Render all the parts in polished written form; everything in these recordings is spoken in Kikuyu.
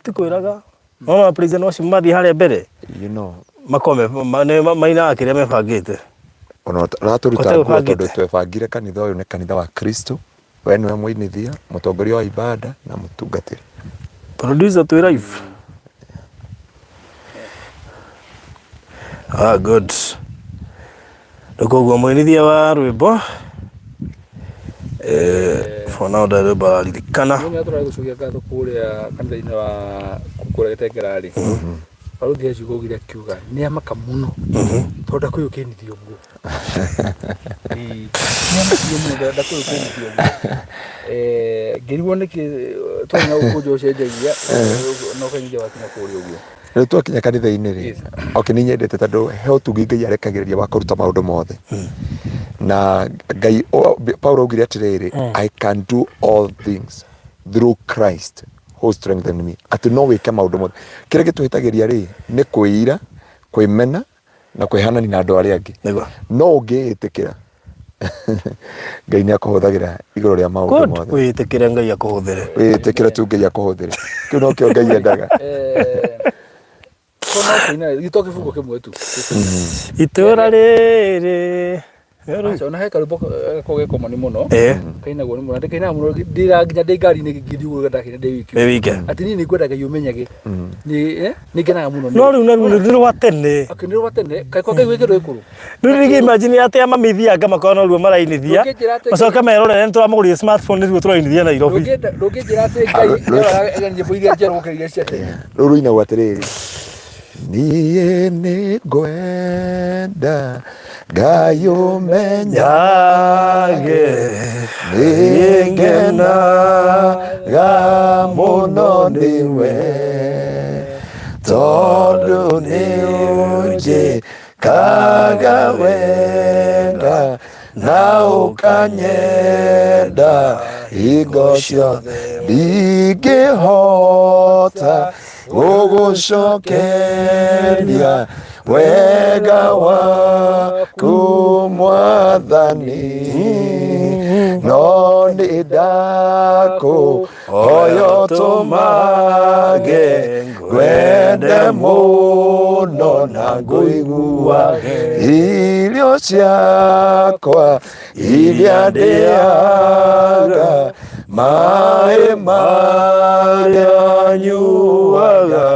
Tutikwĩraga. Nona president wacio mathiĩ harĩa mbere You know, makome mainaga kĩrĩa mebangĩte. Ona ũratũruta Ũtegũbangĩte. nguo tondũ twebangire kanitha ũyũ nĩ kanitha wa Kristo. We nĩwe mũinithia, mũtongoria wa ibada na mũtungatĩri. Producer twĩ live. Ah, good. Rĩu koguo mũinithia wa rwĩmbo eh, for now ndarĩ rwĩmbo araririkana. Nĩ tũrarĩ gũcokia ngatho kũrĩa kanitha-inĩ wa kũrĩa Gĩtengera rĩ barũthi acio augire akiuga nĩ amaka mũno tondũ ndakũyũkĩnithio ũguo. Ĩĩ, nĩ amakio mũno tondũ ndakũyũkĩnithio ũguo. Eh, ngĩrigwo nĩkĩ twarĩ na gũkũ nja ũcenjagia na ũkainithia wakinya kũrĩa ũguo. Rĩu twakinya kanitha-inĩ rĩ, Yes. okay, nĩ nyendete tondũ he ũtugi Ngai arekagĩrĩria wa kũruta maũndũ mothe. Na Ngai, Paulo augire atĩrĩrĩ, I can do all things through Christ who strengthened me. Atĩ no wĩke maũndũ mothe. Kĩrĩa gĩtũhĩtagĩria rĩ, nĩ kwĩira, kwĩmena na kwĩhanania na andũ arĩa angĩ. Nĩguo. No ũngĩĩtĩkĩra Ngai nĩ akũhũthagĩra igũrũ rĩa maũndũ Good. mothe. Wĩtĩkĩre Ngai akũhũthĩre. Wĩtĩkĩre tu Ngai akũhũthĩre. Kĩu nokĩo Ngai endaga. Eh, ko no kũina gĩto kĩbungo kĩmwe tu. Itũra rĩrĩ. Aca ona he karwĩmbo gakoragwo ge common mũno. Eh. Kainagwo nĩ mũno. Ndĩkainaga mũno ndĩra nginya ndĩ ngari-inĩ ngĩthiĩ ũguo ndakĩina ndĩ wiki. Wĩ wike. Atĩ niĩ nĩngwenda Ngai ũmenyage. Nĩ eh, nĩngenaga mũno. No rĩu naruo nĩ rwa tene. Okay, nĩ rwa tene. Kaĩ kwa Ngai gwĩ kĩndũ gĩkũrũ. Rĩu rĩngĩ imagine atĩ amamithianga makorwo noruo marainithia. Ndũngĩnjĩra atĩ- Macoke merorere nĩ tũramũgũrire smartphone nĩruo tũrainithia Nairobi. Ndũngĩnjĩra atĩ Ngai nĩaraga nyĩmbo iria njerũ gũkĩra iria cia tene. Rũu rũinagwo atĩrĩrĩ, niĩ nĩ ngwenda Ngai ũmenyage nĩ ngenaga mũno nĩwe tondũ nĩ ũnjĩkaga wega na ũkanyenda hingo ciothe ndingĩhota gũgũcokeria wega waku mwathani no nĩ ndakũhoya ũtũmage ngwende mũno na ngũiguage irio ciakwa iria ndĩaga maĩ marĩa nyuaga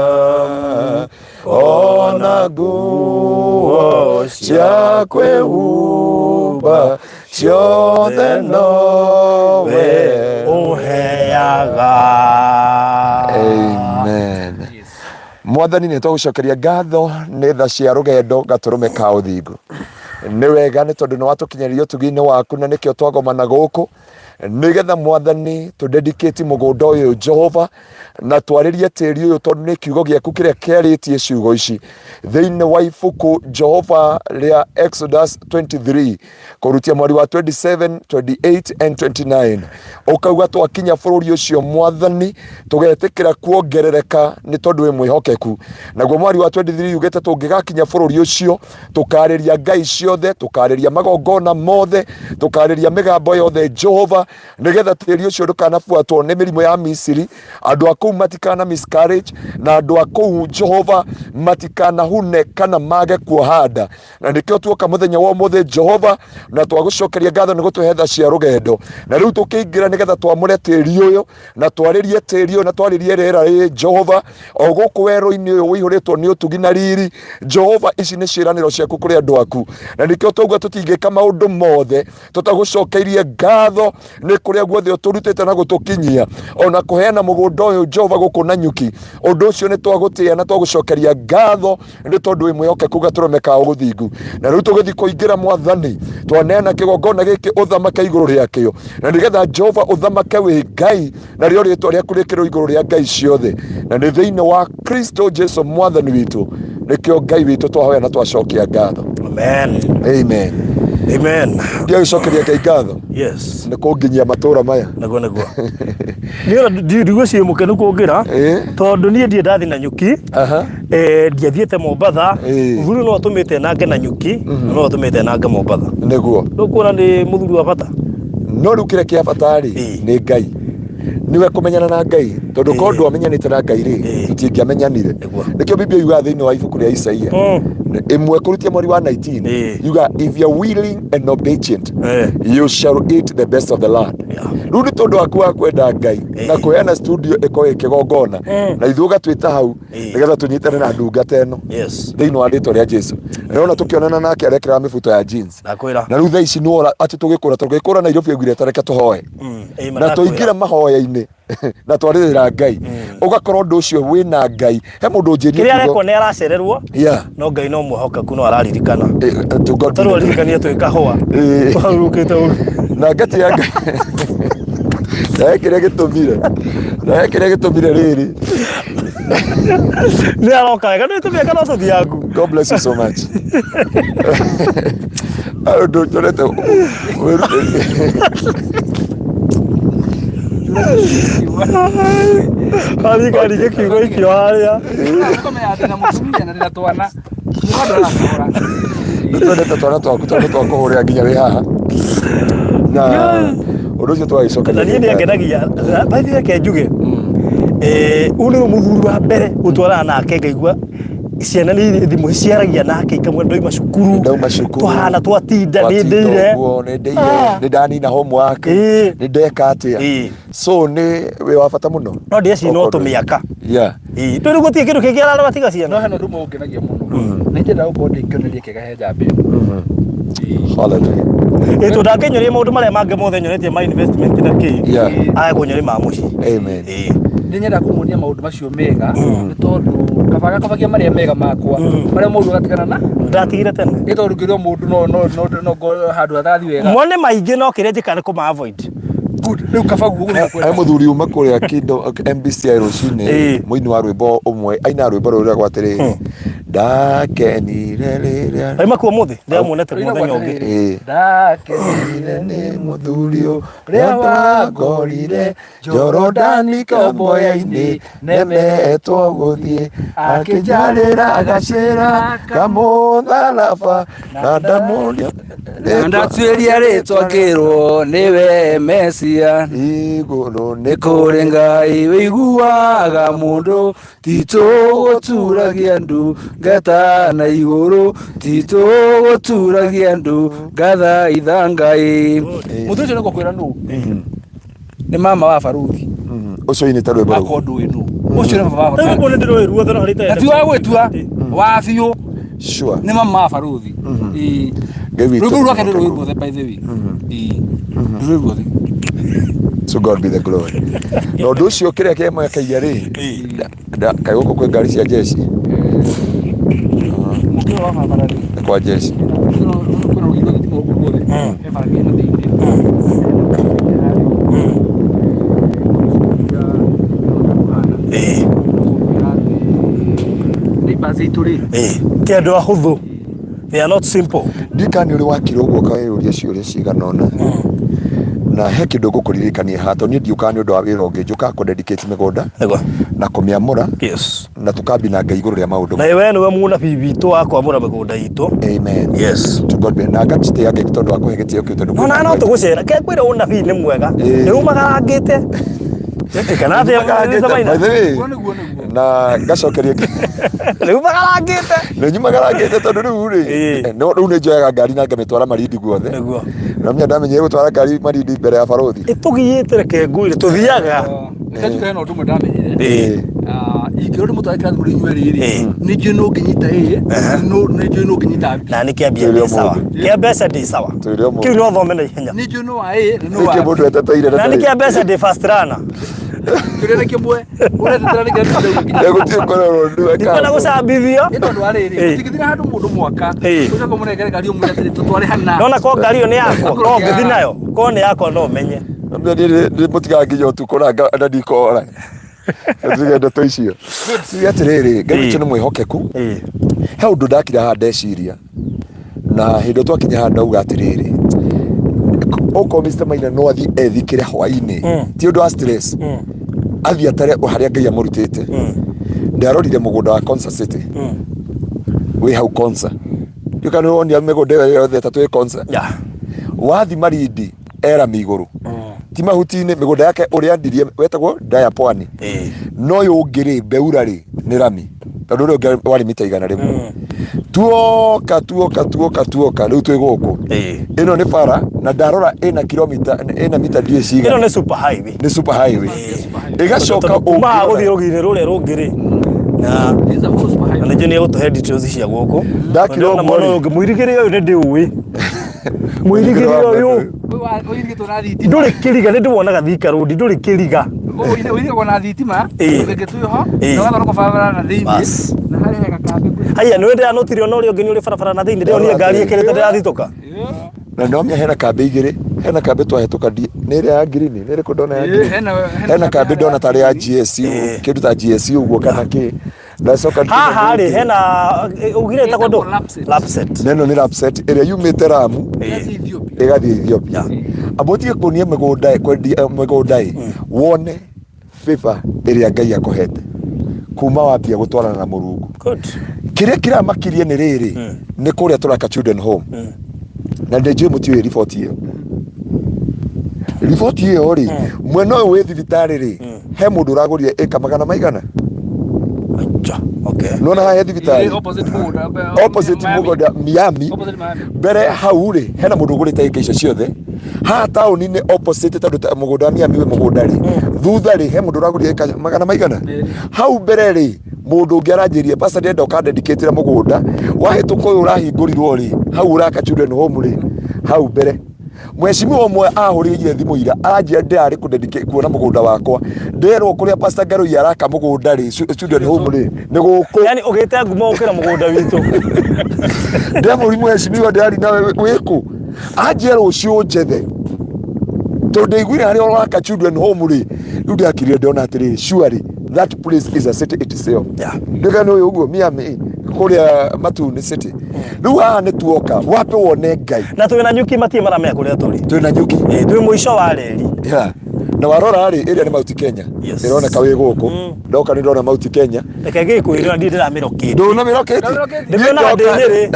ona nguo cia kwĩhumba ciothe nowe Ũheaga. Amen. Mwathani nĩ twagũcokeria ngatho nĩ tha cia rũgendo gatũrũme ka ũthingu. Nĩ wega nĩ tondũ nĩ watũkinyĩria ũtugi-inĩ waku na nĩkĩo twagomana gũkũ nĩgetha Mwathani tũ dedicate mũgũnda ũyũ Jehova na twarĩrie tĩri ũyũ tondũ nĩ kiugo gĩaku kĩrĩa kĩarĩtie ciugo ici thĩinĩ wa ibuku Jehova rĩa Exodus 23 kũrutia mweri wa 27, 28 and 29 ũkauga twakinya bũrũri ũcio Mwathani tũgetĩkĩra kuongerereka nĩ tondũ wĩ mwĩhokeku. Naguo mweri wa 23 ugĩte tũngĩgakinya bũrũri ũcio tũkarĩria ngai ciothe, tũkarĩria magongona mothe, tũkarĩria mĩgambo yothe Jehova, nĩgetha tĩri ũcio ndũkanabuatwo nĩ mĩrimũ ya Misiri, andũ a kũu matikana miscarriage, na andũ a kũu Jehova matikanahune kana mage kuoha nda. Na nĩkĩo tuoka mũthenya wa ũmũthĩ Jehova, na twagũcokeria ngatho nĩ gũtũhe tha cia rũgendo. Na rĩu tũkĩingĩra nĩgetha twamũre tĩri ũyũ, na twarĩrie tĩri ũyũ, na twarĩrie rĩera rĩrĩ Jehova, o gũkũ werũ-inĩ ũyũ ũihũrĩtwo nĩ ũtugi na riri. Jehova, ici nĩ ciĩranĩro ciaku kũrĩ andũ aku, na nĩkĩo twauga tũtingĩka maũndũ mothe tũtagũcokeirie ngatho nĩ kũrĩa guothe ũtũrutĩte na gũtũkinyia, ona kũheana mũgũnda ũyũ Jehova gũkũ Nanyuki. Ũndũ ũcio nĩ twagũtĩĩa na twagũcokeria ngatho nĩ tondũ wĩ mwĩhokeku gatũrũme ka ũthingu. Na rĩu tũgĩthiĩ kũingĩra Mwathani, twaneana kĩgongona gĩkĩ ũthamake igũrũ rĩakĩo, na nĩgetha Jehova ũthamake wĩ Ngai, narĩo rĩtwa rĩaku rĩkĩrwo igũrũ rĩa ngai ciothe, na nĩ thĩinĩ wa Kristo Jesu Mwathani witũ nĩkĩo Ngai witũ twahoya na twacokia ngatho. Amen. Amen. Amen. Ndiagĩcokeria Ngai ngatho Yes. nĩ kũnginyia matũra maya. Naguo naguo. Niĩ ndigwĩciria mũkenu kũngĩra tondũ niĩ ndirĩ ndathiĩ Nanyuki. Aha. Eh, ndiathiĩte Mombatha. Ĩĩ. Mũthuri no atũmĩte nange Nanyuki, na no atũmĩte nange Mombatha. Nĩguo. Ndũkuona nĩ mũthuri wa bata? No rĩu kĩrĩa kĩa bata rĩ Ĩĩ. nĩ Ngai. Nĩ Niwe kũmenyana na Ngai, tondũ korwo ndwamenyanĩte na Ngai rĩ, tũtingĩamenyanire. Nĩkĩo Biblia yugaga thĩinĩ wa ibuku rĩa Isaia ĩmwe kũrutia mweri wa 19, yugaga, "If you are willing and obedient, you shall eat the best of the land." Rĩu nĩ tondũ waku wa kwenda Ngai na kũheana studio ĩkorwo ĩ kĩgongona, na ithuĩ ũgatwĩta hau nĩgetha tũnyitane na ndungata ĩno thĩinĩ wa rĩtwa rĩa Jesu. Ndĩrona tũkĩonana nake arekĩra mĩbuto ya jeans. Ndakwĩra. Na rĩu thaa ici nĩwora atĩ tũgĩkũra, tũgĩkũra Nairobi augire tareke tũhoe na tũingĩre mahoya-inĩ na twarĩrĩra Ngai, ũgakorwo ũndũ ũcio wĩna Ngai. He mũndũ ũnjĩrire Kĩrĩa arekwo nĩ aracererwo, no Ngai no mwĩhokeku, no araririkana. To God be Tondũ the aririkania twĩ kahũa twahurũkĩte ũru. Na ngati ya Ngai na he kĩrĩa gĩtũmire, na he kĩrĩa gĩtũmire rĩrĩ. Nĩ aroka wega, nĩ tũmĩaka no tũthiangu. God bless you so much. Ũndũ nyonete wĩrutĩri. Arika kiugo ikio harĩa. Ũkamenya atĩ na mũtumia na ndĩna twana, mũgandora kahora. Nĩtwendete twana twaku tondũ twakũhũrĩra nginya wĩ haha na ũndũ ũcio twagĩcokeria. Na niĩ nĩ angenagia. By the way, reke njuge, ũyũ nĩwe mũthuri wa mbere gũtwarana nake ngaigua ciana nĩ thimũ ciaragia nake ikamwĩra ndoima cukuru. Ndauma cukuru. Twahana twatinda, nĩ Twatinda ndĩire. ũguo, nĩ ndĩire, nĩ ndanina homework, nĩ ndeka atĩa. So nĩ wĩ wa bata mũno. No ndĩreciria no tũmĩaka. Rĩu gũtirĩ kĩndũ kĩngĩ ararora tiga No ciana. hena ũndũ ũmwe ũngenagia mũno, nĩ nyendaga gũkorwo ndĩ kĩonereria kĩega he njamba ĩno. Hallelujah. Ĩ tondũ ndangĩnyoria maũndũ marĩa mangĩ mothe nyonetie ma investment na kĩ, age kũnyoria ma mũciĩ. Amen. Nĩ nyendaga kũmuonia maũndũ macio mega, nĩ tondũ kaba gakabagia marĩa mega makwa, marĩa moru agatigana na. Ndatigire tene. Nĩ tondũ ngĩrwo mũndũ no no no no ngorwo handũ hatarathiĩ wega. Mone maingĩ, no kĩrĩa njĩkaga nĩ kũma avoid. Good. Rĩu kaba guo ũguo nĩguo He mũthuri uma kũrĩa Kingdom MBCI rũcinĩ, mũini wa rwĩmbo ũmwe aina rwĩmbo rũrĩa rwĩragwo atĩrĩrĩ, "Ndakenire rĩrĩa" Aima kuo mũthĩ ndĩramuonete mũthenya ũngĩ. Ndakenire nĩ mũthuri ũrĩa wangorire Jorodani kamboya-inĩ, nemetwo gũthiĩ, akĩnjarĩra gacĩra kamũtharaba, na ndamũria Na ndatuĩria rĩtwa ngĩrwo nĩwe Mesia. Igũrũ nĩ Nĩ kũrĩ Ngai wĩiguaga mũndũ, titũgũturagia ndu ngeta na igũrũ, titũgũturagia ndu ngathaitha Ngai. Mũthuri ũcio nĩngũkwĩra nũ nĩ mama wa baruthi. Ũcio inĩte rwĩmbo rũu. Akorwo ndũĩ nũ ũcio, nĩ baba wa Rĩu baruthi. rwĩmbo nĩ ndĩrũĩ ruothe, no harĩa Na ti wa gwĩtua wa biũ. Nĩ mama wa baruthi. Ĩĩ. Ngai witũ Rwĩmbo rũu rwake nĩ nĩ rũĩ ruothe, by the way. Ĩĩ. Rũĩ ruothe. To God be the glory. Na ũndũ ũcio kĩrĩa kĩmwekagia rĩ, kaĩ gũkũ kwĩ ngari cia jeshi? Mũkĩra wa barabara rĩ, Nĩ kwa jeshi. kwĩna rũgiri rwa thitima gũkũ guothe, he bara ĩna thĩinĩ. Neighbors aitũ rĩ, Ti andũ ahũthũ, they are not simple. Ndika nĩ ũrĩ wakira ũguo ũkeyũria ciũria cigana ũna, na he kĩndũ ngũkũririkania haha, tondũ niĩ ndiũkaga nĩ ũndũ wa wĩra ũngĩ, njũkaga kũ dedicate mĩgũnda na kũmĩamũra, na tũkambi na Ngai igũrũ rĩa maũndũ. Na we nĩwe mũnabii witũ wa kwamũra mĩgũnda itũ. Amen. To God be, na ngacitĩa Ngai tondũ wa kũhe gĩtĩo kĩu, tondũ Ona no tũgũcera ke kwĩra ũnabii nĩ mwega. Nĩ umagarangĩte kana atĩa? By the way, Guo nĩguo nĩguo. Na ngacokeria Rĩu magarangĩte. Nĩ nyumagarangĩte, tondũ rĩu rĩ, no rĩu nĩ njoyaga ngari na ngamĩtwara Malindi guothe. Na menya ndamenyire gũtwara ngari Malindi mbere ya barothi. Ĩtũgiĩte, reke ngwĩre, tũthiaga. Reke njuge hena ũndũ ũmwe ndamenyire. Ingĩrwo ndĩmũtware kĩrathi mũrĩ inyuĩ erĩ rĩ, nĩ njũĩ no ngĩnyita A, nĩ njũĩ no ngĩnyita B. Na nĩ kĩambia Twĩre ndĩ sawa. ũmũthĩ. Kĩa mbeca ndĩ sawa. Twĩre ũmũthĩ. Kĩu no thome na ihenya. Nĩ njũĩ no wa A na no wa Nĩkĩ B. mũndũ eteteire? Na nĩ kĩa mbeca ndĩ fast runner. Kĩũria nĩ kĩmwe, ũretetera nĩ kĩrathi nginya. Gũtirĩ kũrorwo nĩwe. Ndikwenda gũcambithio. Nĩ tondũ wa rĩrĩ, tũtingĩthira handũ mũndũ mwaka ũcoke ũmũnengere ngari ũmwĩre atĩrĩ, tũtware hana. Nona ko ngari ĩyo nĩ yakwa, ko ngĩthi nayo, ko nĩ yakwa no menye. Niĩ mũtigaga nginya ũtukũ na ndikora tuge ndeto icio. Tuge atĩrĩrĩ, Ngai witũ nĩ mwĩhokeku. He ũndũ ndakira haha ndeciria, na hĩndĩ ĩyo twakinya haha ndauga atĩrĩrĩ, okorwo Mr. Maina no athiĩ ethikĩre hwainĩ, ti ũndũ wa stress, athiĩ atare harĩa Ngai amũrutĩte. Ndarorire mũgũnda wa Konza City wĩ hau Konza. Ndiũĩ kana nĩwonia mĩgũnda ĩyo yothe ĩtatũ ĩ Konza. Wathi Malindi erami igũrũ. Ti mahuti-inĩ, mĩgũnda yake ũrĩa andirie wetagwo Ndaya Pwani. No ũyũ ũngĩ rĩ, Beura rĩ, nĩ rami, tondũ ũrĩa ũngĩ warĩ mita 100. Tuoka tuoka tuoka tuoka, rĩu twĩ gũkũ. Ĩno nĩ bara na ndarora ĩna kilomita, ĩna mita ndiũĩ Ĩno cigana. nĩ super highway. Nĩ super highway. Ĩgacoka Tondũ kuma haha ũngĩrora- gũthiĩ rũgiri rũrĩa rũngĩ rĩ, na na nĩnjũĩ nĩ egũtũhe details cia gũkũ. Ndakira Ndĩrona ũguo mwena rĩ. ũyũ ũngĩ, mũirigĩre ũyũ nĩ ndĩũĩ. Mũirigĩre ũyũ Ũirigĩtwo na thitima. Ndũrĩ kĩriga, nĩ ndĩwonaga Thika Road, ndũrĩ kĩriga. Ũirigagwo na thitima. Ũngĩ twĩ ho. Na ũgathondekwo barabara na thĩinĩ. Bas. Na harĩa he gakambĩ. Haiya, nĩ ndĩranotire ona ũrĩa ũngĩ nĩ ũrĩ barabara na thĩinĩ, ndĩronire ngari ĩkĩrĩte ndĩrathitũka. Na nĩwamenya hena kambĩ igĩrĩ, hena kambĩ twahĩtũka nĩ ĩrĩa ya ngirini, nĩ ĩrĩkũ ndona ya ngirini? Hena kambĩ ndona tarĩ ya GSU, kĩndũ ta GSU ũguo kana kĩ. Ndacoka Haha rĩ hena ugire ĩtagwo ndũ? Lapset. Lapset. Na ĩno nĩ Lapset ĩrĩa yumĩte Lamu Ethiopia. ĩgathiĩ Ethiopia. Amba ũtige kuonia mĩgũnda kwendia mĩgũnda ĩ, wone favor ĩrĩa Ngai akũhete kuma wambia gũtwarana na Mũrungu. Good. Kĩrĩa kĩramakirie nĩ rĩrĩ, nĩ kũrĩa tũraka children home, na nĩ njũĩ mũtiũĩ riboti ĩyo. Riboti ĩyo rĩ, mwena ũyũ wĩ thibitarĩ rĩ, he mũndũ ũragũrire ĩka magana maigana. Acha. Okay. Nona haha he thibitarĩ. Opposite mũgũnda. Opposite mũgũnda Miami. Opposite Miami. Mbere hau rĩ, hena mũndũ ũgũrĩte ĩka icio ciothe. Haha taũni-inĩ opposite, tondũ mũgũnda wa Miami wĩ mũgũnda rĩ, thutha rĩ, he mũndũ ũragũrire ĩka magana maigana. Hau mbere rĩ, mũndũ ũngĩ aranjĩrire, pastor, ndĩrenda ũkandedicatĩra mũgũnda wahĩtũka ũyũ ũrahingũrirwo rĩ, hau ũraka children home rĩ, hau mbere. Mheshimiwa ũmwe ahũrĩire thimũ ira, aranjĩra ndĩrarĩ kuona mũgũnda wakwa, nderwo kũrĩa Pastor Ngarũi araka mũgũnda rĩ, children home rĩ, nĩ gũkũ. Yani ũgĩte ngumo gũkĩra mũgũnda witũ. Ndemũri mheshimiwa, ndĩrari nawe wĩkũ? Anjĩra rũciũ njethe, tondũ ndaiguire harĩa ũraka children home rĩ. Rĩu ndakirire ndona atĩrĩrĩ, surely that place is a city itself. Ndĩga nĩ ũyũ ũguo Miami kũrĩa Matuni city. Rĩu haha nĩ tuoka wape wone Ngai. Na twĩ na nyuki, matirĩ maramenya kũrĩa tũrĩ. Twĩ na nyuki. Ĩ, twĩ mũico wa reri. Yeah. Na warora rĩ, ĩrĩa nĩ Mount Kenya. Ĩroneka wĩ gũkũ. Ndoka nĩ ndona Mount Kenya. Reke ngĩkwĩre, ndirĩ ndĩramĩrokĩte. Ndũnamĩrokĩte? Ndĩmĩonaga ndĩ Nyĩrĩ.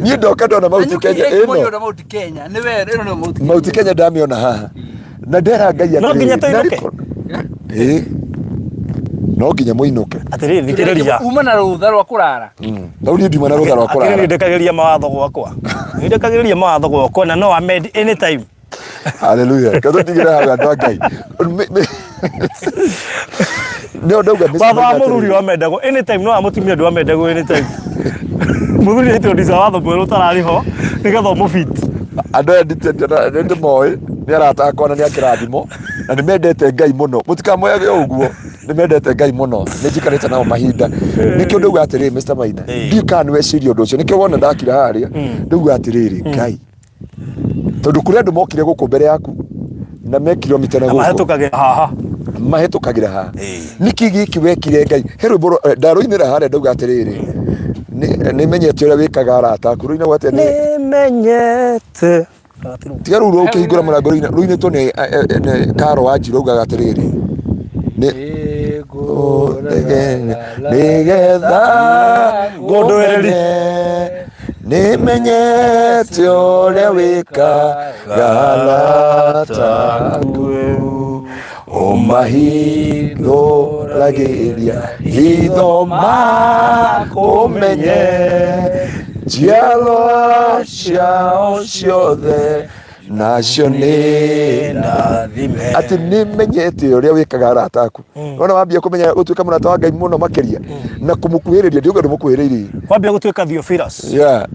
Niĩ ndoka ndona Mount Kenya ĩno. Ĩno Mount Kenya. Nĩ we ĩno nĩ Mount Kenya. Mount Kenya ndamĩona haha. Na ndera Ngai No nginya atĩrĩrĩ, tũinũke. Ĩĩ. No nginya mũinũke. Atĩrĩrĩ, thikĩrĩria. Uma na rũtha rwa kũrara. Rĩu niĩ ndiuma na rũtha rwa Atĩrĩrĩ, kũrara. ndekagĩrĩria mawatho gwakwa. Ndekagĩrĩria mawatho gwakwa na no amend anytime. Hallelujah. Reke tũtigĩre hau andũ a Ngai. Nĩ ndauga Mr. Watho wa Maina mũthuri atĩrĩrĩ. wamendagwo anytime, no wa mũtumia ndwamendagwo anytime. Mũthuri aitũ watho mwerũ ũtararĩ ho nĩgetha ũmũbit. Andũ aya nĩ ndĩmoĩ, nĩ arata akwa na nĩ a kĩrathimo na nĩ mendete Ngai mũno. Mũtikamoyage o ũguo, nĩ mendete Ngai mũno, nĩ njikarĩte nao mahinda. Nĩkĩo ndauga atĩrĩrĩ, Mr. Maina, ndiũĩ kana nĩ weciria ũndũ ũcio. Nĩkĩo wona ndakira harĩa, ndauga atĩrĩrĩ, Ngai, tondũ kũrĩ andũ mokire gũkũ mbere yaku na me kilomita na Na gũkũ mahĩtũkagĩra haha. Mahĩtũkagĩra haha. Nĩkĩ gĩkĩ wekire, Ngai? He rwĩmbo ndarũinĩra harĩa, ndauga atĩrĩrĩ, nĩ menyete ũrĩa wĩkaga arata aku. Rũinagwo atĩa? Nĩ Nĩmenyete. Tiga rĩu ũkĩhingũra mũrango, rũinĩtwo nĩ Karo wa Njirũ, augaga atĩrĩrĩ, nĩ nĩgetha Ngũndũĩrĩri. Nĩmenyete ũrĩa wĩkaga arata aku, ũmahingũragĩria hitho makũmenye, njiarwa ciao ciothe nacio nĩ ndathime. Atĩ nĩmenyete ũrĩa wĩkaga arata aku. Wona wambia kũmenya gũtuĩka mũrata wa Ngai mũno makĩria na kũmũkuhĩrĩria, ndiuga ndũmũkuhĩrĩirie. Wambia gũtuĩka Theophilus. Yeah.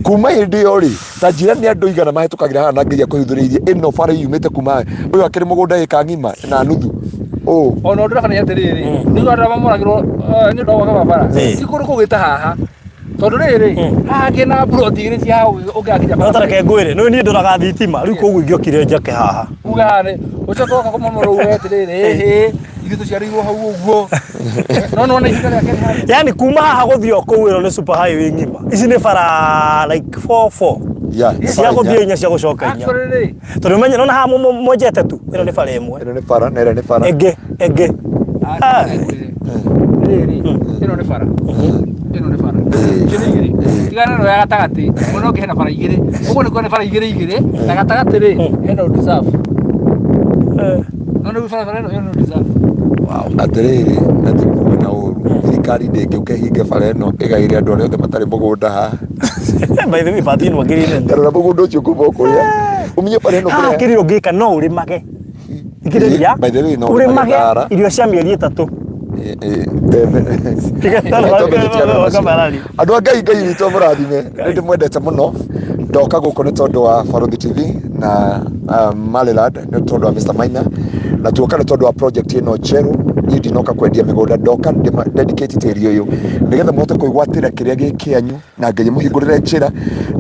Kuma hĩndĩ ĩyo rĩ, ta njĩra nĩ andũ igana mahĩtũkagĩra haha na Ngai akũhithũrĩirie ĩno bara yumĩte kuma ũyũ akĩrĩ mũgũnda ĩka ng'ima na nuthu ũũ. Ona ũndũ ũrabana atĩrĩrĩ, nĩ andũ arĩa mamoragĩrwo nĩ ũndũ wa gwaka barabara, ti kũndũ kũu gwĩta haha, tondũ rĩrĩ haha kĩna mburoti igĩrĩ cia hau ũngĩgakinya. No tareke ngwĩre, nĩ niĩ ndoraga thitima rĩu, koguo ingĩokire njake haha. Uga haha nĩ ũcoke woka kũmomora uge atĩrĩrĩ, ĩhĩ, ithuĩ tũciarĩirwo hau ũguo, no nĩwona ihinda rĩake nĩ harĩ. Yani kuma haha gũthiĩ o kũu, ĩno nĩ super highway ng'ima. Ici nĩ bara like 4 4 cia gũthiĩ, inya cia gũcoka inya. Actually rĩ, Tondũ menye nona haha mwenjete tu, ĩno nĩ bara ĩmwe. Ĩno nĩ bara na ĩrĩa nĩ bara. Ĩngĩ ĩngĩ. Ah. Rĩrĩ, ĩno nĩ bara. Ĩno nĩ bara. Icio nĩ igĩrĩ. Tigana na ya gatagatĩ, mwena ũngĩ hena bara igĩrĩ. Ũguo nĩ kuona nĩ bara igĩrĩ igĩrĩ, na gatagatĩ rĩ, hena reserve. No nĩ barabara ĩno ĩno reserve. Atĩrĩrĩ, na ti kuga na ũru, thirikari ndĩngĩũka ĩhinge bara ĩno ĩgaĩre andũ arĩa othe matarĩ mũgũnda haha. By the way, bati ĩno akĩrĩ nene. Rora mũgũnda ũcio kuma o kũrĩa ũmenye bara ĩno Haha kũrĩa kĩrĩa ũngĩka no ũrĩmage. Thikĩrĩria. By the way, no ũrĩmage ũrĩmage thara. irio cia mĩeri 3. Eh, eh, mbembe. Tiga Twambe tũtigane na macio. Kamarari. Andũ a Ngai, Ngai witũ amũrathime. Nĩ ndĩmwendete mũno. Ndoka gũkũ nĩ tondũ wa Baruthi TV na Maryland, nĩ tondũ wa Mr Maina, na tuoka nĩ tondũ wa project ĩno njerũ. Niĩ ndinoka kwendia mĩgũnda, ndoka dedicate tĩri ũyũ nĩgetha mũhote kwĩgwatĩra kĩrĩa gĩ kĩanyu, na Ngai amũhingũrĩre njĩra.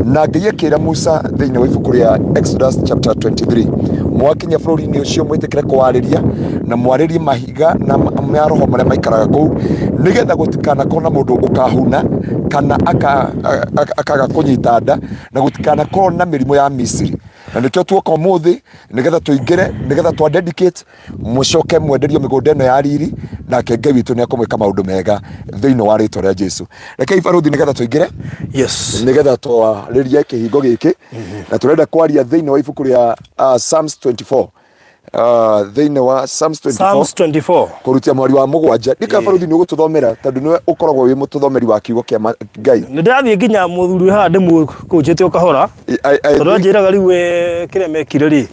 Na Ngai akĩra Musa thĩinĩ wa ibuku rĩa Exodus chapter 23, mwakinya bũrũri-inĩ ũcio mwĩtĩkĩre kũwarĩria na mwarĩrie mahiga na maroho marĩa maikaraga kũu, nĩgetha gũtikanakorwo na mũndũ ũkahuna kana akaga kũnyita nda, na gũtikanakorwo na mĩrimũ ya Misiri. Na nĩkĩo tuoka ũmũthĩ nĩgetha tũingĩre, nĩgetha twa dedicate, mũcoke mwenderio mĩgũnda ĩno ya riri, nake Ngai witũ nĩ ekũmwĩka maũndũ mega thĩinĩ wa rĩtwa rĩa Jesu. Rekei baruthi nĩgetha tũingĩre, nĩgetha twarĩrie kĩhingo gĩkĩ, na tũrenda kwaria thĩinĩ wa ibuku rĩa Psalms 24, thĩinĩ wa Psalms 24, Psalms 24 kũrutia mweri wa 7. Ndika baruthi nĩ ũgũtũthomera tondũ nĩwe ũkoragwo wĩ mũtũthomeri wa kiugo kĩa Ngai. Nĩ ndĩrathiĩ nginya mũthuri haha ndĩmũkũnjĩte o kahora, tondũ anjĩraga rĩu we kĩrĩa mekire rĩ,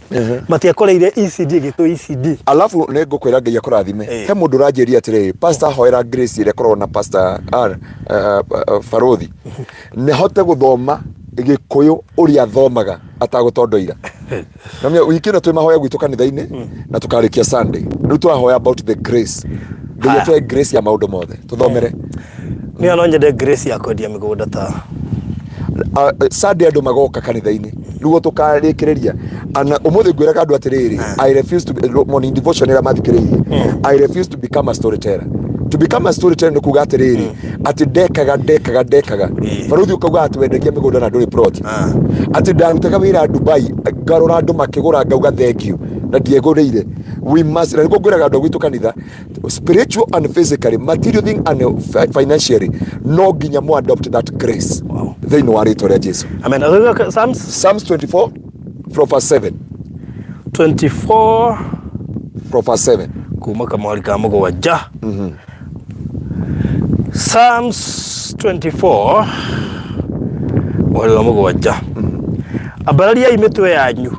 matiakoreire ECD ĩgĩtwo ECD. Alafu nĩ ngũkwĩra Ngai akũrathime. He mũndũ ũranjĩria atĩrĩrĩ, pastor, hoera Grace ĩrĩa ĩkoragwo na pastor Baruthi nĩ hote gũthoma Gĩkũyũ ũrĩa athomaga atagũtondoira. Na wiki ĩno twĩ mahoya gwitũ kanitha-inĩ na tũkarĩkia Sunday. Rĩu tũrahoya about the grace. Ngai Haya. atũhe grace ya maũndũ mothe. Tũthomere. Niĩ no nyende grace ya kwendia mĩgũnda ta Sunday andũ magoka kanitha-inĩ nĩguo tũkarĩkĩrĩria. Ana ũmũthĩ ngwĩraga andũ atĩrĩrĩ, I refuse to be, morning devotion ĩrĩa mathikĩrĩirie, I refuse to become a storyteller. To become a storyteller nĩ kuga atĩrĩrĩ, atĩ ndekaga ndekaga ndekaga. Baruthi ũkauga atĩ wendagia mĩgũnda na ndũrĩ plot. Atĩ ndarutaga wĩra Dubai, ngarora andũ makĩgũra ngauga thank you na ndiegũrĩire. We must, na nĩguo ngwĩraga andũ a gwitũ kanitha, spiritual and physically, material thing and financially, no nginya mu adopt that grace thĩinĩ wa rĩtwa rĩa Jesu. Amen. Psalms Psalms 24 from verse 7. 24 From verse 7. Kuma kamwari ka 7. Psalms 24 mweri wa 7. Ambarariai mĩtwe yanyu,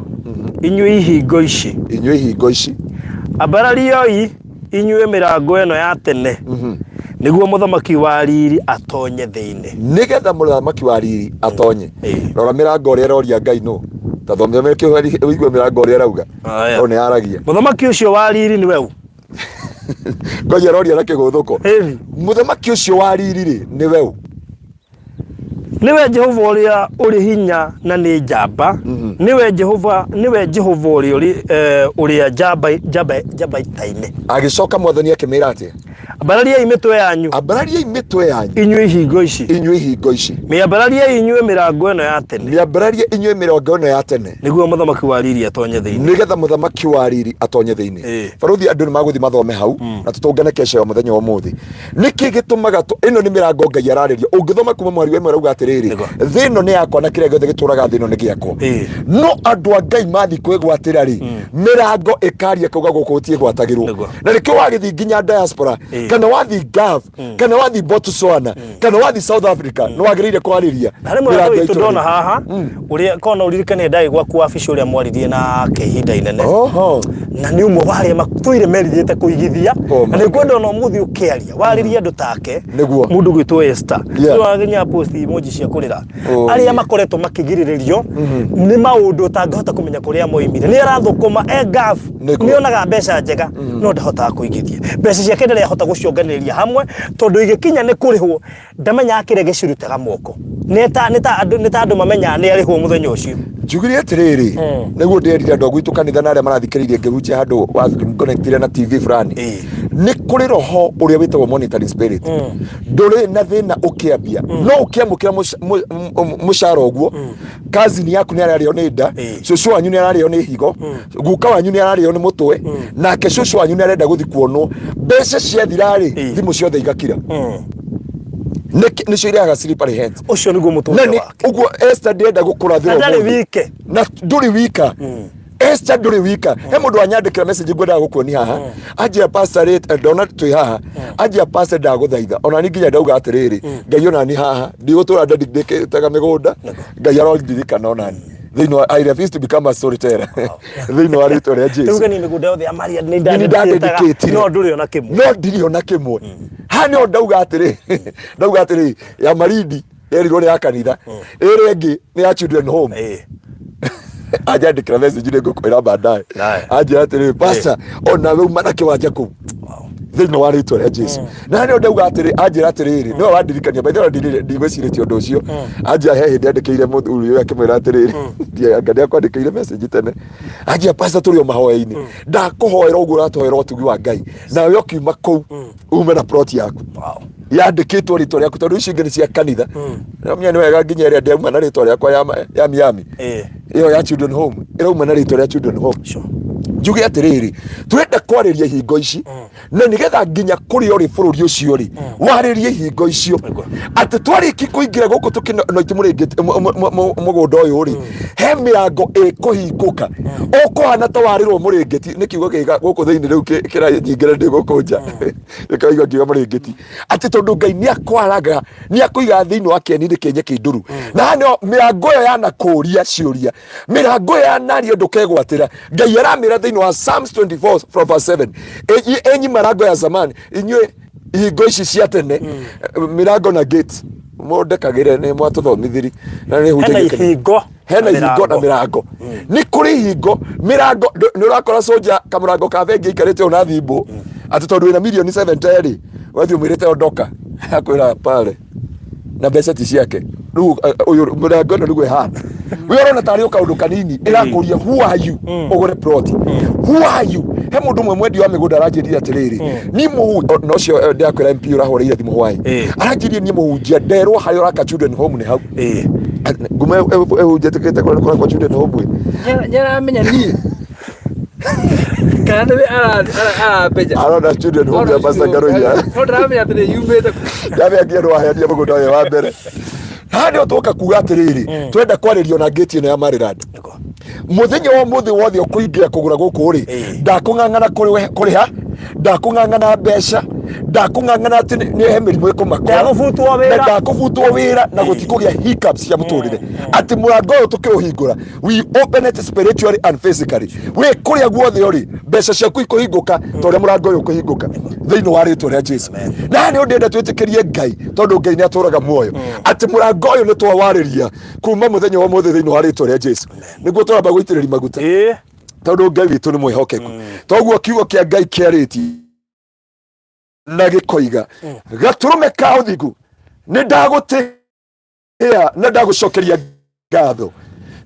inyuĩ ihingo ici. Inyuĩ ihingo ici. Ambarariai inyuĩ mĩrango ĩno ya tene, nĩguo mũthamaki wa riri atonye thĩinĩ. Nĩgetha mũthamaki wa riri atonye. Rora mĩrango ũrĩa ĩroria Ngai nũ. Ta thomera ũigue mĩrango ũrĩa ĩrauga. Aya. Tondũ nĩ yaragia. Mũthamaki ũcio wa riri nĩwe ũ? Ngoja aroria na kĩgũthũko. Ĩni. Mũthamaki ũcio wa riri rĩ nĩwe ũ? Nĩwe Jehova ũrĩa ũrĩ hinya na nĩ njamba, nĩwe Jehova, nĩwe Jehova ũrĩa ũrĩ ũrĩa njamba njamba njamba ita-inĩ. Agĩcoka mwathani akĩmĩra atĩa? Ambarariai mĩtwe yanyu. Ambarariai mĩtwe yanyu. Inyuĩ ihingo ici. Inyuĩ ihingo ici. Mĩambarariai inyuĩ mĩrango ĩno ya tene. Mĩambararie inyuĩ mĩrango ĩno ya tene. Nĩguo mũthamaki wa riri atonye thĩinĩ. Nĩgetha mũthamaki wa riri atonye thĩinĩ. Baruthi andũ nĩ magũthiĩ mathome hau na tũtũngane kesha ya mũthenya wa ũmũthĩ. Nĩkĩ gĩtũmaga ĩno nĩ mĩrango Ngai ararĩria. Ũngĩthoma kuma mweri wa 1 arauga atĩrĩrĩ, thĩ ĩno nĩ yakwa na kĩrĩa gĩothe gĩtũraga thĩ ĩno nĩ gĩakwa. No andũ a Ngai mathiĩ kwĩgwatĩra rĩ, mĩrango ĩkaria kauga gũkũ gũtiĩgwatagĩrwo. Na nĩkĩo wagĩthiĩ nginya diaspora, kana wathiĩ Gulf, kana wathiĩ Botswana, kana wathiĩ South Africa, nĩ wagĩrĩire kwarĩria Na rĩmwe mĩrango andũ ya aitũ itũũra ndona rĩu. haha ũrĩa kona ũririkane ndagĩ gwaku wabici ũrĩa mwaririe nake ihinda inene. Na nĩ ũmwe wa arĩa matũire merirĩte kũigithia. Oh Na my nĩ ngwenda ona ũmũthĩ ũkĩaria warĩrie andũ take. Nĩguo. Mũndũ gwĩtwo Esther. Yeah. Nginya post emoji cia kũrĩra. Oh, Arĩa yeah. makoretwo makĩgirĩrĩrio nĩ maũndũ ũtangĩhota kũmenya kũrĩa moimire. Nĩ arathũkũma e Gulf. Nĩguo. Nĩ onaga mbeca njega no ndahotaga kũigithia. Mbeca ciake ndarĩ ahota gũcionganĩrĩria hamwe tondũ igĩkinya nĩ kũrĩhwo ndamenyaga kĩrĩa gĩcirutaga moko. Nĩ ta andũ mamenyaga nĩ arĩhwo mũthenya ũcio. Njugire atĩrĩrĩ, nĩguo ndĩrire andũ a gwitũ kanitha na arĩa marathikĩrĩirie ngĩhunjia handũ connectire na TV fulani. Nĩ kũrĩ roho ũrĩa wĩtagwo monitoring spirit. Ndũrĩ na thĩna ũkĩambia, no ũkĩamũkĩra mũcara ũguo, cousin yaku nĩ ararĩo nĩ nda, cũcũ wanyu nĩ ararĩo nĩ higo, guka wanyu nĩ ararĩo nĩ mũtwe, nake cũcũ wanyu nĩ arenda gũthiĩ kuonwo. Mbeca ciathira-rĩ, thimũ ciothe igakira. Nĩcio irehaga slippery hands. Ũcio nĩguo Na mũtũrĩre nĩ wake. Ũguo Esther ndĩrenda gũkũrathĩra Na ndarĩ ũmũthĩ. wike. Na ndũrĩ wika. Esther, ndũrĩ wika. He mũndũ wanyandĩkĩra message ngwendaga gũkuonia haha. Anjia, "Pastor," rĩ ndona twĩ haha. Anjia, "Pastor, ndagũthaitha ona ni." Nginya ndauga atĩrĩrĩ, Ngai onani haha ndigũtũra ndedicataga mĩgũnda. Ngai arondirikana onani thĩinĩ wa, I refuse to become a storyteller thĩinĩ wa rĩtwa rĩa Jesu. Rĩu ni mĩgũnda yothe ya Maria nĩ Nĩ ndadedicatire. no ndũrĩ ona kĩmwe. No ndirĩ ona kĩmwe. Haha nĩho ndauga atĩrĩ, ya Marindi yerirwo nĩ ya kanitha, ĩrĩa ĩngĩ nĩ ya children home. Anjandĩkĩra message, nĩ ngũkwĩra baadaye. Aya. Anjĩra atĩrĩ, "Pastor, ona we uma na kĩwanja kũu thĩinĩ wa rĩtwa rĩa Jesu." Na nĩo ndauga atĩrĩ, anjĩra atĩrĩrĩ, nĩwe wandirikania, by the way, ndigwĩcirĩtie ũndũ ũcio. Anjĩra he hĩndĩ andĩkĩire mũthuri ũyũ akĩmwĩra atĩrĩrĩ, "Anga nĩakwandĩkĩire message tene." Anjĩra, "Pastor, tũrĩ o mahoya-inĩ, ndakũhoera ũguo ũratũhoera ũtugi wa Ngai, nawe ũkiuma kũu ume na plot yaku yandĩkĩtwo rĩtwa rĩaku, tondũ icio ingĩ nĩ cia kanitha." Namenya nĩ wega nginya ĩrĩa ndĩrauma na rĩtwa rĩakwa ya Miami, ĩyo ya children home ĩrauma na rĩtwa rĩa children home. Njuge atĩrĩrĩ, tũrenda kwarĩria ihingo ici na nĩgetha nginya kũrĩa ũrĩ bũrũri ũcio rĩ, warĩrie ihingo icio atĩ twarĩki kũingĩra gũkũ tũkĩnoiti mũgũnda ũyũ rĩ, he mĩrango ĩkũhingũka ũkũhana ta warĩrwo mũrĩngĩti. Nĩ kiugo gĩga gũkũ thĩinĩ rĩu kĩranyingĩra ndĩ gũkũ nja, gĩkaigua ngiuga mũrĩngĩti, atĩ tondũ Ngai nĩ akwaraga, nĩ akũigaga thĩinĩ wa kĩeni-inĩ kĩa nyeki nduru. Na haha nĩho mĩrango ĩyo yanakũria ciũria, mĩrango ĩyo yanaria ndũkegwatĩra. Ngai aramĩra thĩinĩ wa Psalms 24 from verse 7, "Enyi marango ya zamani," inyuĩ ihingo ici cia tene, mirango na gate, mũndekagĩre nĩ mwatũthomithiri na nĩ Hena hunjagia kanitha. ihingo Hena na ihingo na mĩrango. Nĩ kũrĩ ihingo, mĩrango. Nĩ ũrakora soja kamũrango ka bengi aikarĩte ũũ na thimũ, atĩ tondũ wĩna mirioni 70 rĩ, wathiĩ ũmwĩrĩte ondoka, akwĩra pale na mbeca ti ciake. Rĩu ũyũ mũrango ĩno nĩguo ĩhana. We ũrona tarĩ o kaũndũ kanini, ĩrakũria, "Who are you?" Ũgũre plot, who are you? He mũndũ ũmwe mwendia wa mĩgũnda aranjĩrire atĩrĩrĩ, ni mũhu na ũcio ndĩrakwĩra MP ũrahũrĩire thimũ hwaĩ, aranjĩrire, "Niĩ mũhunjia, nderwo harĩa ũraka children home nĩ hau." Ngume ĩhunjĩtĩkĩte kũrĩa kũrakwo children home ĩ. Nĩaramenya niĩ kana nĩwe aramenya? Arona children home ya Pastor Ngaruiya. No ndaramenya atĩ nĩ yumĩte kũ. Ndamenya nĩ waheania mũgũnda ũyũ wa mbere. Haha nĩho twoka kuga atĩrĩrĩ, twenda kwarĩrio na ngĩti ĩno ya Maryland. Mũthenya wa ũmũthĩ wothe ũkũingĩra kũgũra gũkũ rĩ, ndakũng'ang'ana kũrĩha, ndakũng'ang'ana mbeca, ndakũng'ang'ana atĩ nĩ he mĩrimũ ĩkũmakora. Ndagũbutwo wĩra. Na ndakũbutwo wĩra, na gũtikũgĩa hiccups cia mũtũrĩre, atĩ mũrango ũyũ tũkĩũhingũra, we open it spiritually and physically. Wĩ kũrĩa guothe ũrĩ, mbeca ciaku ikũhingũka ta ũrĩa mũrango ũyũ ũkũhingũka thĩinĩ wa rĩtwa rĩa Jesu. Na haha nĩho ndĩrenda twĩtĩkĩrie Ngai, tondũ Ngai nĩ atũraga muoyo, atĩ mũrango ũyũ nĩ twawarĩria kuma mũthenya wa ũmũthĩ thĩinĩ wa rĩtwa rĩa Jesu. Nĩguo tũramba gũitĩrĩria maguta, tondũ Ngai witũ nĩ mwĩhokeku. Toguo kiugo kĩa Ngai kĩarĩtie na gĩkoiga, "Gatũrũme ka ũthingu, nĩ ndagũtĩĩa na ndagũcokeria ngatho.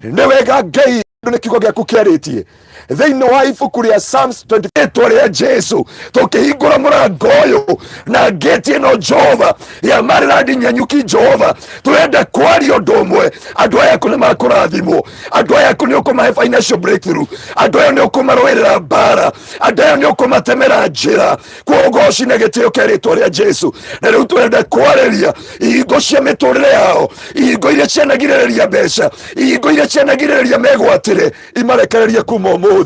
Nĩ wega Ngai, nĩ kiugo gĩaku kĩarĩtie thĩinĩ wa ibuku rĩa Psalms 20." Rĩtwa rĩa Jesu, tũkĩhingũra mũrango ũyũ na ngĩti ĩno, Jehova, ya Maryland Nyanyuki, Jehova, tũrenda kwaria ũndũ ũmwe: andũ aya aku nĩ makũrathimwo, andũ aya aku nĩ ũkũmahe financial breakthrough, andũ aya nĩ ũkũmarũĩrĩra mbara, andũ aya nĩ ũkũmatemera njĩra. Kuogoci na gĩtĩo kĩa rĩtwa rĩa Jesu. Na rĩu tũrenda kwarĩria ihingo cia mĩtũrĩre yao, ihingo iria cianagirĩrĩria mbeca, ihingo iria cianagirĩrĩria megwatĩre, imarekererie kuma ũmũthĩ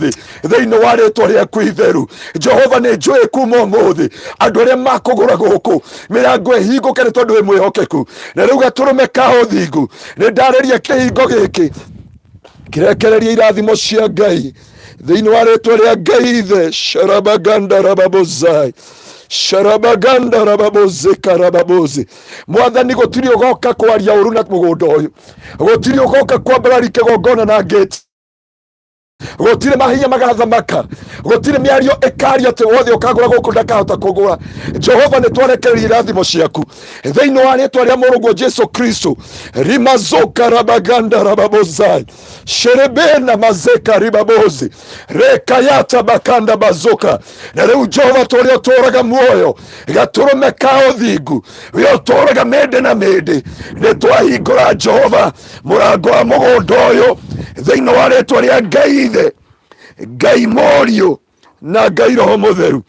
thĩinĩ wa rĩtwa rĩaku itheru. Jehova, nĩ njũĩ kuma ũmũthĩ andũ arĩa makũgũra gũkũ, mĩrango ĩhingũke, nĩ tondũ wĩ mwĩhokeku. Na rĩu gatũrũme ka ũthingu, nĩ ndarĩria kĩhingo gĩkĩ kĩrekereria irathimo cia Ngai thĩinĩ wa rĩtwa rĩa Ngai Ithe. Sharabaganda rababozai, sharabaganda rababozeka rababozi. Mwathani, gũtirĩ ũgoka kwaria ũru na mũgũnda ũyũ, gũtirĩ ũgoka kwambarari kĩgongona na ngĩti. Gũtirĩ mahinya magathamaka, gũtirĩ mĩario ĩkaria atĩ wothe ũkagũra gũkũ ndakahota kũgũra. Jehova, nĩ twarekereria irathimo ciaku thĩinĩ wa rĩtwa rĩa mũrũguo Jesu Kristo. Rimazoka rabaganda rababozai sherebena mazeka ribabozi rekayata bakanda bazoka. Na rĩu Jehova, tũrĩa ũtũũraga muoyo gatũrũme ka ũthingu, ũrĩa ũtũũraga mĩndĩ na mĩndĩ, nĩ twahingũra Jehova mũrango wa mũgũnda ũyũ thĩinĩ wa rĩtwa rĩa Ngai Ithe, Ngai Mũriũ na Ngai Roho Mũtheru.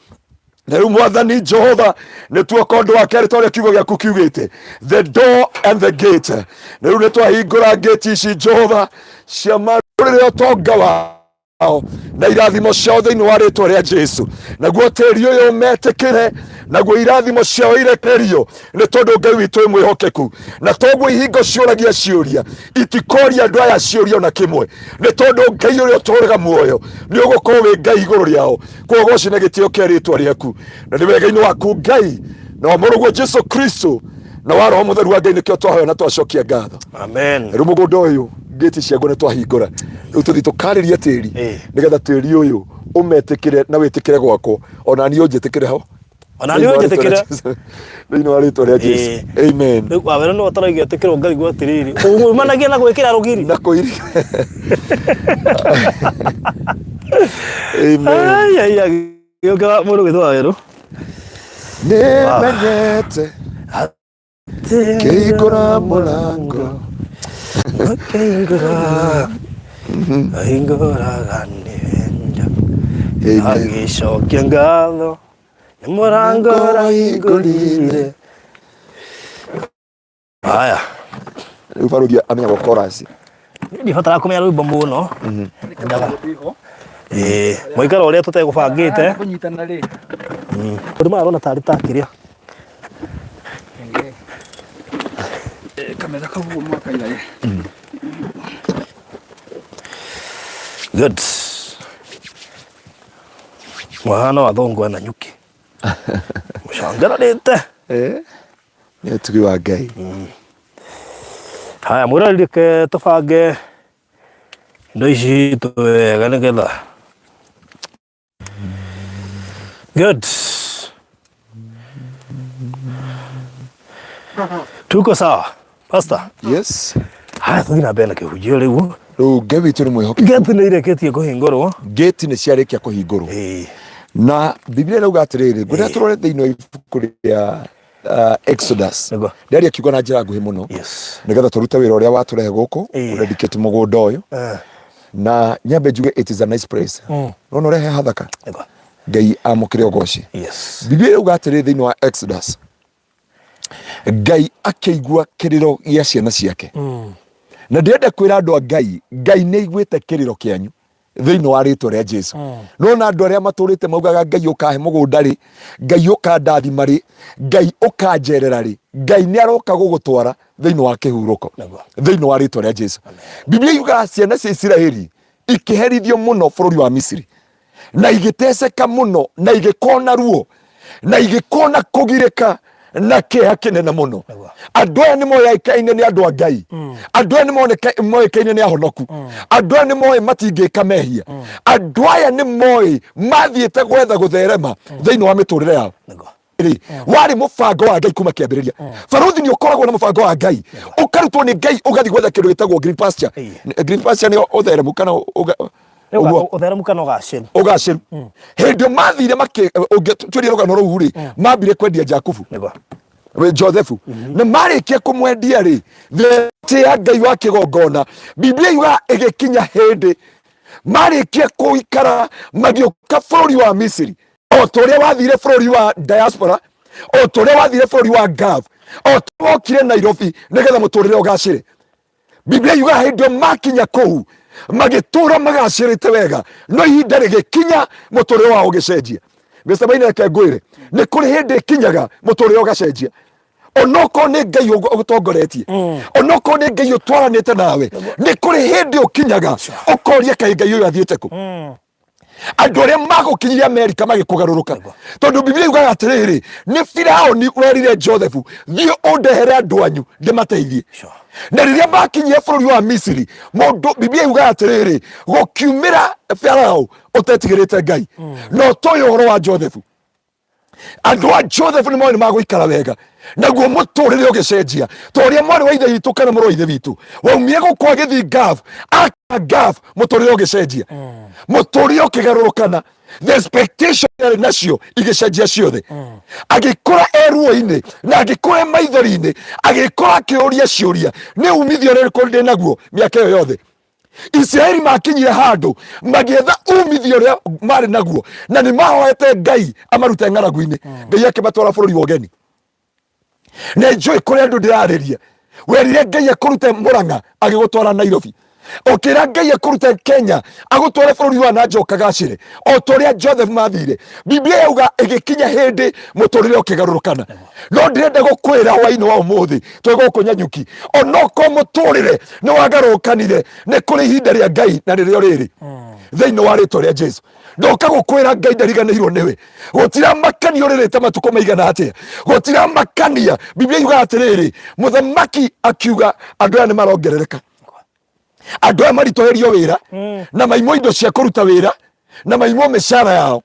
Na rĩu Mwathani Jehova, nĩ tuoka ũndũ wa kerĩ ta ũrĩa kiugo gĩaku kiugĩte, the door and the gate. Na rĩu nĩ twahingũra ngĩti ici Jehova cia marũrĩrĩ ũtonga wao na irathimo ciao thĩinĩ wa rĩtwa rĩa Jesu. Naguo tĩri ũyũ metĩkĩre, naguo irathimo ciao irekerio, nĩ tondũ Ngai witũ wĩ mwĩhokeku. Na toguo ihingo ciũragia ciũria, itikoria andũ aya ciũria ona kĩmwe, nĩ tondũ Ngai ũrĩa ũtũũraga muoyo nĩ ũgũkorwo wĩ Ngai igũrũ rĩao. Kwogoci na gĩtĩo kĩa rĩtwa rĩaku, na nĩ wega-inĩ waku Ngai, na wa mũrũguo Jesu Kristo, na wa Roho Mũtheru wa Ngai, nĩkĩo twahoya na twacokia ngatho. Amen. Rĩu mũgũnda ũyũ ngĩti ciaguo nĩ twahingũra, rĩu tũthiĩ tũkarĩrie tĩri nĩgetha tĩri ũyũ ũmetĩkĩre na wĩtĩkĩre gwakwo, ona niĩ ũnjĩtĩkĩre ho. Ona niĩ ũnjĩtĩkĩre. Thĩinĩ wa rĩtwa rĩa Jesu, amen. Rĩu wawero no ũtarauga ĩtĩkĩrwo ngarigwo atĩrĩrĩ, umanagia na gwĩkĩra rũgiri. Na kũiri. Amen. Ai, ai, ai. Gĩũka mũndũ gwĩtwo Wawerũ. Nĩmenyete kĩhingũra mũrango. Akĩhingũra, ahingũraga nĩenda. Amen. Agĩcokia ngatho nĩ mũrango ũrahingũrire. Haya. Rĩu barũthi amenya gũkorasi. Ndibatara kũmenya rwĩmbo mũno. Endaga. Ĩĩ, mũikaro ũrĩa tũtegũbangĩte. Kũnyitana rĩ. Andũ marona tarĩ ta kĩrĩa. Kamera kau ũguo mwakaiga rĩ. Good. Mũhano wa thongo na nyuki. Mũcangararĩte. Eh? Nĩ ũtugi wa Ngai. Haya, mwĩroreri, reke tũbange indo ici citũ wega nĩgetha. Good. Tuko sawa, Pastor? Yes. Haya, tũthiĩ na mbere na kĩhunjio rĩu. Rĩu Ngai witũ nĩ mwĩhokeku. Ngeti nĩ irĩkĩtie kũhingũrwo. Ngĩti nĩ ciarĩkia kũhingũrwo. Ĩĩ. Na Biblia ĩrauga atĩrĩrĩ, ngwenda tũrore thĩinĩ wa ibuku rĩa Exodus. Nĩguo. Ndĩaria kiugo na njĩra nguhĩ mũno nĩgetha tũrute wĩra ũrĩa watũrehe gũkũ, kũredicate mũgũnda ũyũ. Na nyambe njuge it is a nice place. Nona ũrĩa he hathaka. Nĩguo. Ngai amũkĩre ũgoci. Biblia ĩrauga atĩrĩ thĩinĩ wa Exodus, Ngai akĩigua kĩrĩro gĩa ciana ciake. Na ndĩrenda kwĩra andũ a Ngai, Ngai nĩ aiguĩte kĩrĩro kĩanyu thĩinĩ wa rĩtwa rĩa Jesu. Nona andũ arĩa matũrĩte maugaga Ngai ũkahe mũgũnda rĩ, Ngai ũkandathima rĩ, Ngai ũkanjerera rĩ, Ngai nĩ aroka gũgũtwara thĩinĩ wa kĩhurũko Nĩguo. thĩinĩ wa rĩtwa rĩa Jesu. Biblia yugaga ciana cia Isiraeli ikĩherithio mũno bũrũri wa Misiri na igĩteceka mũno na igĩkona ruo na igĩkona kũgirĩka na kĩeha kĩnene mũno. Nĩguo. Andũ aya nĩ moyaĩkaine nĩ andũ a Ngai, andũ aya nĩ moĩkaine nĩ ahonoku, andũ aya nĩ moĩ matingĩka mehia, andũ aya nĩ moĩ mathiĩte gwetha gũtherema thĩinĩ wa mĩtũrĩre yao. Nĩguo. Rĩ warĩ mũbango wa Ngai kuma kĩambĩrĩria. Barũthi, nĩ ũkoragwo na mũbango wa Ngai, ũkarutwo nĩ Ngai ũgathiĩ gwetha kĩndũ gĩtagwo green pasture. Green pasture nĩ ũtheremu kana ũguo. Ũtheremu kana ũgacĩru. Ũgacĩru. Hĩndĩ ĩyo mathire ũngĩtuĩria rũgano rũu rĩ, mambire kwendia Jakubu, Nĩguo. we Joseph, na marĩkia kũmwendia rĩ, thĩ ya Ngai wa kĩgongona, Biblia yugaga ĩgĩkinya hĩndĩ marĩkia kũikara magĩũka bũrũri wa Misiri, o ta ũrĩa wathire bũrũri wa diaspora, o ta ũrĩa wathire bũrũri wa Gulf, o ta ũrĩa wokire Nairobi nĩgetha mũtũrĩre ũgacĩre. Biblia yugaga hĩndĩ ĩyo makinya kũu magĩtũra magacĩrĩte wega, no ihinda rĩgĩkinya mũtũrĩre wao ũgĩcenjia. Mr. Maina, reke ngwĩre, nĩ kũrĩ hĩndĩ ĩkinyaga mũtũrĩre ũgacenjia, onokorwo nĩ Ngai ũgũtongoretie, onokorwo nĩ Ngai ũtwaranĩte nawe, nĩ kũrĩ hĩndĩ ũkinyaga ũkoria kaĩ Ngai ũyũ athiĩte kũ. Andũ arĩa magũkinyirie Amerika magĩkũgarũrũka, tondũ Biblia yugaga atĩrĩrĩ, nĩ Firaũni werire Joseph, thiĩ ũndehere andũ anyu ndĩmateithie. Na rĩrĩa makinyire bũrũri wa Misiri, mũndũ Biblia yugaga atĩrĩrĩ, gũkiumĩra Farao ũtetigĩrĩte Ngai na ũtoĩ ũhoro wa Josefu. Andũ a Joseph nĩ moĩ nĩ magũikara wega, naguo mũtũrĩre ũgĩcenjia. Ta ũrĩa mwarĩ wa ithe witũ kana mũrũ wa ithe witũ waumire gũkũ agĩthiĩ Gulf, aka Gulf, mũtũrĩre ũgĩcenjia, mũtũrĩre ũkĩgarũrũkana, the expectation yarĩ nacio igĩcenjia ciothe. Agĩkũra e ruo-inĩ na agĩkũra e maithori-inĩ, agĩkũra akĩũria ciũria, nĩ umithio ũrĩkũ ndĩ naguo mĩaka ĩyo yothe? Isiraeli makinyire handũ magĩetha umithio ũrĩa marĩ naguo, na nĩ mahoete Ngai amarute ng'aragu-inĩ. Ngai akĩmatwara bũrũri wa ũgeni. Nĩ njũĩ kũrĩa andũ ndĩrarĩria, werire Ngai akũrute Mũrang'a agĩgũtwara Nairobi, ũkĩra Ngai akũrute Kenya agũtware bũrũri wa na nja ũkagacĩre o ta ũrĩa Joseph mathire. Biblia yauga ĩgĩkinya hĩndĩ mũtũrĩre ũkĩgarũrũkana. No ndĩrenda gũkwĩra hwainĩ wa ũmũthĩ twĩ gũkũ Nyanyuki, onokorwo mũtũrĩre nĩ wagarũrũkanire, nĩ kũrĩ ihinda rĩa Ngai na nĩrĩo rĩrĩ thĩinĩ wa rĩtwa rĩa Jesu. Ndoka gũkwĩra Ngai ndariganĩirwo nĩwe. Gũtiramakania ũrĩrĩte matukũ maigana atĩa, gũtiramakania. Biblia yugaga atĩrĩrĩ, mũthamaki akiuga andũ aya nĩ marongerereka, andũ aya maritũhĩrio wĩra na maimwo indo cia kũruta wĩra na maimwo mĩcara yao.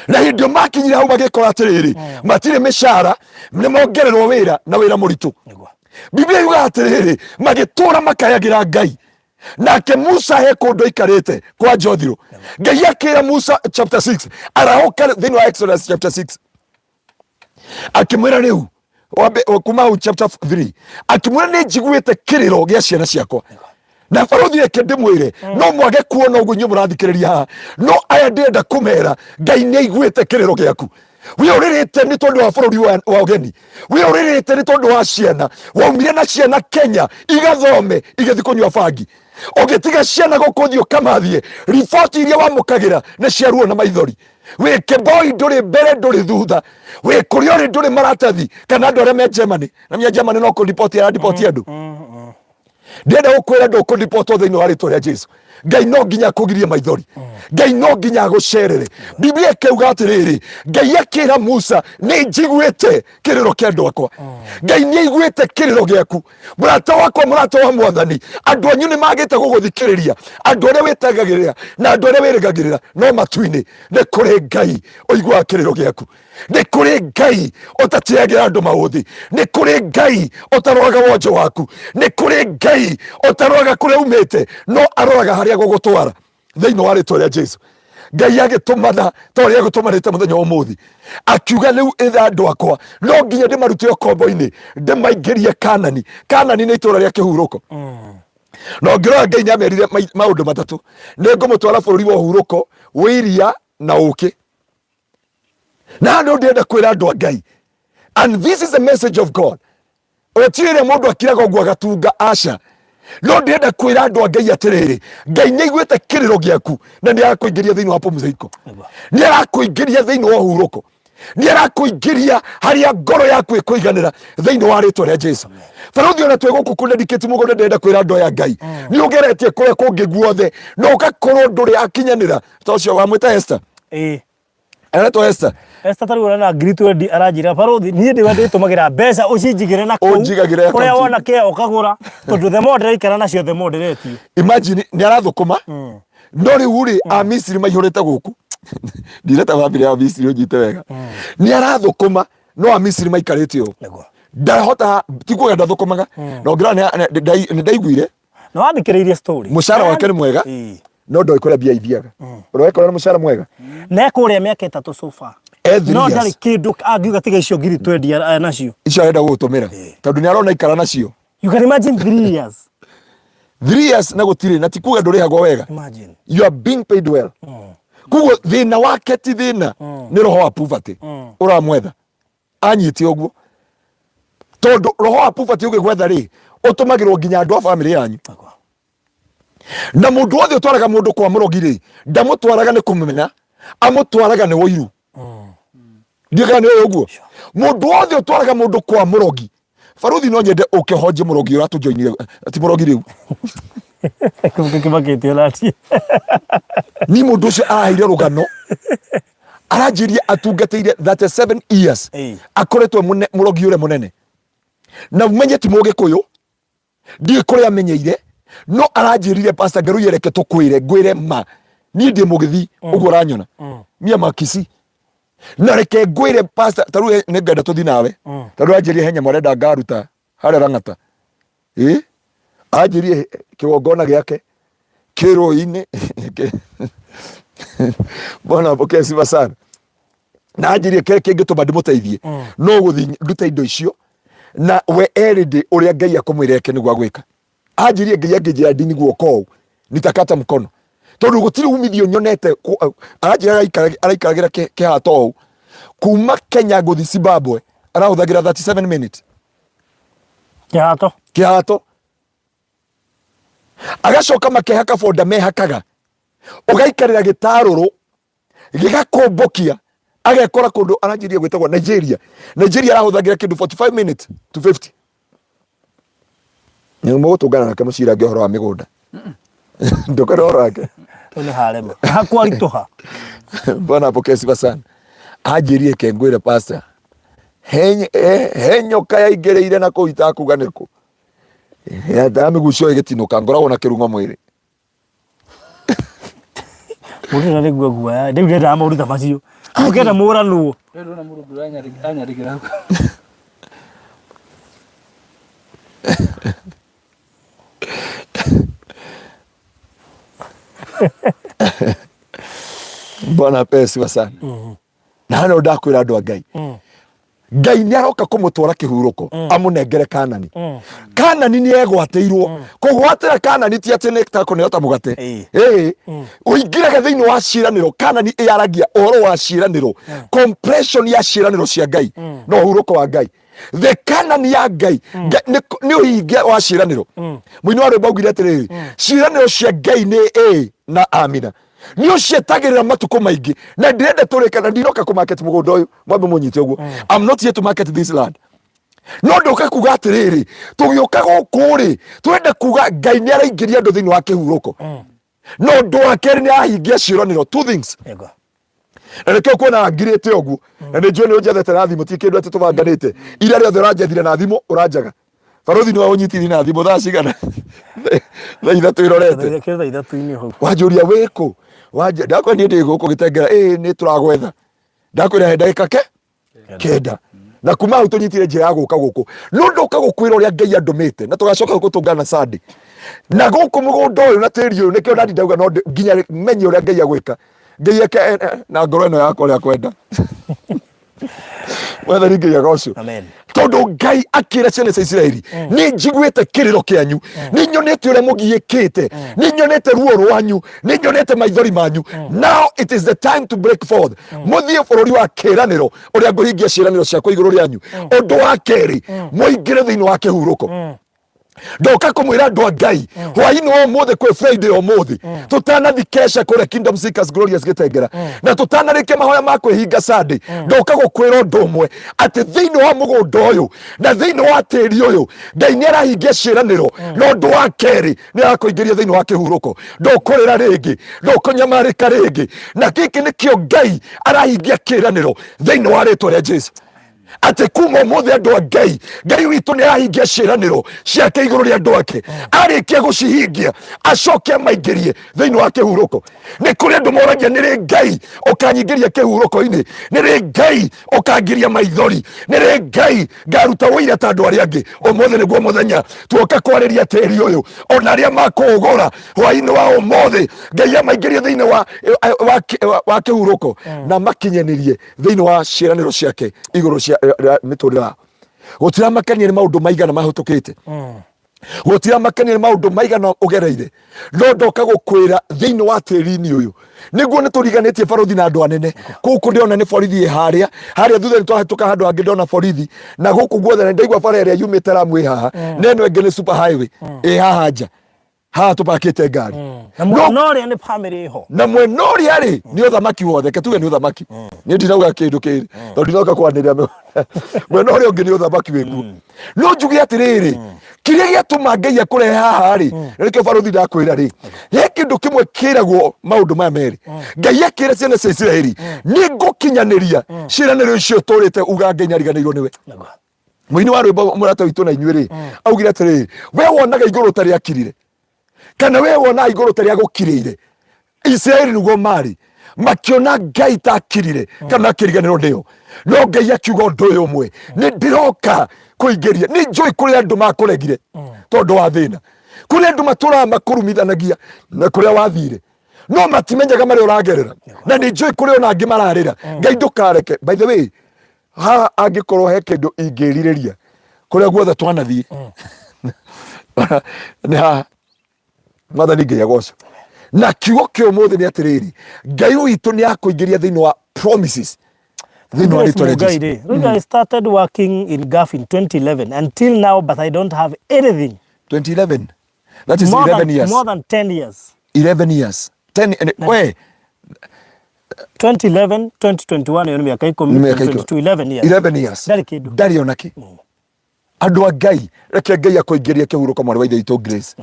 Na hĩndĩ ĩyo makinyire hau magĩkora atĩrĩrĩ, matirĩ mĩcara, nĩ mongererwo wĩra na wĩra mũritũ. Biblia yugaga atĩrĩrĩ, magĩtũra makayagĩra Ngai. Nake Musa he kũndũ aikarĩte kwa Jothiro, Ngai akĩra Musa chapter 6, arahũka, thĩinĩ wa Exodus chapter 6, akĩmwĩra rĩu kuma hau chapter 3, akĩmwĩra nĩ njiguĩte kĩrĩro gĩa ciana ciakwa. Na barũthi, reke ndĩmwĩre, no mwage kuona ũguo inyuĩ mũrathikĩrĩria haha, no aya ndĩrenda kũmera, Ngai nĩ aiguĩte kĩrĩro gĩaku. We ũrĩrĩte nĩ tondũ wa bũrũri wa ũgeni, we ũrĩrĩte nĩ tondũ wa ciana waumire na ciana Kenya igathome igĩthiĩ kũnyua bangi, ũgĩtiga ciana gũkũ thiĩ ũkamathiĩ. Riboti iria wamũkagĩra nĩ cia ruo na maithori. Wĩ kĩboi, ndũrĩ mbere ndũrĩ thutha, wĩ kũrĩa ũrĩ ndũrĩ maratathi kana andũ arĩa me Germany na mia Germany no kũriboti arariboti andũ. Ndĩrenda gũkwĩra ndũkũribotwo thĩinĩ wa rĩtwa rĩa Jesu. Ngai no nginya akũgirie maithori, Ngai no nginya agũcerere. Biblia ĩkauga atĩrĩrĩ, Ngai akĩra Musa, nĩ njiguĩte kĩrĩro kĩa andũ akwa. Ngai nĩ aiguĩte kĩrĩro gĩaku, mũrata wakwa, mũrata wa Mwathani. Andũ anyu nĩ magĩte gũgũthikĩrĩria, andũ arĩa wĩtangagĩrĩra na andũ arĩa wĩrĩgagĩrĩra, no matu-inĩ nĩ kũrĩ Ngai ũiguaga kĩrĩro gĩaku, nĩ kũrĩ Ngai ũtateagĩra andũ maũthĩ, nĩ kũrĩ Ngai ũtaroraga wonje waku, nĩ kũrĩ Ngai ũtaroraga kũrĩa umĩte, no aroraga harĩa gũgũtwara thĩinĩ wa rĩtwa rĩa Jesu. Ngai agĩtũmana ta ũrĩa agũtũmanĩte mũthenya wa ũmũthĩ, akiuga rĩu ĩtha andũ akwa no nginya ndĩmarute ũkombo-inĩ ndĩmaingĩrie Kanani. Kanani nĩ itũũra rĩa kĩhurũko. Na ũngĩrora Ngai nĩ amerire maũndũ matatũ: nĩ ngũmũtwara bũrũri wa ũhurũko wĩ iria na ũkĩ. Na handũ ndĩrenda kwĩra andũ a Ngai, and this is the message of God, gũtirĩ rĩrĩa mũndũ akiraga ũguo agatunga, aca. No ndĩrenda kwĩra andũ a Ngai atĩrĩrĩ, Ngai nĩ aiguĩte kĩrĩro gĩaku na nĩ arakũingĩria thĩinĩ wa pumziko, nĩ arakũingĩria thĩinĩ wa ũhurũko, nĩ arakũingĩria harĩa ngoro yaku ĩkũiganĩra thĩinĩ wa rĩtwa rĩa Jesu. Barũthi, ona twĩ gũkũ kũndedicate mũgũnda, ndĩrenda kwĩra andũ aya Ngai, nĩ ũgeretie kũrĩa kũngĩ guothe na ũgakorwo ndũrĩ akinyanĩra. Ta ũcio wamwĩta Esther, aretwo Esther. Esther tarĩu ona ngiri twendi aranjĩra, barũthi, niĩ ndĩwe ndĩtũmagĩra mbeca ũcinjigĩre na kũu Ũnjigagĩre kũrĩa account. Wona kĩa ũkagũra, tondũ the more ndĩraikara nacio, the more ndĩretio. Imagine nĩ arathũkũma, no rĩu rĩ, Amisiri maihũrĩte gũkũ. Ndireta bamĩrĩ ya Misiri ũnyite wega. Nĩ arathũkũma, no Amisiri maikarĩte ũũ. Ndahota ti kuga ndathũkũmaga, na ũngĩrora nĩ ndaiguire Na wathikĩrĩirie story. Mũcara wake nĩ mwega, no ndoĩ kũrĩa mbia ithiaga. Ũroĩ nĩ mũcara mwega. Na ekũrĩa mĩaka 3 so far. E three No years. ndarĩ kĩndũ angiuga tiga icio ngiri twendi nacio. Icio arenda gũgũtũmĩra tondũ nĩ arona ikara nacio. You can imagine, 3 years. 3 years na gũtirĩ, na ti kuga ndũrĩhagwo wega. Imagine. You are being paid well. Koguo thĩna wake ti thĩna, nĩ roho wa poverty ũramwetha anyite ũguo, tondũ roho wa poverty ũgĩgwetha rĩ, ũtũmagĩrwo nginya andũ a famĩlĩ yanyu. Na mũndũ wothe ũtwaraga mũndũ kwa mũrogi rĩ, ndamũtwaraga nĩ kũmũmena, amũtwaraga nĩ ũiru. Ndiĩ kana nĩ ũĩ ũguo. Mũndũ wothe ũtwaraga mũndũ kwa mũrogi, baruthi, no nyende ũke honje mũrogi ũrĩa tũjoinire, ti mũrogi rĩu. Kĩmakĩtie nati. Ni mũndũ ũcio araheire rũgano, aranjĩria atungatĩire 37 years, akoretwo mũrogi ũrĩa mũnene. Na umenye ti mũgĩkũyũ. Ndiũĩ kũrĩa amenyeire, no aranjĩrire, Pastor Ngaruiya, reke tũkwĩre, ngwĩre ma, niĩ ndĩ mũgĩthi ũguo ũranyona, niĩ makisi, na reke ngwĩre pastor, ta rĩu nĩ ngenda tũthi nawe, tondũ anjĩrire he nyamũ arenda ngaruta harĩa Lang'ata, ĩ anjĩrire kĩgongona gĩake kĩ rũĩ-inĩ. Bwana apokee sifa sana. Na anjĩrire kĩrĩa kĩngĩtũma ndĩmũteithie no gũthiĩ ndute indo icio, na we erĩndĩ ũrĩa Ngai akũmwĩra eke nĩguo agwĩka. Anjĩrire Ngai angĩnjĩra ndini guoko ũũ, nitakata mkono, tondũ gũtirĩ umithio nyonete. Aranjĩra araikaragĩra kĩhato ũũ kuma Kenya gũthiĩ Zimbabwe arahũthagĩra 37 minutes. Kĩhato. Kĩhato. Agacoka makehaka bonda mehakaga, ũgaikarĩra gĩtarũrũ gĩgakũmbũkia, agekora kũndũ aranjĩria gwĩtagwo Nigeria. Nigeria arahũthagĩra kĩndũ 45 minutes to 50. Nĩ mũgũtũngana nake mũcirange ũhoro wa mĩgũnda, ndũkore ũhoro wake. Hau nĩ harema hakwaritũha. Bwana apokee sifa sana. Anjĩrie ke ngwĩre pastor, he nyoka yaingĩrĩire na kũu itakuga nĩkũ, ndamĩgucio ĩgĩtinũka, ngoragwo na kĩrung'o mwĩrĩ. Mũndũ na nĩguo guoya rĩu ndendaga maũndũ ta macio, mũkenda mũranwo. Rĩu ndona mũrungu anyarĩgĩra hau. Bwana apewe sifa sana. Na hano ndakwĩra andũ a Ngai, Ngai nĩ aroka kũmũtwara kĩhurũko, amũnengere Kanani. Kanani nĩ egwatĩirwo. Kũgwatĩra Kanani ti atĩ nĩ ta kũneo ta mũgate. Ĩĩ, ũingĩraga thĩinĩ wa ciĩranĩro. Kanani ĩyaragia ũhoro wa ciĩranĩro, compression ya ciĩranĩro cia Ngai na ũhurũko wa Ngai. The Kanani ya Ngai nĩ ũhingia wa ciĩranĩro. Mũini wa rwĩmbo augire atĩrĩrĩ, ciĩranĩro cia Ngai nĩ ĩĩ na amina, nĩ ũcietagĩrĩra matukũ maingĩ. Na ndĩrenda tũrĩka na ndinoka kũ market mũgũnda ũyũ, mwambe mũnyite ũguo. I'm not here to market this land, no ndoka kuga atĩrĩrĩ, tũgĩũka gũkũ rĩ, tũrenda kuga Ngai nĩ araingĩria andũ thĩinĩ wa kĩhurũko, no ũndũ wa kerĩ nĩ arahingia ciĩranĩro. Two things. Ego. Na nĩkĩo kuona ngirĩte ũguo, na nĩ njũĩ nĩ ũnjethete na thimũ, ti kĩndũ atĩ tũbanganĩte. Ira rĩothe ũranjethire na thimũ, ũranjaga barothi nĩwe ũnyitithie na thimũ thaa cigana? Thaa 3 irorete. Kĩrĩ thaa 3-inĩ hau. Wanjũria wĩkũ, ndakwĩra niĩ ndĩ gũkũ Gĩtengera, ĩĩ nĩ tũragwetha, ndakwĩra he ndagĩka ke 9, na kuma hau tũnyitire njĩra ya gũka gũkũ, no ndoka gũkwĩra ũrĩa Ngai andũmĩte, na tũgacoka gũtũngana Sunday na gũkũ mũgũnda ũyũ na tĩri ũyũ. Nĩkĩo ndandi ndauga no nginya menye ũrĩa Ngai agwĩka. Ngai eke na ngoro ĩno yakwa ũrĩa akwenda. Mwathani Ngai agocwo. Amen. Tondũ Ngai akĩra ciana cia Isiraeli, nĩ njiguĩte kĩrĩro kĩanyu, nĩ nyonete ũrĩa mũgiĩkĩte, nĩ nyonete ruo rwanyu, nĩ nyonete maithori manyu. Now it is the time to break forth, mũthiĩ bũrũri wa kĩĩranĩro ũrĩa ngũhingia ciĩranĩro ciakwa igũrũ rĩanyu. Ũndũ wa kerĩ, mũingĩre thĩinĩ wa kĩhurũko. Ndoka kũmwĩra andũ a Ngai, hwainĩ wa ũmũthĩ, kwĩ Friday ũmũthĩ, tũtanathi kesha kũrĩa Kingdom Seekers Glorious Gĩtengera, na tũtanarĩkia mahoya ma kwĩhinga Sunday, ndoka gũkwĩra ũndũ ũmwe, atĩ thĩinĩ wa mũgũnda ũyũ na thĩinĩ wa tĩri ũyũ, Ngai nĩ arahingia ciĩranĩro, na ũndũ wa kerĩ nĩ arakũingĩria thĩinĩ wa kĩhurũko. Ndũkũrĩra rĩngĩ, ndũkũnyamarĩka rĩngĩ, na gĩkĩ nĩkĩo Ngai arahingia kĩĩranĩro thĩinĩ wa rĩtwa rĩa Jesu, atĩ kuma ũmũthĩ, andũ a Ngai, Ngai witũ nĩ arahingia ciĩranĩro ciake igũrũ rĩa andũ ake. Arĩkia gũcihingia, acoke amaingĩrie thĩinĩ wa kĩhurũko. Nĩ kũrĩ andũ moragia, nĩ rĩ Ngai ũkanyingĩria kĩhurũko-inĩ? Nĩ rĩ Ngai ũkangiria maithori? Nĩ rĩ Ngai ngaruta ũira ta andũ arĩa angĩ? Ũmũthĩ nĩguo mũthenya tuoka kwarĩria tĩri ũyũ ona arĩa makũũgũra. Hwainĩ wa ũmũthĩ Ngai amaingĩrie thĩinĩ wa kĩhurũko na makinyanĩrie thĩinĩ wa ciĩranĩro ciake igũrũ cia mĩtũrĩre yao. Gũtiramakania nĩ maũndũ maigana mahĩtũkĩte, gũtiramakania nĩ maũndũ maigana ũgereire, no ndoka gũkwĩra thĩinĩ wa tĩri-inĩ ũyũ nĩguo nĩ tũriganĩtie barothi na andũ anene. Gũkũ ndĩrona nĩ borithi ĩ harĩa harĩa thutha, nĩ twahĩtũka handũ hangĩ ndona borithi, na gũkũ guothe nĩ ndaigua bara ĩrĩa yumĩte Ramu ĩ haha, na ĩno ĩngĩ nĩ super highway ĩ haha nja haha tũpakĩte ngari. Na mwena ũrĩa nĩ family ĩho. Na mwena ũrĩa rĩ nĩ ũthamaki wothe, ke tuge nĩ ũthamaki. Niĩ ndinauga kĩndũ kĩrĩ tondũ ndinoka kwanĩrĩra mwena ũrĩa ũngĩ nĩ ũthamaki wĩkuo. No njuge atĩrĩrĩ, kĩrĩa gĩatũma Ngai akũrehe haha rĩ, na nĩkĩo barothi ndakwĩra rĩ, he kĩndũ kĩmwe kĩragwo maũndũ maya merĩ. Ngai akĩra ciana cia Isiraeli, nĩ ngũkinyanĩria ciĩranĩro icio tũrĩte uga Ngai nĩariganĩirwo nĩwe. Mũini wa rwĩmbo mũrata witũ na inyuĩ rĩ, augire atĩrĩrĩ, we wonaga igũrũ ta rĩakirire, kana we wonaga igũrũ ta rĩagũkirĩire. Isiraeli nĩguo marĩ makiona Ngai ta akirire kana akĩriganĩrwo nĩo, no Ngai akiuga ũndũ ũyũ ũmwe, nĩ ndĩroka kũingĩria. Nĩ njũĩ kũrĩ andũ makũregire tondũ wa thĩna, kũrĩ andũ matũraga makũrumithanagia na kũrĩa wathire, no matimenyaga marĩa ũragerera, na nĩ njũĩ kũrĩ ona angĩ mararĩra. Ngai ndũkareke. By the way, haha angĩkorwo he kĩndũ ingĩrirĩria kũrĩa guothe twanathiĩ nĩ haha. Mwathani Ngai agocwo. Na kiugo kĩa ũmũthĩ nĩ atĩrĩrĩ, Ngai witũ nĩ akũingĩria thĩinĩ wa promises thĩinĩ wa rĩtwa rĩa Jesu. Rĩu I started working in Gulf in 2011 until now, but I don't have anything. 2011, that is More 11 than, years. More than 10 years. 11 years, 10 we. 2011, 2021, ĩyo nĩ mĩaka 10. Nĩ mĩaka 10. 22, 11 years. 11 years. Ndarĩ kĩndũ. Ndarĩ ona kĩ. Andũ a Ngai, reke Ngai akũingĩrie kĩhurũko, mwarĩ wa ithe witũ Grace.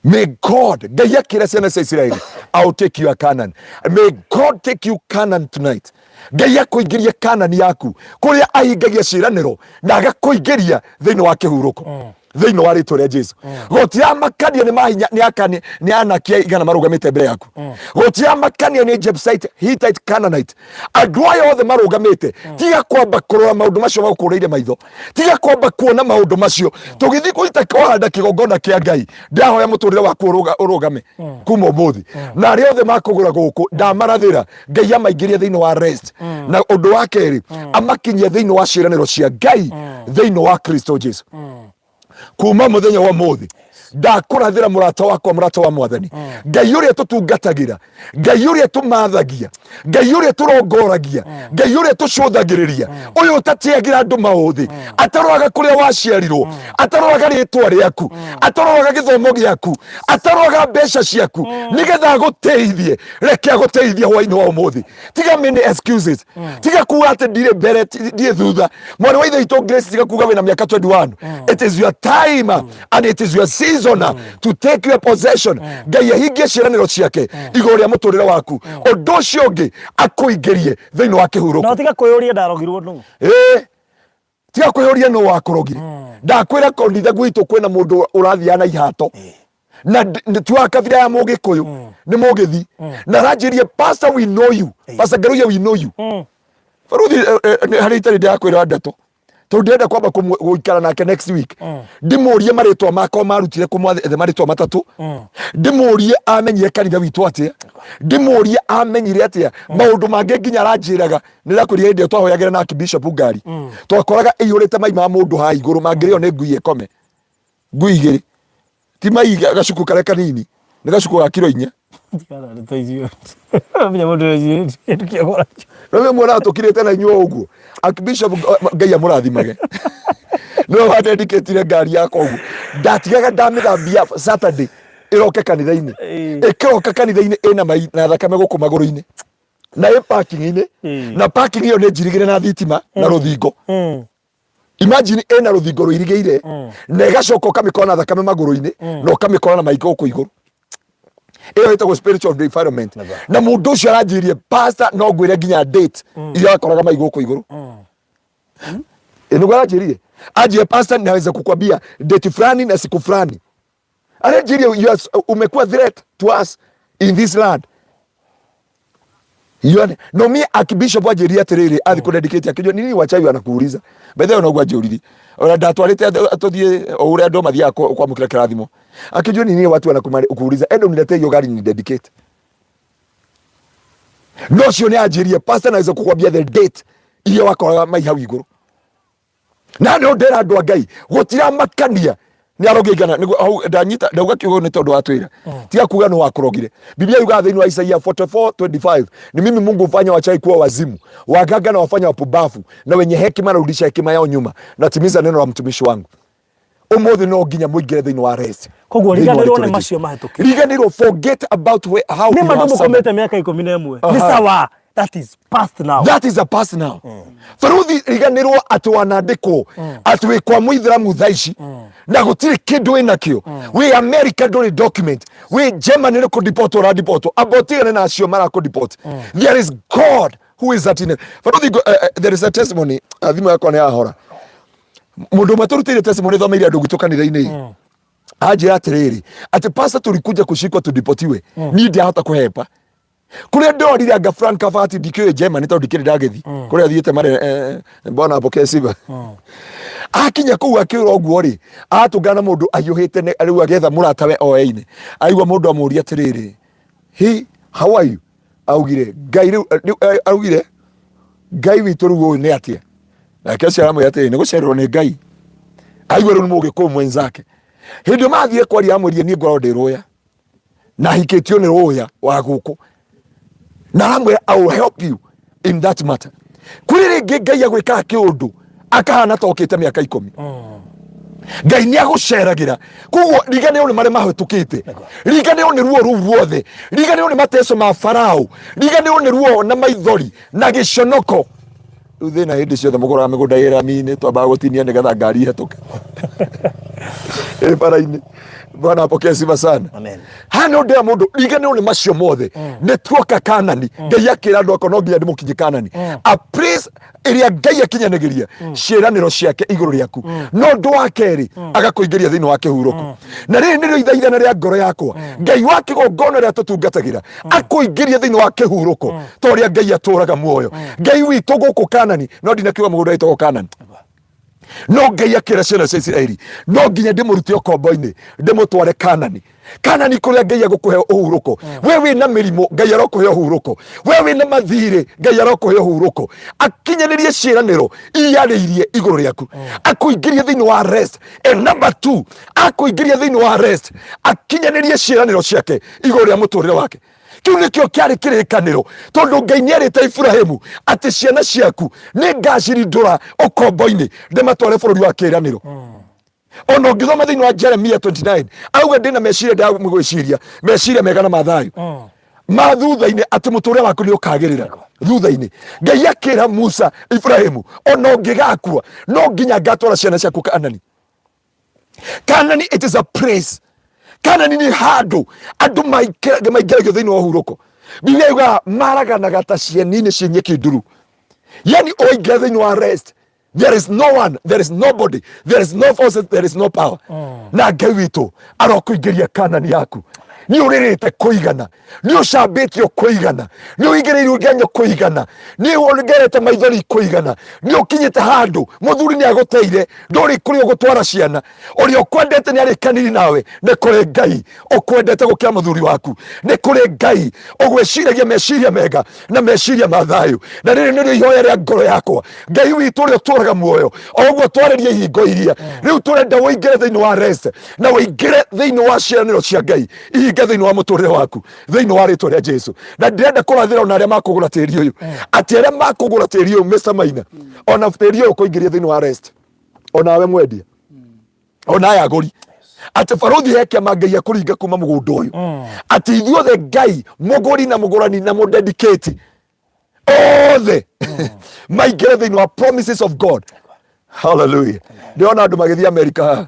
May God, Ngai akĩra ciana cia Isiraeli, "I'll take you a Canaan." May God take you Canaan tonight. Ngai akũingĩrie Canaan yaku, kũrĩa ahingagia ciĩranĩro na agakũingĩria thĩinĩ wa kĩhurũko. Thĩinĩ wa rĩtwa rĩa Jesu. Gũtiramakania nĩ mahinya nĩ akani nĩ anaki igana marũgamĩte mbere yaku. Gũtiramakania nĩ Jebusite, Hittite, Canaanite. Andũ aya othe marũgamĩte. Tiga kwamba kũrora maũndũ macio magũkũrĩire maitho. Tiga kwamba kuona maũndũ macio. Tũgĩthiĩ kũruta kũhanda kĩgongona kĩa Ngai, ndahoya mũtũrĩre waku ũrũgame kuma ũmũthĩ, na arĩa othe makũgũra gũkũ ndamarathĩra Ngai amaingĩrie thĩinĩ wa rest, na ũndũ wa kerĩ amakinyie thĩinĩ wa ciĩranĩro cia Ngai thĩinĩ wa Kristo Jesu. Kuma mũthenya wa mũthĩ ndakũrathĩra, mũrata wakwa, mũrata wa Mwathani, Ngai ũrĩa tũtungatagĩra, Ngai ũrĩa tũmathagia, Ngai ũrĩa tũrongoragia, Ngai ũrĩa tũcũthagĩrĩria, ũyũ ũtatĩagĩra andũ maũthĩ, ataroraga kũrĩa waciarirwo, ataroraga rĩtwa rĩaku, ataroraga gĩthomo gĩaku, ataroraga mbeca ciaku, nĩgetha agũteithie. Reke agũteithie hwainĩ wa ũmũthĩ. Tiga many excuses, tiga kuga atĩ ndirĩ mbere, ndirĩ thutha. Mwarĩ wa ithe witũ Grace, tiga kuga wĩna mĩaka 21. It is your time and it is your season to take your possession. Ngai ahingie ciĩranĩro ciake igũrũ rĩa mũtũrĩre waku. Ũndũ ũcio ũngĩ, akũingĩrie thĩinĩ wa kĩhurũko. Na tiga kwĩyũria ndarogirwo nũ. Ĩĩ, tiga kwĩyũria nũ wakũrogire. Ndakwĩra kanitha gwitũ kwĩna mũndũ ũrathiaga na ihato na ti wa kabira ya mũgĩkũyũ, nĩ mũgĩthi, na aranjĩrie, "Pastor, we know you. Pastor Ngaruiya, we know you." Baruthi harĩa itarĩ ndĩrakwĩra ndeto, tondũ ndĩrenda kwamba gũikara nake next week, ndĩmũrie marĩtwa makwa marutire kũmwathe marĩtwa matatũ, ndĩmũrie amenyire kanitha witũ atĩa, ndĩmũrie amenyire atĩa maũndũ mangĩ. Nginya aranjĩraga, nĩrakwĩrire hĩndĩ ĩyo twahoyagĩra na Archbishop ngari twakoraga ĩiyũrĩte mai ma mũndũ haha igũrũ mangĩrĩo nĩ ngui ĩkome, ngui igĩrĩ, ti mai gacuku karĩa kanini, nĩ gacuku ga kiro 4. Tigana ndeto icio. Menya mũndũ ũcio kĩndũ kĩa goro. Rĩu muonaga tũkirĩte na inyuĩ ũguo. Archbishop, Ngai amũrathimage, nĩwe wadedicatire ngari yakwa ũguo. Ndatigaga ndamĩthambia Saturday ĩroke kanitha-inĩ. Ĩkĩroka kanitha-inĩ ĩna mai na thakame gũkũ magũrũ-inĩ na ĩ parking-inĩ, na parking ĩyo nĩ njirigĩre na thitima na rũthingo. Imagine, ĩna rũthingo rũirigĩire na ĩgacoka ũkamĩkora na thakame magũrũ-inĩ na ũkamĩkora na mai gũkũ igũrũ. Ĩyo ĩtagwo spiritual defilement. Na mũndũ ũcio aranjĩrie, "Pastor, no ngwĩre nginya date iria wakoraga mai gũkũ igũrũ." Ĩ nĩguo aranjĩrire, anjie, "Pastor, naweza kukwambia date fulani na siku fulani." Aranjĩrie, "You are, umekuwa threat to us in this land." You no mi Archbishop anjĩrire atĩrĩrĩ, athi kũdedicate, akĩnjũria nini wachawi anakuuliza. By the way, noguo anjũririe ona ndatwarĩte tũthiĩ o ũrĩa andũ mathiaga kwamũkĩra kĩrathimo, akĩnjũria nini watu wanakuuliza, enda uniletee hiyo gari ni dedicate. No ũcio nĩ anjĩrie, "Pastor, naweza kukwambia the date iria wakoraga mai hau igũrũ." Na no ndera andũ a Ngai, gũtiramakania nĩ arogi igana nĩguo hau ndanyita ndauga kiugo nĩ tondũ watwĩra tiga kuga nĩ wakũrogire. Biblia yugaga thĩinĩ wa Isaia 44:25, "Ni mimi Mungu hufanya wachawi kuwa wazimu, waganga na wafanya wapumbavu, na wenye hekima narudisha hekima yao nyuma, natimiza neno la mtumishi wangu." Ũmũthĩ no nginya mũingĩre thĩinĩ wa rest. Koguo Thĩinĩ wa riganĩrwo rĩtwa nĩ rĩa macio Jesu. mahĩtũkire. Riganĩrwo, forget about where, how Nĩ you ma have suffered. ndũmũkomete mĩaka 11. Nĩ sawa. That is past now. That is a past now. Baruthi, riganĩrwo atĩ wanandĩkwo atĩ wĩ kwa mũithĩramu thaa ici na gũtirĩ kĩndũ wĩ nakĩo. Wĩ America ndũrĩ document, wĩ Germany nĩ kũdipotwo ũradipotwo. Amba ũtigane na acio marakũdipot. There is God who is at in. Baruthi, there is a testimony. Thimũ yakwa nĩ yahora. Mũndũ ũmwe tũrutĩire testimony thomeire andũ gwitũ kanitha-inĩ anjĩra atĩrĩrĩ, atĩ pastor, tulikuja kushikwa tudipotiwe, niĩ ndiahota kũhepa kũrĩa ndorire anga Frank Kabati ndikĩũĩ Germany tondũ ndikĩrĩ ndagĩthi kũrĩa thiĩte mare bwana apokee sifa. Akinya kũu akĩũra ũguo rĩ, atũngana na mũndũ ahiũhĩte rĩu agĩetha mũratawe oeine, aigua mũndũ amũria atĩrĩrĩ, "Hi, how are you?" Augire Ngai rĩu augire Ngai witũ rĩu ũyũ nĩ atĩa? Nake ũcio aramwĩra atĩrĩ, nĩ gũcererwo nĩ Ngai. Aigua rĩu nĩ mũgĩkũyũ mwenzake. Hĩndĩ ĩyo mathiĩ kwaria amwĩrire, niĩ ngoragwo ndĩ rũya na hikĩtio nĩ rũya wa gũkũ, na aramwĩra, "I will help you in that matter." Kũrĩ rĩngĩ Ngai agwĩkaga kĩũndũ akahana ta okĩte mĩaka 10. Ngai nĩ agũceragĩra, koguo riganĩrwo nĩ marĩa mahĩtũkĩte, riganĩrwo nĩ ruo rũu ruothe, riganĩrwo nĩ mateso ma Farao, riganĩrwo nĩ ruo na maithori na gĩconoko. Rĩu thĩna hĩndĩ ciothe mũgũraga mĩgũnda ĩ rami-inĩ, twambaga gũtinia nĩgetha ngari ihĩtũke ĩ bara-inĩ. Bwana apokee sifa sana. Amen. Haha nĩ ũndũ mũndũ riganĩrwo nĩ macio mothe, nĩ tuoka Kanani. Ngai akĩra andũ akwa no nginya ndĩmũkinye Kanani, a place ĩrĩa Ngai akinyanagĩria ciĩranĩro ciake igũrũ rĩaku. No ũndũ wa kerĩ, agakũingĩria thĩinĩ wa kĩhurũko, na rĩrĩ nĩrĩo ithaithana rĩa ngoro yakwa. Ngai wa kĩgongona rĩa tũtungatagĩra akũingĩria thĩinĩ wa kĩhurũko ta ũrĩa Ngai atũraga muoyo. Ngai witũ gũkũ Kanani, no ndinakiuga mũgũnda wĩtagwo Kanani, no Ngai akĩra ciana cia Isiraeli, no nginya ndĩmũrute ũkombo-inĩ ndĩmũtware Kanani. Kanani kũrĩa Ngai agũkũhe ũhurũko. We wĩna mĩrimũ, Ngai arokũhe ũhurũko. We wĩna mathirĩ, Ngai arokũhe ũhurũko, akinyanĩrie ciĩranĩro iyarĩirie igũrũ rĩaku, akũingĩrie thĩinĩ wa rest. And number two, akũingĩria thĩinĩ wa rest, akinyanĩrie ciĩranĩro ciake igũrũ rĩa mũtũrĩre wake. Kĩu nĩkĩo kĩarĩ kĩrĩkanĩro, tondũ Ngai nĩerĩte Iburahimu atĩ ciana ciaku nĩ ngacirindũra ũkombo-inĩ ndĩmatware bũrũri wa kĩĩranĩro. Ona ũngĩthoma thĩinĩ wa Jeremia 29, auga ndĩna meciria ndamũgwĩciria, meciria mega na mathayo ma thutha-inĩ, atĩ mũtũrĩre waku nĩ ũkagĩrĩra thutha-inĩ. Ngai akĩra Musa, Iburahimu, ona ũngĩgakua no nginya ngatwara ciana ciaku Kanani. Kanani, it is a place. Kanani nĩ handũ andũ maingĩragio thĩinĩ wa ũhurũko. Biblia yugaga maraganaga ta cieni-inĩ cia nyeki nduru. Yani waingĩra thĩinĩ wa rest, there is no one, there is nobody, there is no forces, there is no power. Na Ngai witũ arokũingĩria Kanani yaku. Nĩ ũrĩrĩte kũigana, nĩ ũcambĩtio kũigana, nĩ ũigĩrĩirwo ngenyo kũigana, nĩ ũgerete maithori kũigana, nĩ ũkinyĩte handũ mũthuri nĩ agũteire, ndũrĩ kũrĩa ũgũtwara ciana, ũrĩa ũkwendete nĩ arĩkaniri nawe. Nĩ kũrĩ Ngai ũkwendete gũkĩra mũthuri waku, nĩ kũrĩ Ngai ũgwĩciragia meciria mega na meciria ma thayũ. Na rĩrĩ nĩrĩo ihoya rĩa ngoro yakwa. Ngai witũ ũrĩa ũtũraga muoyo, o ũguo twarĩria ihingo iria rĩu tũrenda ũingĩre thĩinĩ wa rest na ũingĩre thĩinĩ wa ciĩranĩro cia Ngai, ihinge thĩinĩ wa mũtũrĩre waku thĩinĩ wa rĩtwa rĩa Jesu. Na ndĩrenda kũrathĩra ona arĩa makũgũra tĩri ũyũ, atĩ arĩa makũgũra tĩri ũyũ, Mr. Maina, ona tĩri ũyũ kũingĩria thĩinĩ wa rest, onawe mwendia, ona aya agũri, atĩ barũthi he kĩama Ngai akũringa kuma mũgũnda ũyũ, atĩ ithuothe Ngai mũgũri na mũgũrani na mũdedicate othe maingĩre thĩinĩ wa promises of God. Hallelujah. Ndĩrona andũ magĩthiĩ Amerika haha,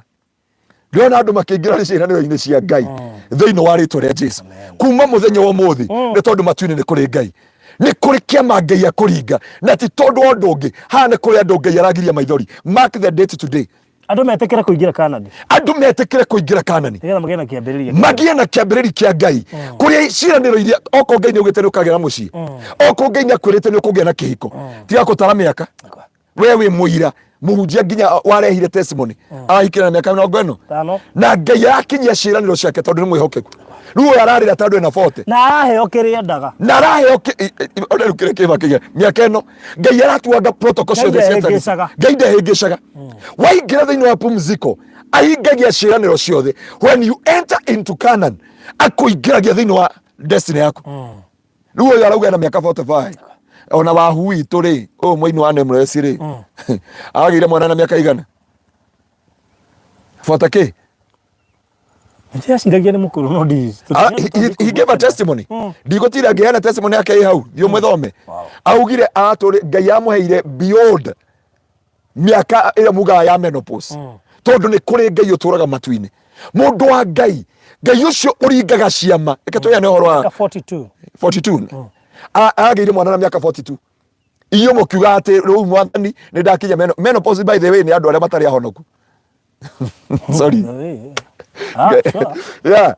ndĩrona andũ makĩingĩra ciĩranĩro-inĩ cia Ngai thĩinĩ wa rĩtwa rĩa Jesu kuma mũthenya wa ũmũthĩ, nĩ tondũ matu-inĩ nĩ kũrĩ Ngai, nĩ kũrĩ kĩama Ngai akũringa, na ti tondũ wa ũndũ ũngĩ. Haha nĩ kũrĩ andũ Ngai aragiria maithori. Mark the date today. Andũ metĩkĩre kũingĩra Kanani. Andũ metĩkĩre kũingĩra Kanani. Nĩgetha magĩe na kĩambĩrĩria. Magĩe na kĩambĩrĩria kĩa Ngai, kũrĩa ciĩranĩro iria okorwo Ngai nĩ augĩte nĩ ũkagĩa na mũciĩ, okorwo Ngai nĩ akwĩrĩte nĩ ũkũgĩa na kĩhiko, tiga gũtara mĩaka. We wĩ mũira mũhunjia nginya warehire testimony, arahikire na mĩaka 50. 5. Na Ngai arakinyia ciĩranĩro ciake tondũ nĩ mwĩhokeku. Rĩu ũyũ ararĩra tondũ ena 40. Na araheo kĩrĩa endaga. Na araheo ona rĩu kĩrĩa kĩba kĩgĩa mĩaka ĩno, Ngai aratuanga protocol Ngai ciothe cia kanitha. ndehĩngĩcaga. Ngai ndehĩngĩcaga. Waingĩra thĩinĩ wa pumziko, ahingagia ciĩranĩro ciothe. When you enter into Canaan, akũingĩragia thĩinĩ wa destiny yaku. Rĩu ũyũ arauga na mĩaka 45, ona wahu witũ rĩ, ũyũ mũini wa Nameless rĩ, agĩire mwana na mĩaka igana? 40 kĩ? Ndĩreciragia nĩ mũkũrũ no ndi. Ah, he gave a testimony. Ndigũtira ngĩheana testimony yake ĩ hau, thiĩ ũmĩthome. Augire atũrĩ Ngai amũheire beyond mĩaka ĩrĩa mugaga ya menopause, tondũ nĩ kũrĩ Ngai ũtũraga matu-inĩ. Mũndũ wa Ngai, Ngai ũcio ũringaga ciama. Reke tũheane ũhoro wa Mĩaka 42. 42. Agĩire mwana na mĩaka 42. Inyuĩ mũkiuga atĩ rĩu mwathani nĩ ndakinya menopause. By the way, nĩ andũ arĩa matarĩ ahonoku, sorry. Ah, sure. Yeah,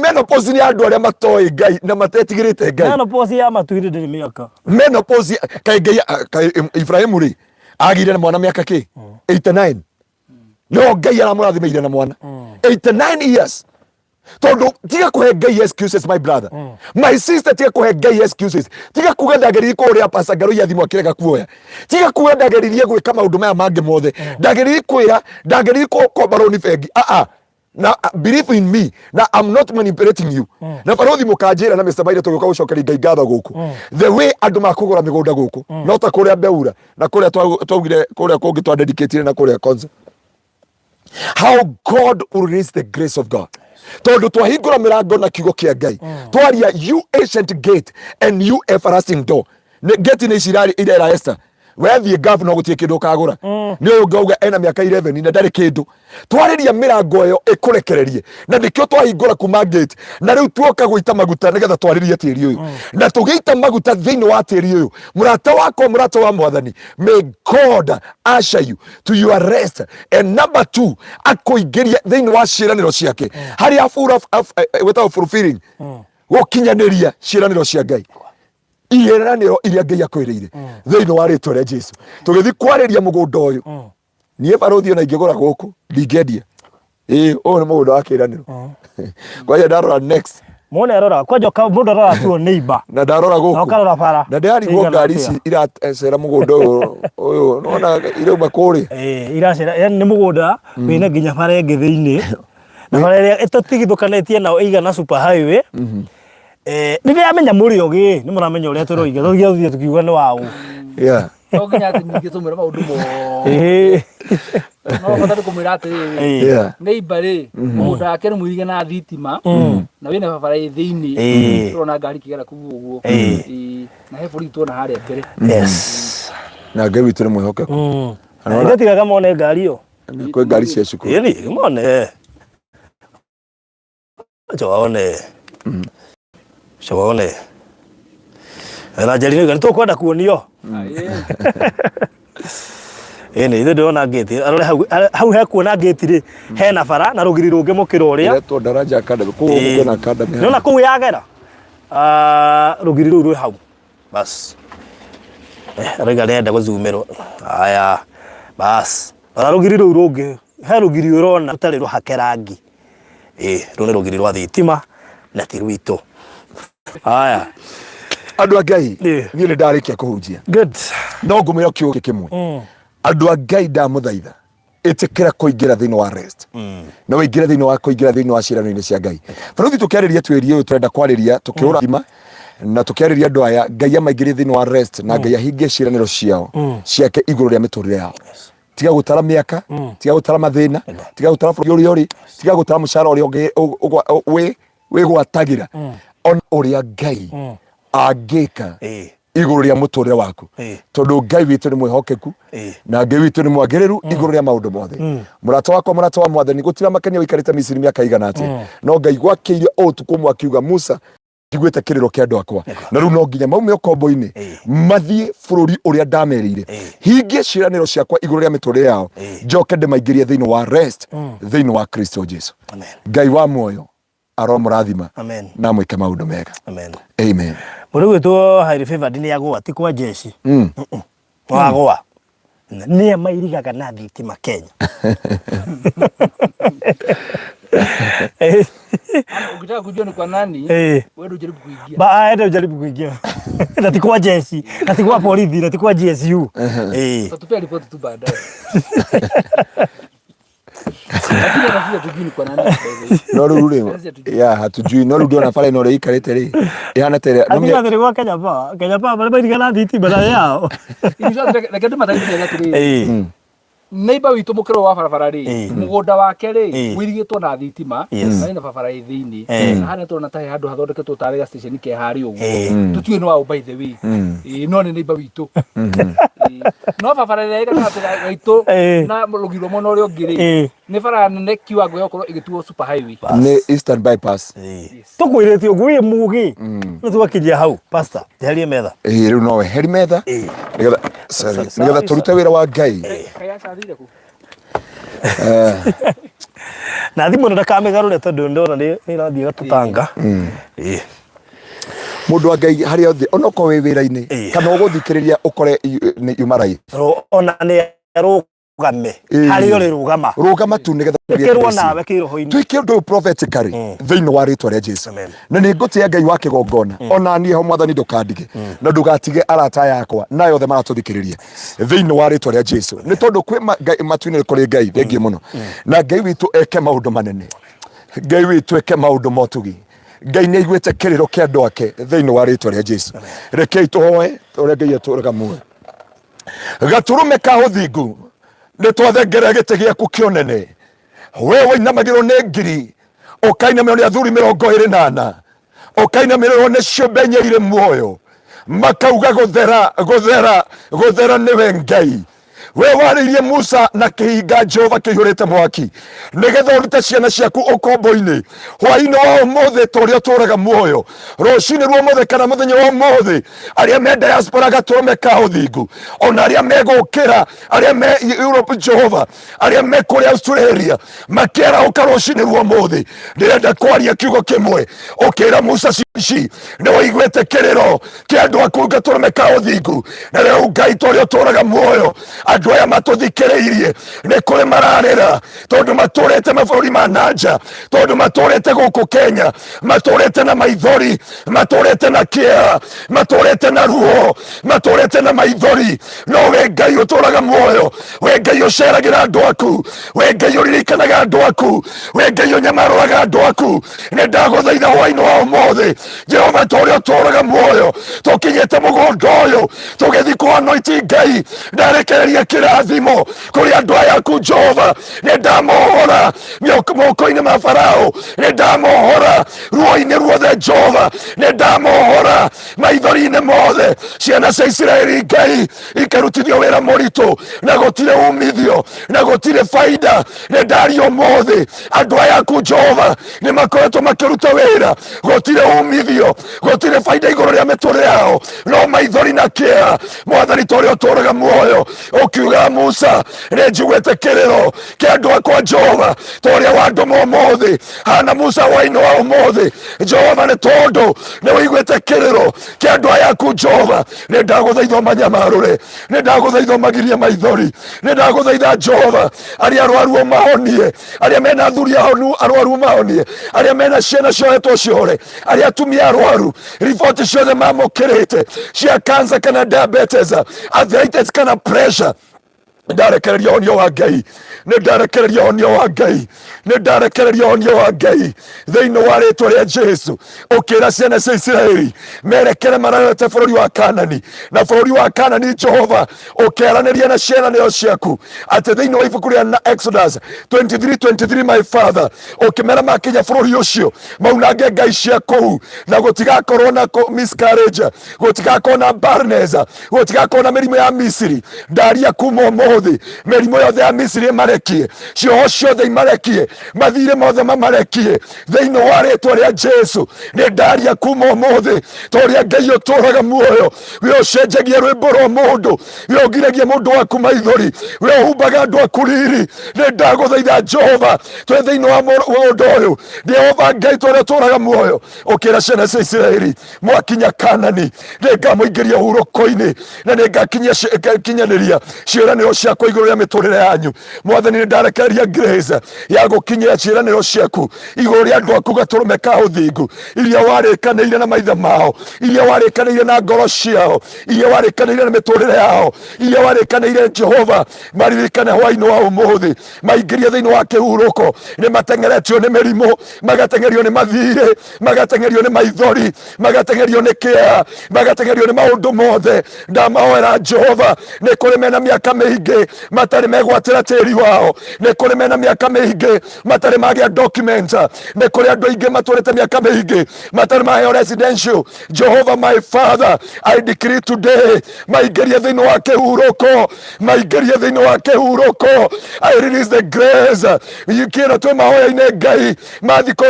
menopause nĩ andũ arĩa matoĩ Ngai na matetigĩrĩte Ngai. Menopause ya matuire ndĩrĩ mĩaka. Menopause, kaĩ Ngai, kaĩ Ibrahimu rĩ agire na mwana mĩaka kĩ 89, no Ngai aramũrathimĩire na mwana 89 years. Tondu tiga kuhe Ngai excuses, my brother, my sister, tiga kuhe Ngai excuses. Tiga kuga ndageririe kũrĩa Pastor Ngarũi thimũ akĩrega kuoya. Tiga kuga ndageririe gwĩka maũndũ maya mangĩ mothe, ndageririe kwĩra, ndageririe kũkomba rũni bengi. Ah ah, na believe in me, na I'm not manipulating you. Na barothi mũkanjĩra na Mr. Maire tũgĩũka gũcokeria Ngai ngatho gũkũ, the way andũ makũgũra mĩgũnda gũkũ, no ta kũrĩa Beura na kũrĩa twaugire, kũrĩa kũngĩ twa dedicate na kũrĩa Konza, how God will release the grace of God, tondũ twahingũra mĩrango na kiugo kĩa Ngai, twaria, "You ancient gate and you everlasting door." Nĩ gate nĩ ici irera Esther wethiĩ ngabu no gũtirĩ kĩndũ ũkagũra. Nĩ ũyũ ngauga ena mĩaka 11 na ndarĩ kĩndũ. Twarĩria mĩrango ĩyo ĩkũrekererie, na nĩkĩo twahingũra kuma gate, na rĩu tuoka gũita maguta nĩgetha twarĩrie tĩri ũyũ, na tũgĩita maguta thĩinĩ wa tĩri ũyũ. Mũrata wakwa, mũrata wa mwathani, may God usher you to your rest, and number two, akũingĩrie thĩinĩ wa ciĩranĩro ciake harĩa full of, wĩtagwo fulfilling, gũkinyanĩria ciĩranĩro cia Ngai, iĩranĩro iria Ngai akwĩrĩire thĩinĩ wa rĩtwa rĩa Jesu. Tũgĩthiĩ kwarĩria mũgũnda ũyũ, niĩ barũthi ona ingĩgũra gũkũ ndingĩendia. Ĩĩ, ũyũ nĩ mũgũnda wa kĩĩranĩro. Kwanja ndarora next. Muone arora kwanja mũndũ arora tuo neighbor. Na ndarora na gũkũ ũkarora bara. Na ndĩrarigwo ĩigana ngari atĩa. ici iracera mũgũnda ũyũ ũyũ nona irauma kũrĩa. Ĩĩ, iracera, yani nĩ mũgũnda wĩna nginya bara ĩngĩ thĩinĩ, na bara ĩrĩa ĩtũtigithũkanĩtie nao ĩigana super highway. Nĩ ndĩramenya mũrĩ ogĩ, nĩ mũramenya ũrĩa tũroiga, tũthiĩ tũkiuga nĩ waũ. To nginya atĩ ningĩ tũmwĩre maũndũ mothe. No bata nĩ kũmwĩra atĩrĩrĩ, neighbor rĩ, mũgũnda wake nĩ mũirige na thitima na wĩna barabara ĩ thĩinĩ. Tũrona ngari ikĩgera kũu ũguo. Ĩĩ, na he borithi tuona harĩa mbere. Na Ngai witũ nĩ mwĩhokeku. Ithe tigaga mone ngari ĩyo. Kwĩ ngari cia cukuru. Ĩni mone. Acha waone. Acha waone. Na njeri nĩ tũkwenda kuonio. Ĩni ithe ndĩrona ngĩti. Arore hau, hau hekuona ngĩti rĩ, hena bara na rũgiri rũngĩ mũkĩra ũrĩa. Iretwo Daraja Academy kũu kwĩna academy. Nĩona kũu yagera. Ah, rũgiri rũu rwĩ hau. Bas. Arauga arenda gũthumĩrwo. Aya. Bas. Rora rũgiri rũu rũngĩ. He rũgiri ũrona rũtarĩ rũhake rangi. Ĩĩ, rũu nĩ rũgiri rwa thitima na ti rwitũ. Aya. Andũ a Ngai, niĩ nĩ ndarĩkia kũhunjia. Good. No ngũmwĩra kiugo kĩmwe. Andũ a Ngai, ndamũthaitha, ĩtĩkĩra kũingĩra thĩinĩ wa rest na ũingĩre thĩinĩ wa kũingĩra thĩinĩ wa ciĩranĩro-inĩ cia Ngai. Barũthi, tũkĩarĩria twĩri ũyũ tũrenda kwarĩria tũkĩũrathima na tũkĩarĩria andũ aya, Ngai amaingĩrie thĩinĩ wa rest na Ngai ahingie ciĩranĩro ciao ciake igũrũ rĩa mĩtũrĩre yao. Tiga gũtara mĩaka, tiga gũtara mathĩna, tiga gũtara bũrũri ũrĩa ũrĩ, tiga gũtara mũcara ũrĩa wĩ wĩgwatagĩra, ona ũrĩa Ngai angĩka igũrũ rĩa mũtũrĩre waku, tondũ Ngai witũ nĩ mwĩhokeku na Ngai witũ nĩ mwagĩrĩru igũrũ rĩa maũndũ mothe. Mũrata wakwa, mũrata wa mwathani, gũtiramakania ũikarĩte Misiri mĩaka igana atĩa, no Ngai gwakĩire o ũtukũ ũmwe akiuga, "Musa, njiguĩte kĩrĩro kĩa andũ akwa, na rĩu no nginya maume ũkombo-inĩ mathiĩ bũrũri ũrĩa ndamerĩire, hingie ciĩranĩro ciakwa igũrũ rĩa mĩtũrĩre yao, njoke ndĩmaingĩrie thĩinĩ wa rest thĩinĩ wa Kristo Jesu." Amen. Ngai wa muoyo aromũrathima Amen. na mwĩke maũndũ mega. Amen. Amen. Mũndũ gwĩtwo highly favored nĩ agũa, ti kwa jeshi. Wagũa. Nĩa mairigaga na thitima Kenya? Ukitaka kujua ni kwa nani, wewe ndio ujaribu kuingia. Ba aende ujaribu kuingia. Na ti kwa jeshi, na ti kwa borithi, na ti kwa GSU. Utatupea ripoti tu baadaye. Lakini hata sisi hatujui ni kwa nani, by the way. No rĩu rĩ, Sisi hatujui. Ya hatujui, no rĩu ndĩrona bara ĩno ũrĩa ĩikarĩte rĩ, ĩhana ta ĩrĩa Atiga atĩrĩ gwa Kenya Power. Kenya Power marĩa mairigaga na thitima na yao. In short, reke ndĩmatarĩrie atĩrĩrĩ, neighbor witũ mũkĩro wa barabara rĩ, mũgũnda wake rĩ, ũirigĩtwo na thitima na wĩna barabara ĩ thĩinĩ, na harĩa tũrona ta he handũ hathondeketwo tarĩ ga station ke harĩa ũguo. Tũtiũĩ nĩ waũ, by the way. Ĩĩ, no nĩ neighbor witũ. Ĩĩ. No barabara ĩrĩa ĩ gatagatĩ gaitũ na rũgiri rwa mwena ũrĩa ũngĩ rĩ, Nĩ bara nene kiwango ya gũkorwo ĩgĩtuo super highway. Nĩ Eastern Bypass. Tũkwĩrĩte ũguo wĩ mũgĩ. Nĩ twakinyia hau pastor, njeherie metha. Ĩĩ rĩu no weheri metha. Nĩgetha sorry, Sorry, nĩgetha tũrute wĩra wa Ngai. Kaĩ acathire kũ? Na thimũ ĩno ndakamĩgarũre tondũ ndona nĩ nĩ ĩrathiĩ ĩgatũtanga. Ĩĩ. Mũndũ wa Ngai harĩa othe onokorwo wĩ wĩra-inĩ Ĩĩ. kana ũgũthikĩrĩria ũkore nĩ yuma live. Ona nĩ arũgame Ĩĩ. harĩa ũrĩ rũgama. Rũgama tu nĩgetha Ĩkĩrwo nawe kĩroho-inĩ. Twĩke ũndũ ũyũ prophetically thĩinĩ wa rĩtwa rĩa Jesu. Amen. Na nĩ ngũtĩa Ngai wa kĩgongona ona niĩ ho mwathani ndũkandige na ndũgatige arata yakwa na othe maratũthikĩrĩria thĩinĩ wa rĩtwa rĩa Jesu, nĩ tondũ kwĩ matu-inĩ kũrĩ Ngai. Thengiũ mũno na Ngai witũ eke maũndũ manene, Ngai witũ eke maũndũ motugi. Ngai nĩ aiguĩte kĩrĩro kĩa andũ ake thĩinĩ wa rĩtwa rĩa Jesu. Rekei tũhoe ũrĩa Ngai atũraga muoyo. Gatũrũme ka ũthingu, nĩ twathengerera gĩtĩ gĩaku kĩa ũnene, we wainamagĩrwo nĩ ngiri, ũkainamĩrwo nĩ athuri 24, ũkainamĩrĩrwo nĩ ciũmbe inya irĩ muoyo, makauga gũthera, gũthera, gũthera nĩwe Ngai. We warĩirie Musa na kĩhinga Jehova kĩihũrĩte mwaki nĩgetha ũrute ciana ciaku ũkombo-inĩ. Hwaĩ-inĩ wa ũmũthĩ, ta ũrĩa ũtũraga muoyo, rũcinĩ rwa ũmũthĩ kana mũthenya wa ũmũthĩ, arĩa me diaspora gatũrũme ka ũthingu, ona arĩa megũkĩra, arĩa me Europe Jehova, arĩa me kũrĩa Australia makĩarahũka rũcinĩ rwa ũmũthĩ, ndĩrenda kwaria kiugo kĩmwe. Ũkĩra Musa ici, nĩ ũiguĩte kĩrĩro kĩa andũ aku gatũrũme ka ũthingu. Na rĩu Ngai, ta ũrĩa ũtũraga muoyo, andũ aya matũthikĩrĩirie nĩ kũrĩ mararĩra tondũ matũrĩte mabũrũri ma nanja, tondũ matũrĩte gũkũ Kenya, matũrĩte na maithori, matũrĩte na kĩeha, matũrĩte na ruo, matũrĩte na maithori. No we Ngai ũtũraga muoyo, we Ngai ũceragĩra andũ aku, we Ngai ũririkanaga andũ aku, we Ngai ũnyamarũraga andũ aku, nĩ ndagũthaitha hwainĩ wa ũmũthĩ Jehova, ta ũrĩa ũtũraga muoyo, tũkinyĩte mũgũnda ũyũ tũgĩthiĩ kũanoiti Ngai, ndarekereria kĩrathimo kũrĩ andũ aya aku Jehova. Nĩ ndamohora moko-inĩ ma Farao, nĩ ndamohora ruo-inĩ ruothe Jehova, nĩ ndamohora maithori-inĩ mothe. Ciana cia Isiraeli Ngai ikarutithio wĩra mũritũ na gũtirĩ umithio na gũtirĩ faida. Nĩ ndaria ũmũthĩ andũ aya aku Jehova nĩ makoretwo makĩruta wĩra, gũtirĩ umithio, gũtirĩ faida igũrũ rĩa mĩtũrĩre yao, no maithori na kĩeha. Mwathani, ta ũrĩa ũtũraga muoyo, ũkiuga Musa, nĩ njiguĩte kĩrĩro kĩa andũ akwa Jehova, ta ũrĩa wandũma ũmũthĩ hana Musa wainĩ wa ũmũthĩ Jehova, nĩ tondũ nĩ ũiguĩte kĩrĩro kĩa andũ aya aku Jehova, nĩ ndagũthaitha ũmanyamarũre, nĩ ndagũthaitha ũmagirie maithori, nĩ ndagũthaitha Jehova, arĩa arwaru ũmahonie, arĩa mena athuri ahonu arwaru ũmahonie, arĩa mena ciana ciohetwo ciohore, arĩa atumia arwaru riboti ciothe mamũkĩrĩte cia cancer kana diabetes, arthritis kana pressure, ndarekereria honio wa Ngai, nĩ ndarekereria honio wa Ngai, nĩ ndarekereria honio wa Ngai thĩinĩ wa rĩtwa rĩa Jesu. Ũkĩra ciana cia Isiraeli merekere marorete bũrũri wa Kanani, na bũrũri wa Kanani Jehova ũkĩaranĩria na ciĩranĩro ciaku atĩ thĩinĩ wa ibuku rĩa Exodus 23:23, my father, ũkĩmera makinya bũrũri ũcio maunange ngai cia kũu, na gũtigakorwo na miscarriage, gũtigakorwo na barrenness, gũtigakorwo na mĩrimũ ya Misiri. Ndaria kuma ũmũthĩ mĩrimũ yothe ya Misiri ĩmarekie, cioho ciothe imarekie, mathirĩ mothe mamarekie thĩinĩ wa rĩtwa rĩa Jesu. Nĩ ndaria kuma ũmũthĩ, ta ũrĩa Ngai ũtũraga muoyo, we ũcenjagia rwĩmbo rwa mũndũ, we ũgiragia mũndũ waku maithori, we ũhumbaga andũ aku riri, nĩ ndagũthaitha Jehova, twĩ thĩinĩ wa mũgũnda ũyũ Jehova Ngai, ta ũrĩa ũtũraga muoyo, ũkĩra ciana cia Isiraeli mwakinya Kanani nĩ ngamũingĩria hurũko-inĩ na nĩ ngakinyanĩria ciĩranĩro ciakwa igũrũ rĩa mĩtũrĩre yanyu. Mwathani, nĩ ndarekereria grace ya gũkinyĩra ciĩranĩro ciaku igũrũ rĩa andũ aku gatũrũme ka ũthingu, iria warĩkanĩire na maithe mao, iria warĩkanĩire na ngoro ciao, iria warĩkanĩire na mĩtũrĩre yao, iria warĩkanĩire Jehova maririkane hwainĩ wa ũmũthĩ, maingĩrie thĩinĩ wa kĩhurũko. Nĩ mateng'eretio nĩ mĩrimũ, magateng'erio nĩ mathirĩ, magateng'erio nĩ maithori, magateng'erio nĩ kĩeha, magateng'erio nĩ maũndũ mothe. Ndamahoera Jehova, nĩ kũrĩ mena mĩaka mĩingĩ. mĩingĩ matarĩ megwatĩra tĩri wao, nĩ kũrĩ mena mĩaka mĩingĩ matarĩ magĩa document, nĩ kũrĩ andũ aingĩ matũrĩte mĩaka mĩingĩ matarĩ maheo residential. Jehovah my Father, I decree today, maingĩrie thĩinĩ wa kĩhurũko, maingĩrie thĩinĩ wa kĩhurũko. I release the grace. Kĩra twĩ mahoya-inĩ Ngai ma thikũ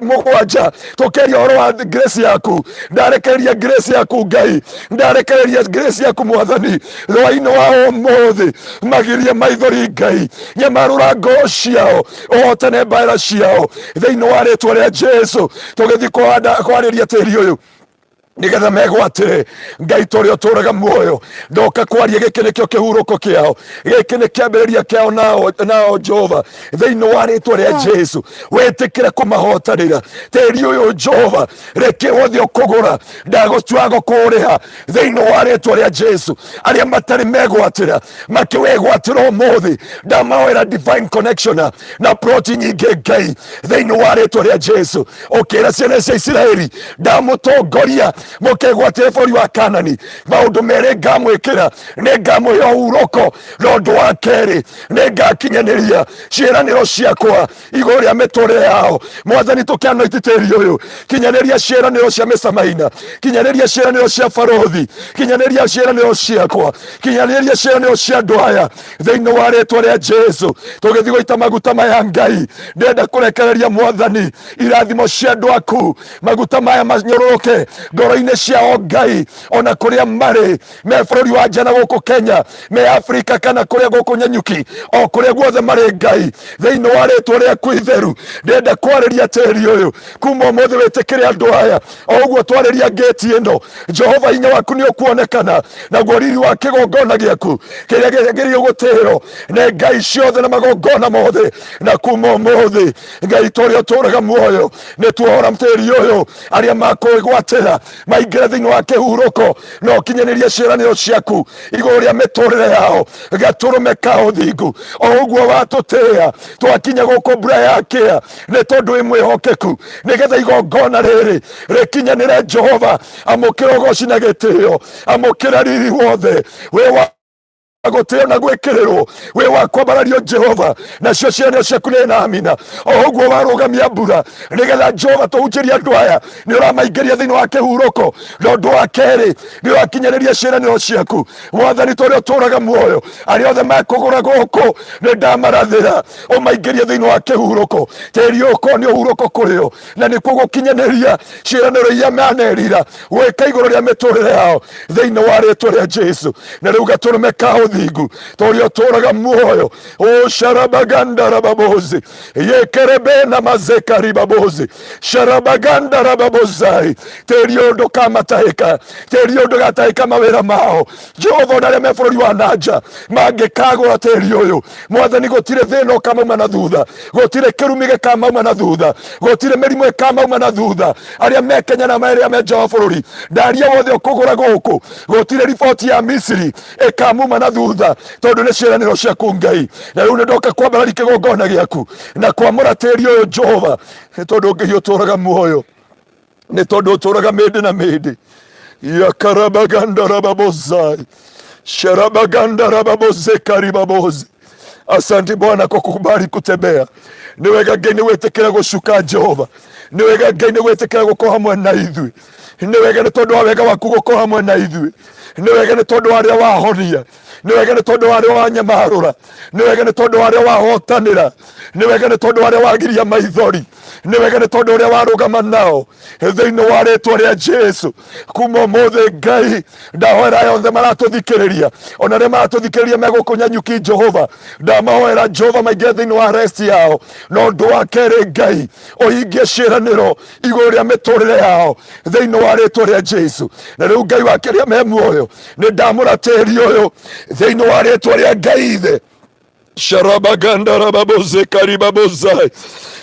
7 tũkĩaria ũhoro wa grace yaku. Ndarekereria grace yaku Ngai, ndarekereria grace yaku Mwathani rwainĩ wa ũmũthĩ. Magirie maithori Ngai, nyamarũra ngoro ciao, ũhotane mbaara ciao thĩinĩ wa rĩtwa rĩa Jesu. Tũgĩthiĩ kwarĩria tĩri ũyũ nigetha megwatĩre Ngai tũrĩa ũtũraga muoyo. Ndoka kwaria, gĩkĩ nĩkĩo kĩhurũko kĩao, gĩkĩ nĩ kĩambĩrĩria kĩao nao, nao Jehova thĩinĩ wa rĩtwa rĩa Jesu wĩtĩkĩre kũmahotanĩra tĩri ũyũ. Jehova, reke wothe ũkũgũra ndagũtua gũkũrĩha thĩinĩ wa rĩtwa rĩa Jesu. Arĩa matarĩ megwatĩra makĩwĩgwatĩra ũmũthĩ, ndamahoera divine connection na ploti nyingĩ Ngai thĩinĩ wa rĩtwa rĩa Jesu. Ũkĩra ciana cia Isiraeli, ndamũtongoria mũkegwatĩre bũrũri wa Kanani, maũndũ merĩ ngamwĩkĩra: nĩ ngamũhe ũhurũko, na ũndũ wa kerĩ nĩ ngakinyanĩria ciĩranĩro ciakwa igũrũ rĩa mĩtũrĩre yao. Mwathani, tũkĩanoiti tĩri ũyũ, kinyanĩria ciĩranĩro cia mĩcamaina, kinyanĩria ciĩranĩro cia barothi, kinyanĩria ciĩranĩro ciakwa, kinyanĩria ciĩranĩro cia andũ aya thĩinĩ wa rĩtwa rĩa Jesu. Tũgĩthiĩ gũita maguta maya Ngai, ndĩrenda kũrekereria Mwathani irathimo cia andũ aku. Maguta maya manyũrũrũke ngoro-inĩ ciao Ngai, ona kũrĩa marĩ, me bũrũri wa nja na gũkũ Kenya, me Afrika kana kũrĩa gũkũ Nyanyuki, o kũrĩa guothe marĩ Ngai, thĩinĩ wa rĩtwa rĩaku itheru ndĩrenda kwarĩria tĩri ũyũ kuma ũmũthĩ. Wĩtĩkĩre andũ aya o ũguo twarĩria ngĩti ĩno Jehova, hinya waku nĩ ũkuonekana, naguo riri wa kĩgongona gĩaku kĩrĩa gĩagĩrĩirwo gũtĩĩrwo nĩ ngai ciothe na magongona mothe. Na kuma ũmũthĩ Ngai tũrĩa ũtũraga muoyo, nĩ tuohora tĩri ũyũ, arĩa makwĩgwatĩra maingĩre thĩinĩ wa kĩhurũko na ũkinyanĩrie ciĩranĩro ciaku igũrũ rĩa mĩtũrĩre yao. Gatũrũme ka ũthingu, o ũguo watũtĩĩa twakinya gũkũ mbura ya kĩa, nĩ tondũ wĩ mwĩhokeku, nĩgetha igongona rĩrĩ rĩkinyanĩre. Jehova, amũkĩra ũgoci na gĩtĩo, amũkĩra riri wothe, wĩ wa gũtĩo na gwĩkĩrĩrwo, wĩ wa kwambarario Jehova, nacio ciana ciaku nĩ na amina. O ũguo warũgamia mbura nĩgetha Jehova tũhunjĩrie andũ aya, nĩ ũramaingĩria thĩinĩ wa kĩhurũko, na ũndũ wa kerĩ nĩ ũrakinyanĩria ciĩranĩro ciaku. Mwathani tũrĩa ũtũraga muoyo, arĩa othe mekũgũra gũkũ nĩ ndamarathĩra ũmaingĩrie thĩinĩ wa kĩhurũko. Tĩri ũkorwo nĩ ũhurũko kũrĩ o, na nĩkuo gũkinyanĩria ciĩranĩro iria manerira gwĩka igũrũ rĩa mĩtũrĩre yao thĩinĩ wa rĩtwa rĩa Jesu. Na rĩu gatũrũme ka ũthingu tũrĩa ũtũraga muoyo, ũcarabagandarababũzi yekerebe na mazekaribabozi sharabagandarababozai, tĩri ũyũ ndũkamatahĩka, tĩri ũyũ ndũgatahĩka mawĩra mao Jehova. Ona arĩa me bũrũri wa nanja mangĩkagũra tĩri ũyũ Mwathani, gũtirĩ thĩna ũkamauma na thutha, gũtirĩ kĩrumi gĩkamauma na thutha, gũtirĩ mĩrimũ ĩkamauma na thutha. Arĩa me Kenya na arĩa me nja wa bũrũri, ndaria wothe ũkũgũra gũkũ, gũtirĩ riboti ya Misiri ĩkamuma na thutha, tondũ nĩ ciĩranĩro ciaku Ngai. Na rĩu nĩ ndoka kwambarari kĩgongona gĩaku na kwamũra tĩri ũyũ Jehova, nĩ tondũ Ngai ũtũraga muoyo, nĩ tondũ ũtũraga mĩndĩ na mĩndĩ. Yakarabagandarababozaĩ sharabagandarababozekaribabose. Asante Bwana kwa kukubali kutembea. Nĩ wega Ngai nĩ gwĩtĩkĩra gũcuka Jehova, nĩ wega Ngai nĩ gwĩtĩkĩra gũkorwo hamwe na ithuĩ, nĩ wega nĩ tondũ wa wega waku gũkorwo hamwe na ithuĩ, nĩ wega nĩ tondũ wa arĩa wahonia, nĩ wega nĩ tondũ wa arĩa wanyamarũra, nĩ wega nĩ tondũ wa arĩa wahotanĩra, nĩ wega nĩ tondũ wa arĩa wagiria maithori, nĩ wega nĩ tondũ ũrĩa warũgama nao thĩinĩ wa rĩtwa rĩa Jesu. Kuma ũmũthĩ Ngai, ndahoera aya othe maratũthikĩrĩria, ona arĩa maratũthikĩrĩria me gũkũ Nyanyuki, Jehova, ndamahoera Jehova maingĩre thĩinĩ wa rest yao, na ũndũ wa kerĩ Ngai ũhingie ciĩranĩro igũrũ rĩa mĩtũrĩre yao thĩinĩ wa rĩtwa rĩa Jesu. Na rĩu Ngai wa kĩrĩa me muoyo, nĩ ndamũra tĩri ũyũ thĩinĩ wa rĩtwa rĩa Ngai Ithe. Sharabaganda rababoze karibabozai.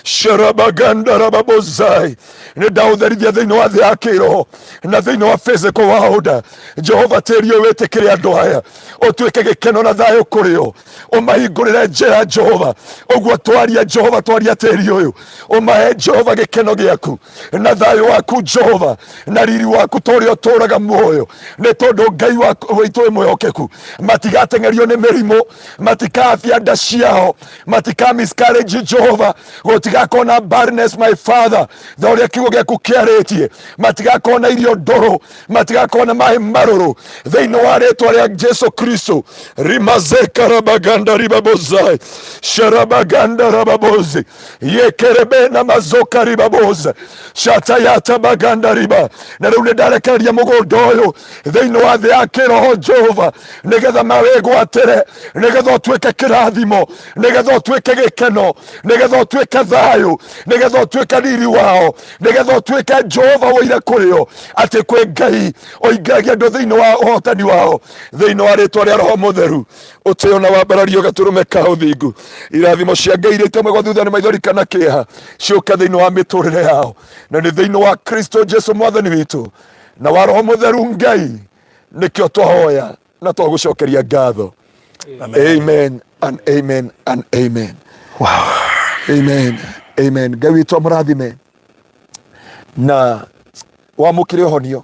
Sharabaganda rababozai. Nĩ ndaũtherithia thĩinĩ wa thĩ ya kĩroho na thĩinĩ wa physical world. Jehova tĩri ũyũ wĩtĩkĩre andũ aya ũtuĩke gĩkeno na thayũ kũrĩ o, ũmahingũrĩre njĩra Jehova. Ũguo twaria Jehova, twaria tĩri ũyũ, ũmahe Jehova gĩkeno gĩaku na thayũ waku Jehova na riri waku ta ũrĩa ũtũũraga muoyo, nĩ tondũ Ngai witũ wĩ mwĩhokeku. Matigateng'erio nĩ mĩrimũ, matikabia nda ciao, matika miscarriage Jehova, gũtigakorwo na barrenness my father, tha ũrĩa kiugo gĩaku kĩarĩtie. Matigakorwo na irio ndũrũ, matigakorwo na maĩ marũrũ, thĩinĩ wa rĩtwa rĩa Jesu Kristo. Rimazeka rabaganda ribabozai sharabaganda rababozi yekerebe na mazoka ribaboza shatayata baganda riba. Na rĩu nĩ ndarekereria mũgũnda ũyũ thĩinĩ wa thĩ ya kĩroho Jehova, nĩgetha mawĩgwatĩre, nĩgetha ũtuĩke kĩrathimo, nĩgetha ũtuĩke gĩkeno, nĩgetha ũtuĩke thayũ, nĩgetha ũtuĩke riri wao, nĩgetha ũtuĩke Jehova ũire kũrĩ o atĩ kwĩ Ngai ũingĩragia andũ thĩinĩ wa ũhotani wao, thĩinĩ wa rĩtwa rĩa Roho Mũtheru. Ũtĩo na wambarario gatũrũme ka ũthingu. Irathimo cia Ngai iria itamagwo thutha nĩ maithori kana kĩeha ciũke thĩinĩ wa mĩtũrĩre yao, na nĩ thĩinĩ wa Kristo Jesu mwathani witũ na wa Roho Mũtheru Ngai nĩkĩo twahoya na twagũcokeria ngatho. Amen. Amen and amen and amen. Wow. Amen. Amen. Ngai witũ amũrathime na wamũkĩre ũhonio.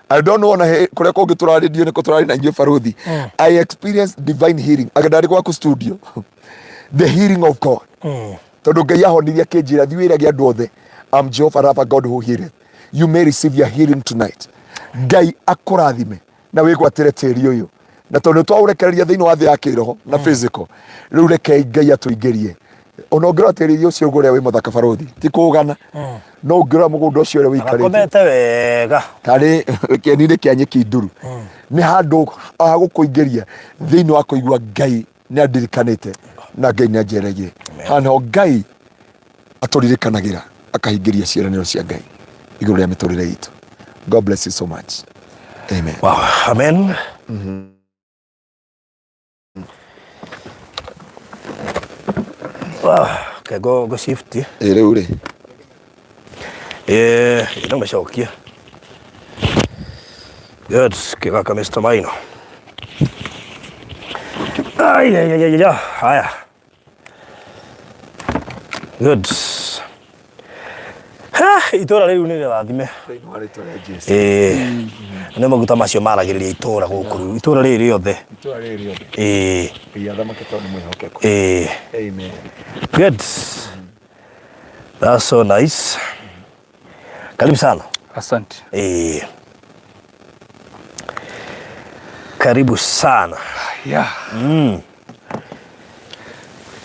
I don't know ona kũrĩa kũngĩ tũrarĩ ndiũ nĩkũ tũrarĩ na inyuĩ baruthi. I experienced divine healing. Anga ndarĩ gwaku studio. The healing of God. Tondũ Ngai ahonirie akĩnjĩra thiĩ wĩrage andũ othe, I'm Jehovah Rapha God who healeth. You may receive your healing tonight. Ngai akũrathime na wĩgwatĩre tĩri ũyũ, na tondũ nĩtwaũrekereria thĩinĩ wa thĩ ya kĩroho na physical, rĩu rekei Ngai atũingĩrie. Ona ũngĩrora tĩri ũcio ũguo ũrĩa wĩ mũthaka barothi, ti kũgana, no ũngĩrora mũgũnda ũcio ũrĩa wĩikarĩte Gakomete wega. Tarĩ kĩeni-inĩ kĩa nyeki nduru, nĩ handũ ha gũkũingĩria thĩinĩ wa kũigua Ngai nĩ andirikanĩte na Ngai nĩ anjereire. Haha nĩho Ngai atũririkanagĩra akahingĩria ciĩranĩro cia Ngai igũrũ rĩa mĩtũrĩre itũ. God bless you so much. Amen. Wow. Amen. Wow. Okay, go go shift. Ĩ rĩu rĩ. No macokie. Good. Kĩgaka Mr. Maino. Ai, ai, ai, ai, ai. Haya. Good. Ha, itũra rĩu nĩ rĩrathime. Thĩinĩ wa rĩtwa rĩa Jesu. Ĩĩ. Nĩ maguta macio maragĩrĩria itũra gũkũ rĩu. Itũra rĩrĩ rĩothe. Itũra rĩrĩ rĩothe. Ĩĩ. Ngai athamake tondũ nĩ mwĩhokeku. Ĩĩ. Amen. Good. That's so nice. Karibu sana. Asante. Karibu sana. Yeah.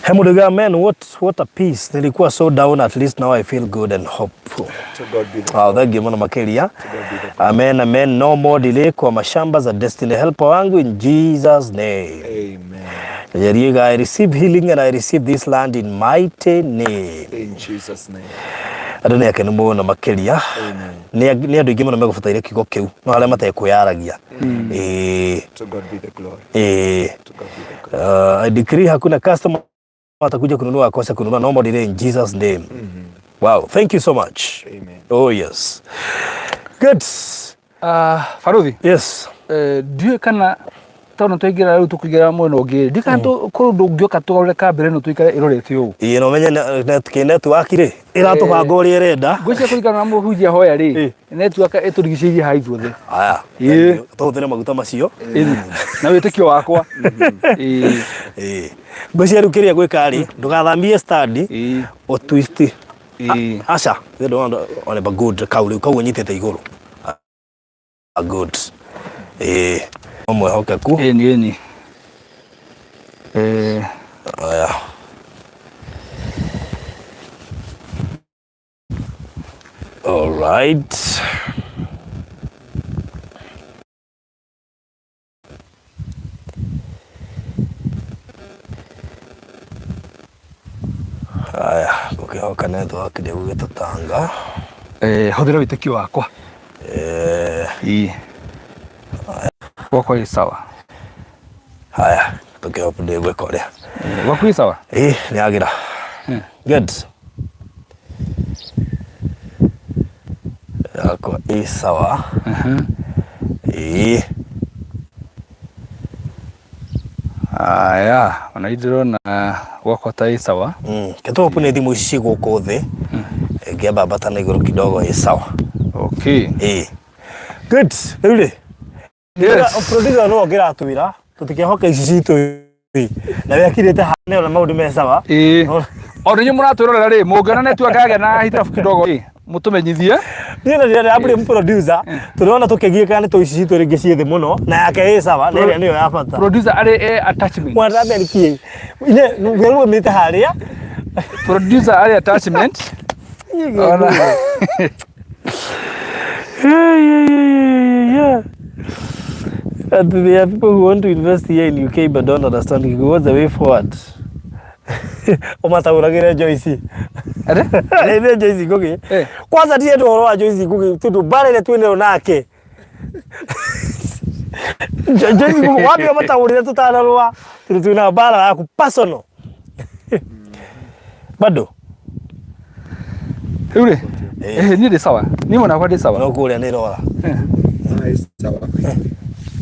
Hemuduga man, what a peace. Nilikuwa so down, at least now I feel good and hopeful. To God be the Wow, thank you muno makiria. God be the Amen, amen. No more delay kwa mashamba za destiny helper wangu in Jesus name. Amen. Jeriga, I receive healing and I receive this land in mighty name. In Jesus name. Andũ nĩ akenu mũno makĩria. Amen. Nĩ andũ aingĩ mũno megũbataire kiugo kĩu, no arĩa matekwĩyaragia. Ĩĩ, To God be the glory. ĩĩ. To God be the glory. I decree hakuna customer atakuja kununua akose kununua, no more delay in Jesus name. Wow, thank you so much. Amen. Oh yes. Good. Baruthi. Yes. Ndiũĩ kana tondũ twaingĩra rĩu tũkũingĩra mwena ũngĩ, ndiũĩ kana kũrĩ ũndũ ũngĩũka tũgarũre kambere ĩno tũikare ĩrorete ũũ. Ĩĩ no menye network rĩ ĩratũbanga ũrĩa ĩrenda. Ngwĩciria kũringana na mũhunjia hoya rĩ, network ĩtũrigicĩirie haha ithuothe. Aya. Ĩĩ. Tũhũthĩre maguta macio. Ĩni, na wĩtĩkio wakwa. Ĩĩ. Ĩĩ. Ngwĩciria rĩu kĩrĩa gwĩka rĩ, ndũgathamie stand, Ĩĩ. ũ twist. Ĩĩ. Aca, one ba good kau rĩu kau ũnyitĩte igũrũ. Good. Ĩĩ. Mwĩhokeku. Ĩni, ĩni. Aya. All right. Haya, ngũkĩhoka network ndĩgũgĩtũtanga. Hũthĩra wĩtĩkio wakwa. Ĩĩ. Gwakwa ĩ sawa. Haya, tũkĩhope ndĩgwĩka ũrĩa. Gwaku ĩ sawa? Ĩ nĩ yagĩra. Good. Yakwa ĩ sawa. Ĩ. Aya, ona ndĩrona gwakwa ta ĩ sawa. Ketũhopu nĩ thimũ ici ciĩ gũkũ thĩ. Ĩngĩambambata na igũrũ kidogo ĩ sawa. Okay. Ĩ. Good. Rĩu rĩ. Yes. Producer no ũngĩratwĩra tũtikehoke ici citũ ĩ. Na we akirĩte hane ona maũndũ me sawa. Ĩĩ. O inyuĩ mũratwĩrorera rĩ, mũngĩona network yagĩa na hitilafu kidogo rĩ, mũtũmenyithie. Niĩ na ndĩrenda blame producer tũrona tũkĩgiĩka nĩ tũ ici citũ rĩngĩ ciĩ thĩ mũno na yake ĩ sawa na ĩrĩa nĩyo ya bata. Producer arĩ e attachment. Mwana nĩkĩ? Ine wĩrũgamĩte harĩa. Producer arĩ attachment. Ona. Yeah. And there are people who want to invest here in UK but don't understand what's the way forward. Ũmataũragĩre Joyce. Ate? Ĩthĩ Joyce Ngugi. Eh. Kwanza ndienda ũhoro wa Joyce Ngugi tondũ mbara ĩrĩa twĩnayo nake. Joyce Ngugi wambe ũmataũrĩre tũtanarũa tondũ twĩna mbara yaku personal. Bado. Rĩu rĩ, eh, niĩ ndĩ sawa. Niĩ mwena wakwa ndĩ sawa. No kũrĩa nĩ rora. Ah, ĩ sawa.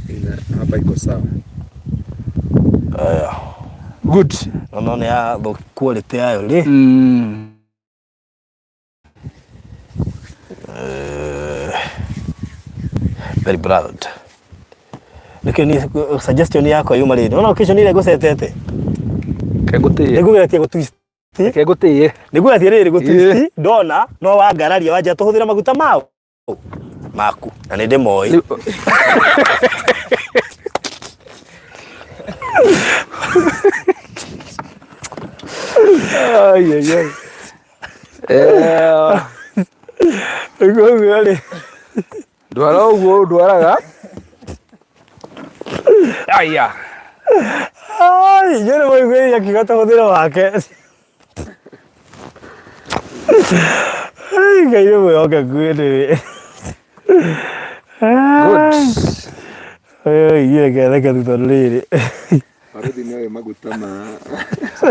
Ina hapa iko sawa. Aya. Good. No no nĩ ya quality yayo rĩ. Very proud. Nĩkĩo niĩ suggestion yakwa yuma rĩrĩ. Nĩwona location ĩrĩa ngũcetete? Kengũtĩye. Nĩngũgeretie gũ twist. Kengũtĩye. Nĩngũgeretie rĩrĩ gũ twist ndona no wangararia wanjia tũhũthĩre maguta mao maku na nĩ ndĩmoĩ. Ai ai ai. Eh, Nĩguo ũguo rĩ. Ndwara ũguo ndwaraga. Aya. Ai, inyuĩ nĩ mwaiguĩrĩire akiuga tũhũthĩre wake. Ai, Ngai nĩ mwĩhokeku anyway. Good. Oi, inyuĩ reke theke tu tondũ rĩrĩ. Baruthi nĩ oĩ maguta ma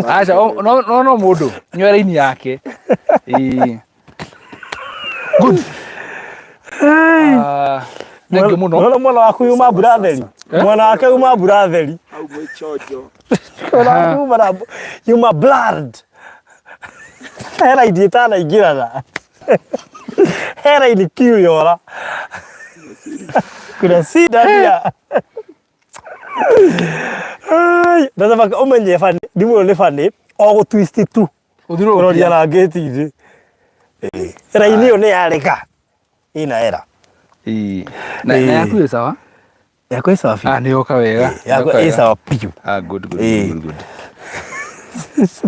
Aca, no no no mũndũ nyue raini yake. Ĩĩ. Good. Ah, thank you mũno. Nona mwana waku yuma mbura theri. Mwana wake yuma mbura theri. hau mwĩ chonjo. Mwana waku yuma na yuma blood. Hera ithi itanaingĩrana. Hera ini kiu yora. Kuna sida pia. Ai, Ndacaba ũmenye bani, thimũ ĩyo nĩ bani, o gũ twist tu. Kũroria na ngĩti-inĩ. Raini ĩyo nĩ yareka. Ĩna era. Ĩĩ. Na na yaku ĩ sawa? Yakwa ĩ sawa biũ. Ah, nĩ yoka wega. Yakwa ĩ sawa biũ. Ah, good, good, Ĩĩ. good, good.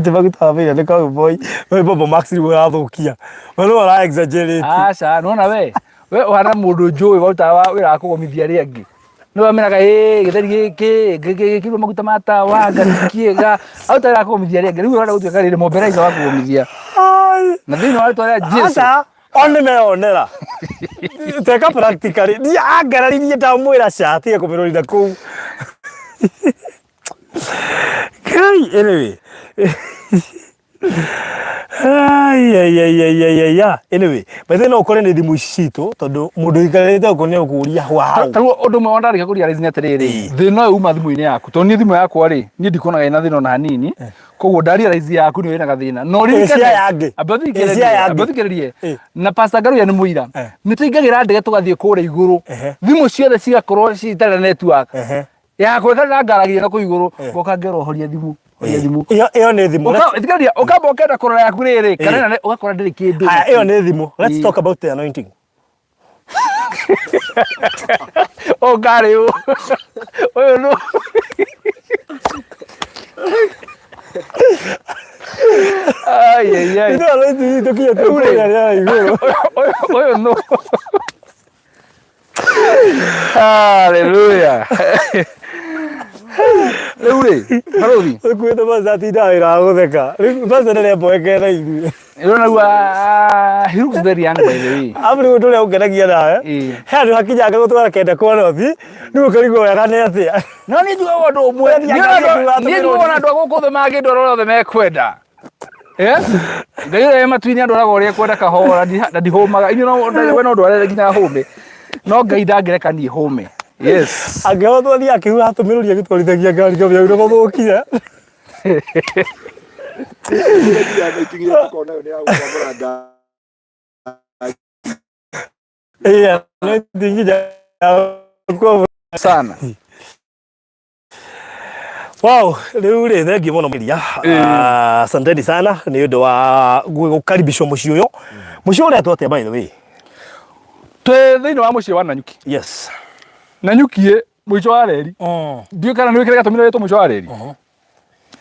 Ti maguta ma bĩra nĩ cowboy. We Bobo Max rĩu ũrathũkia. We nĩwe ũra exaggerate. Aca, nĩwona we we ũhana mũndũ njũĩ warutaga wĩra wa kũgomithia arĩa angĩ. Nĩwe wameraga ĩĩ gĩtheri gĩkĩ gĩkĩrwo maguta ma tawa ngari kĩega aruta wĩra wa kũgomithia arĩa angĩ. Rĩu ũrenda gũtuĩka rĩrĩ mombelaica wa kũgomithia. Ai. Na thĩinĩ wa rĩtwa rĩa Jesu. Aca, o nĩ meyonera. Teka practically. Niĩ angararirie ndamwĩra ca tige kũmĩrorira kũu. Kai, anyway. Ai, ai, ai, ai, ai, ai, ai. Anyway, by the way no ũkore nĩ thimũ ici citũ tondũ mũndũ ũikarĩte gũkũ nĩ ũkũria wow. Ta rĩu ũndũ ũmwe wandarĩkia kũ realize nĩ atĩrĩrĩ, thĩna ũyũ uma thimũ-inĩ yaku tondũ niĩ thimũ yakwa rĩ niĩ ndikuonaga ĩna thĩna ona hanini koguo nda realize yaku nĩyo ĩna gathĩna na ũririkane Ĩcia yangĩ. amba Ĩcia yangĩ. amba ũthikĩrĩrie Ĩ. na Pastor Ngaruiya nĩ mũira nĩ tũingagĩra ndege tũgathiĩ kũrĩa igũrũ thimũ ciothe cigakorwo citarĩ na network yakwa ĩkarĩra ngaragia na kũu igũrũ ngoka ngerwo horia thimũ horia thimũ Ĩyo ĩyo nĩ thimũ. Ũka- thikĩrĩria ũkamba ũkenda kũrora yaku rĩrĩ kana ĩna- ũgakora ndĩrĩ kĩndũ Haya, ĩyo nĩ thimũ. Let's Ĩ. talk about the anointing. Ũngarĩ ũ ũyũ nũ Ai, ai, ai. Ithuĩ anointing itũ kinya Rĩu rĩ. tũkũrĩa rĩera igũrũ. Ũyũ ũyũ nũ Hallelujah. Rĩu rĩ, barũthi. Ũkuĩte pastor atindaga wĩra wa gũtheka. Rĩu pastor ndaremboekera na ithuĩ. Ĩrona rĩu ah, he looks very young by the way. Abu rĩu ũndũ ũrĩa ũngenagia nawe. Ĩĩ. He handũ hakinyanga gũtwara kenda kwa nothi. Rĩu ũkarigwo wega nĩ atĩa. No niĩ njugaga ũndũ ũmwe. Ũrathiĩ Niĩ angalia ona thutha andũ- niĩ njugaga ona andũ a gũkũ thĩ mangĩndwara ũrĩa othe mekwenda. Eh? Ngai ũrĩa wĩ matu-inĩ andwaraga ũrĩa ekwenda kahora na ndihũmaga. Inyuĩ no we no ndware nginya hũme. No Ngai ndangĩreka niĩ hũme. Yes. Angĩhotwo athiĩ akĩhuha atũmĩrũria agĩtwarithagia ngari kamĩa gũthũkia. Iya, no itinginya kwa Sana. Wow, rĩu rĩ thengiũ mũno makĩria. Ah, Asanteni sana nĩ ũndũ wa gũkaribishwo mũciĩ ũyũ. Mũciĩ ũretwo atĩa by the way? Twĩ thĩinĩ wa mũciĩ wa Nanyuki. Yes. Nanyuki ĩ mũico wa reri. Ndiũĩ kana nĩ kĩrĩa gĩatũmire wĩtwo mũico wa reri.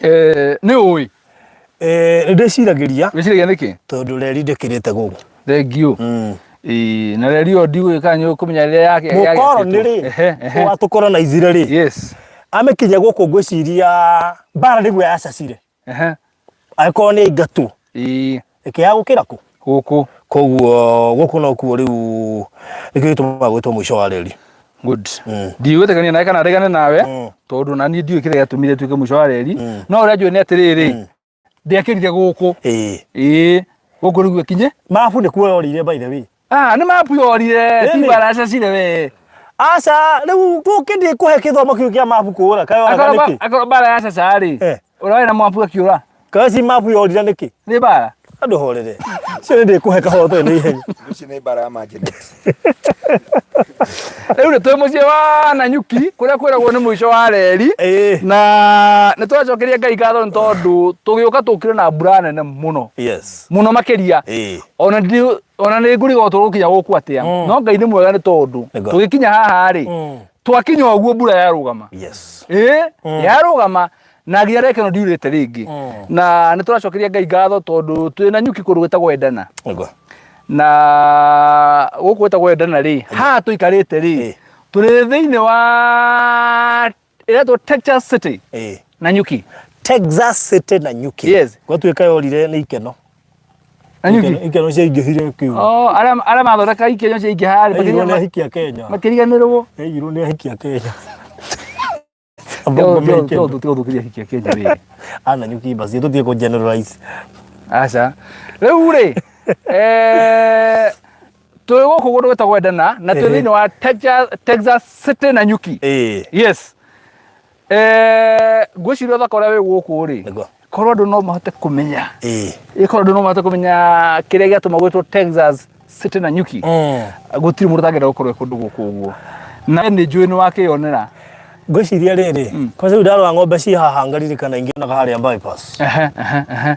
Eh, nĩ ũĩ. Eh, nĩ ndĩciragĩria Wĩciragia nĩkĩ? tondũ reri ndĩkĩrĩte gũkũ. Thengiũ. Ĩĩ, na reri ĩyo ndigũĩ kana nĩ ũkũmenya rĩrĩa yake Mũkoroni rĩ, Ehe, ehe. watũkoronizire rĩ, Yes. amĩkinya gũkũ ngwĩciria mbara nĩguo yacacire. Ehe. Angĩkorwo nĩ aingatwo, Ĩĩ, ĩkĩaga gũkĩra kũ? gũkũ. Koguo gũkũ nokuo rĩu nĩkĩo gĩtũmaga gwĩtwo mũico wa reri. Good. Ndigwĩtĩkania nawe kana regane nawe tondũ na niĩ ndiũĩ kĩrĩa gĩatũmire tuĩke mũico wa reri. No ũrĩa njũĩ nĩ atĩrĩrĩ, ndĩakĩrire gũkũ. Ĩĩ. Ĩĩ, gũkũ nĩguo ĩkinye. Mabu nĩ kuo yorĩire by the way. Ah, nĩ mapu yorire, ti Ĩni. mbara cacire we. Aca, rĩu tũkĩ ndĩkũhe kĩthomo kĩu kĩa mabu kũra, kaĩ yoraga Akorwo nĩkĩ? akorwo mbara ya caca rĩ, Eh. ũrĩa warĩ na mapu akĩũra. Kaĩ ci mabu yorire nĩkĩ? Nĩ mbara. Andũ horere. Cio nĩ ndĩkũhe kahoto nĩ ihenya. Ici nĩ mbara ya magnet. Rĩu nĩ twĩ mũciĩ wa Nanyuki kũrĩa kwĩragwo nĩ mũico wa reri. Ĩĩ. Na nĩ tũracokeria Ngai ngatho nĩ tondũ tũgĩũka tũkire na mbura nene mũno. Yes. Mũno makĩria. Ĩĩ. Ona ndi ona nĩ ngũrigwo tũgũkinya gũkũ atĩa. No Ngai nĩ mwega nĩ tondũ Nĩguo. tũgĩkinya haha rĩ, twakinya ũguo mbura yarũgama. Yes. Ĩĩ, yarũgama na nginya reke no ndiurĩte rĩngĩ. Na nĩ tũracokeria Ngai ngatho tondũ twĩ Nanyuki kũndũ gwĩtagwo Endana. Nĩguo. Na gũkũ gwĩtagwo Endana rĩ, haha tũikarĩte rĩ, Ĩĩ. tũrĩ thĩinĩ wa ĩretwo Texas City Ĩĩ. Nanyuki. Texas City Nanyuki. Yes. Gwatuĩka yorire nĩ ikeno. Nanyuki. Ikeno ikeno ciaingĩhire kiugo. Oh, arĩa arĩa mathondeka ikeno ciaingĩha rĩ, Yaigirwo nĩ makĩriga- ahiki a Kenya. makĩriganĩrwo. Yaigirwo nĩ ahiki a Kenya. Tiga ahiki a Kenya rĩ. A Nanyuki basi tũtige kũ generalize. Aca. Rĩu rĩ, eh, twĩ gũkũ kũndũ gwĩtagwo Endana na twĩ Ehe. thĩinĩ wa Texas, Texas City Nanyuki. Ĩĩ. Yes. Eh, ngwĩciria ũthaka ũrĩa wĩ gũkũ rĩ, Nĩguo. korwo andũ no mahote kũmenya Ĩĩ. ĩ korwo andũ no mahote kũmenya kĩrĩa gĩatũma gwĩtwo Texas City Nanyuki gũtirĩ mũndũ ũtangĩenda gũkorwo e kũndũ gũkũ ũguo na nĩ njũĩ nĩ wakĩyonera Ngwĩciria rĩrĩ, kwanza rĩu ndarora ng'ombe ci haha ngaririkana ingĩonaga harĩa bypass. Ehe, ehe, ehe.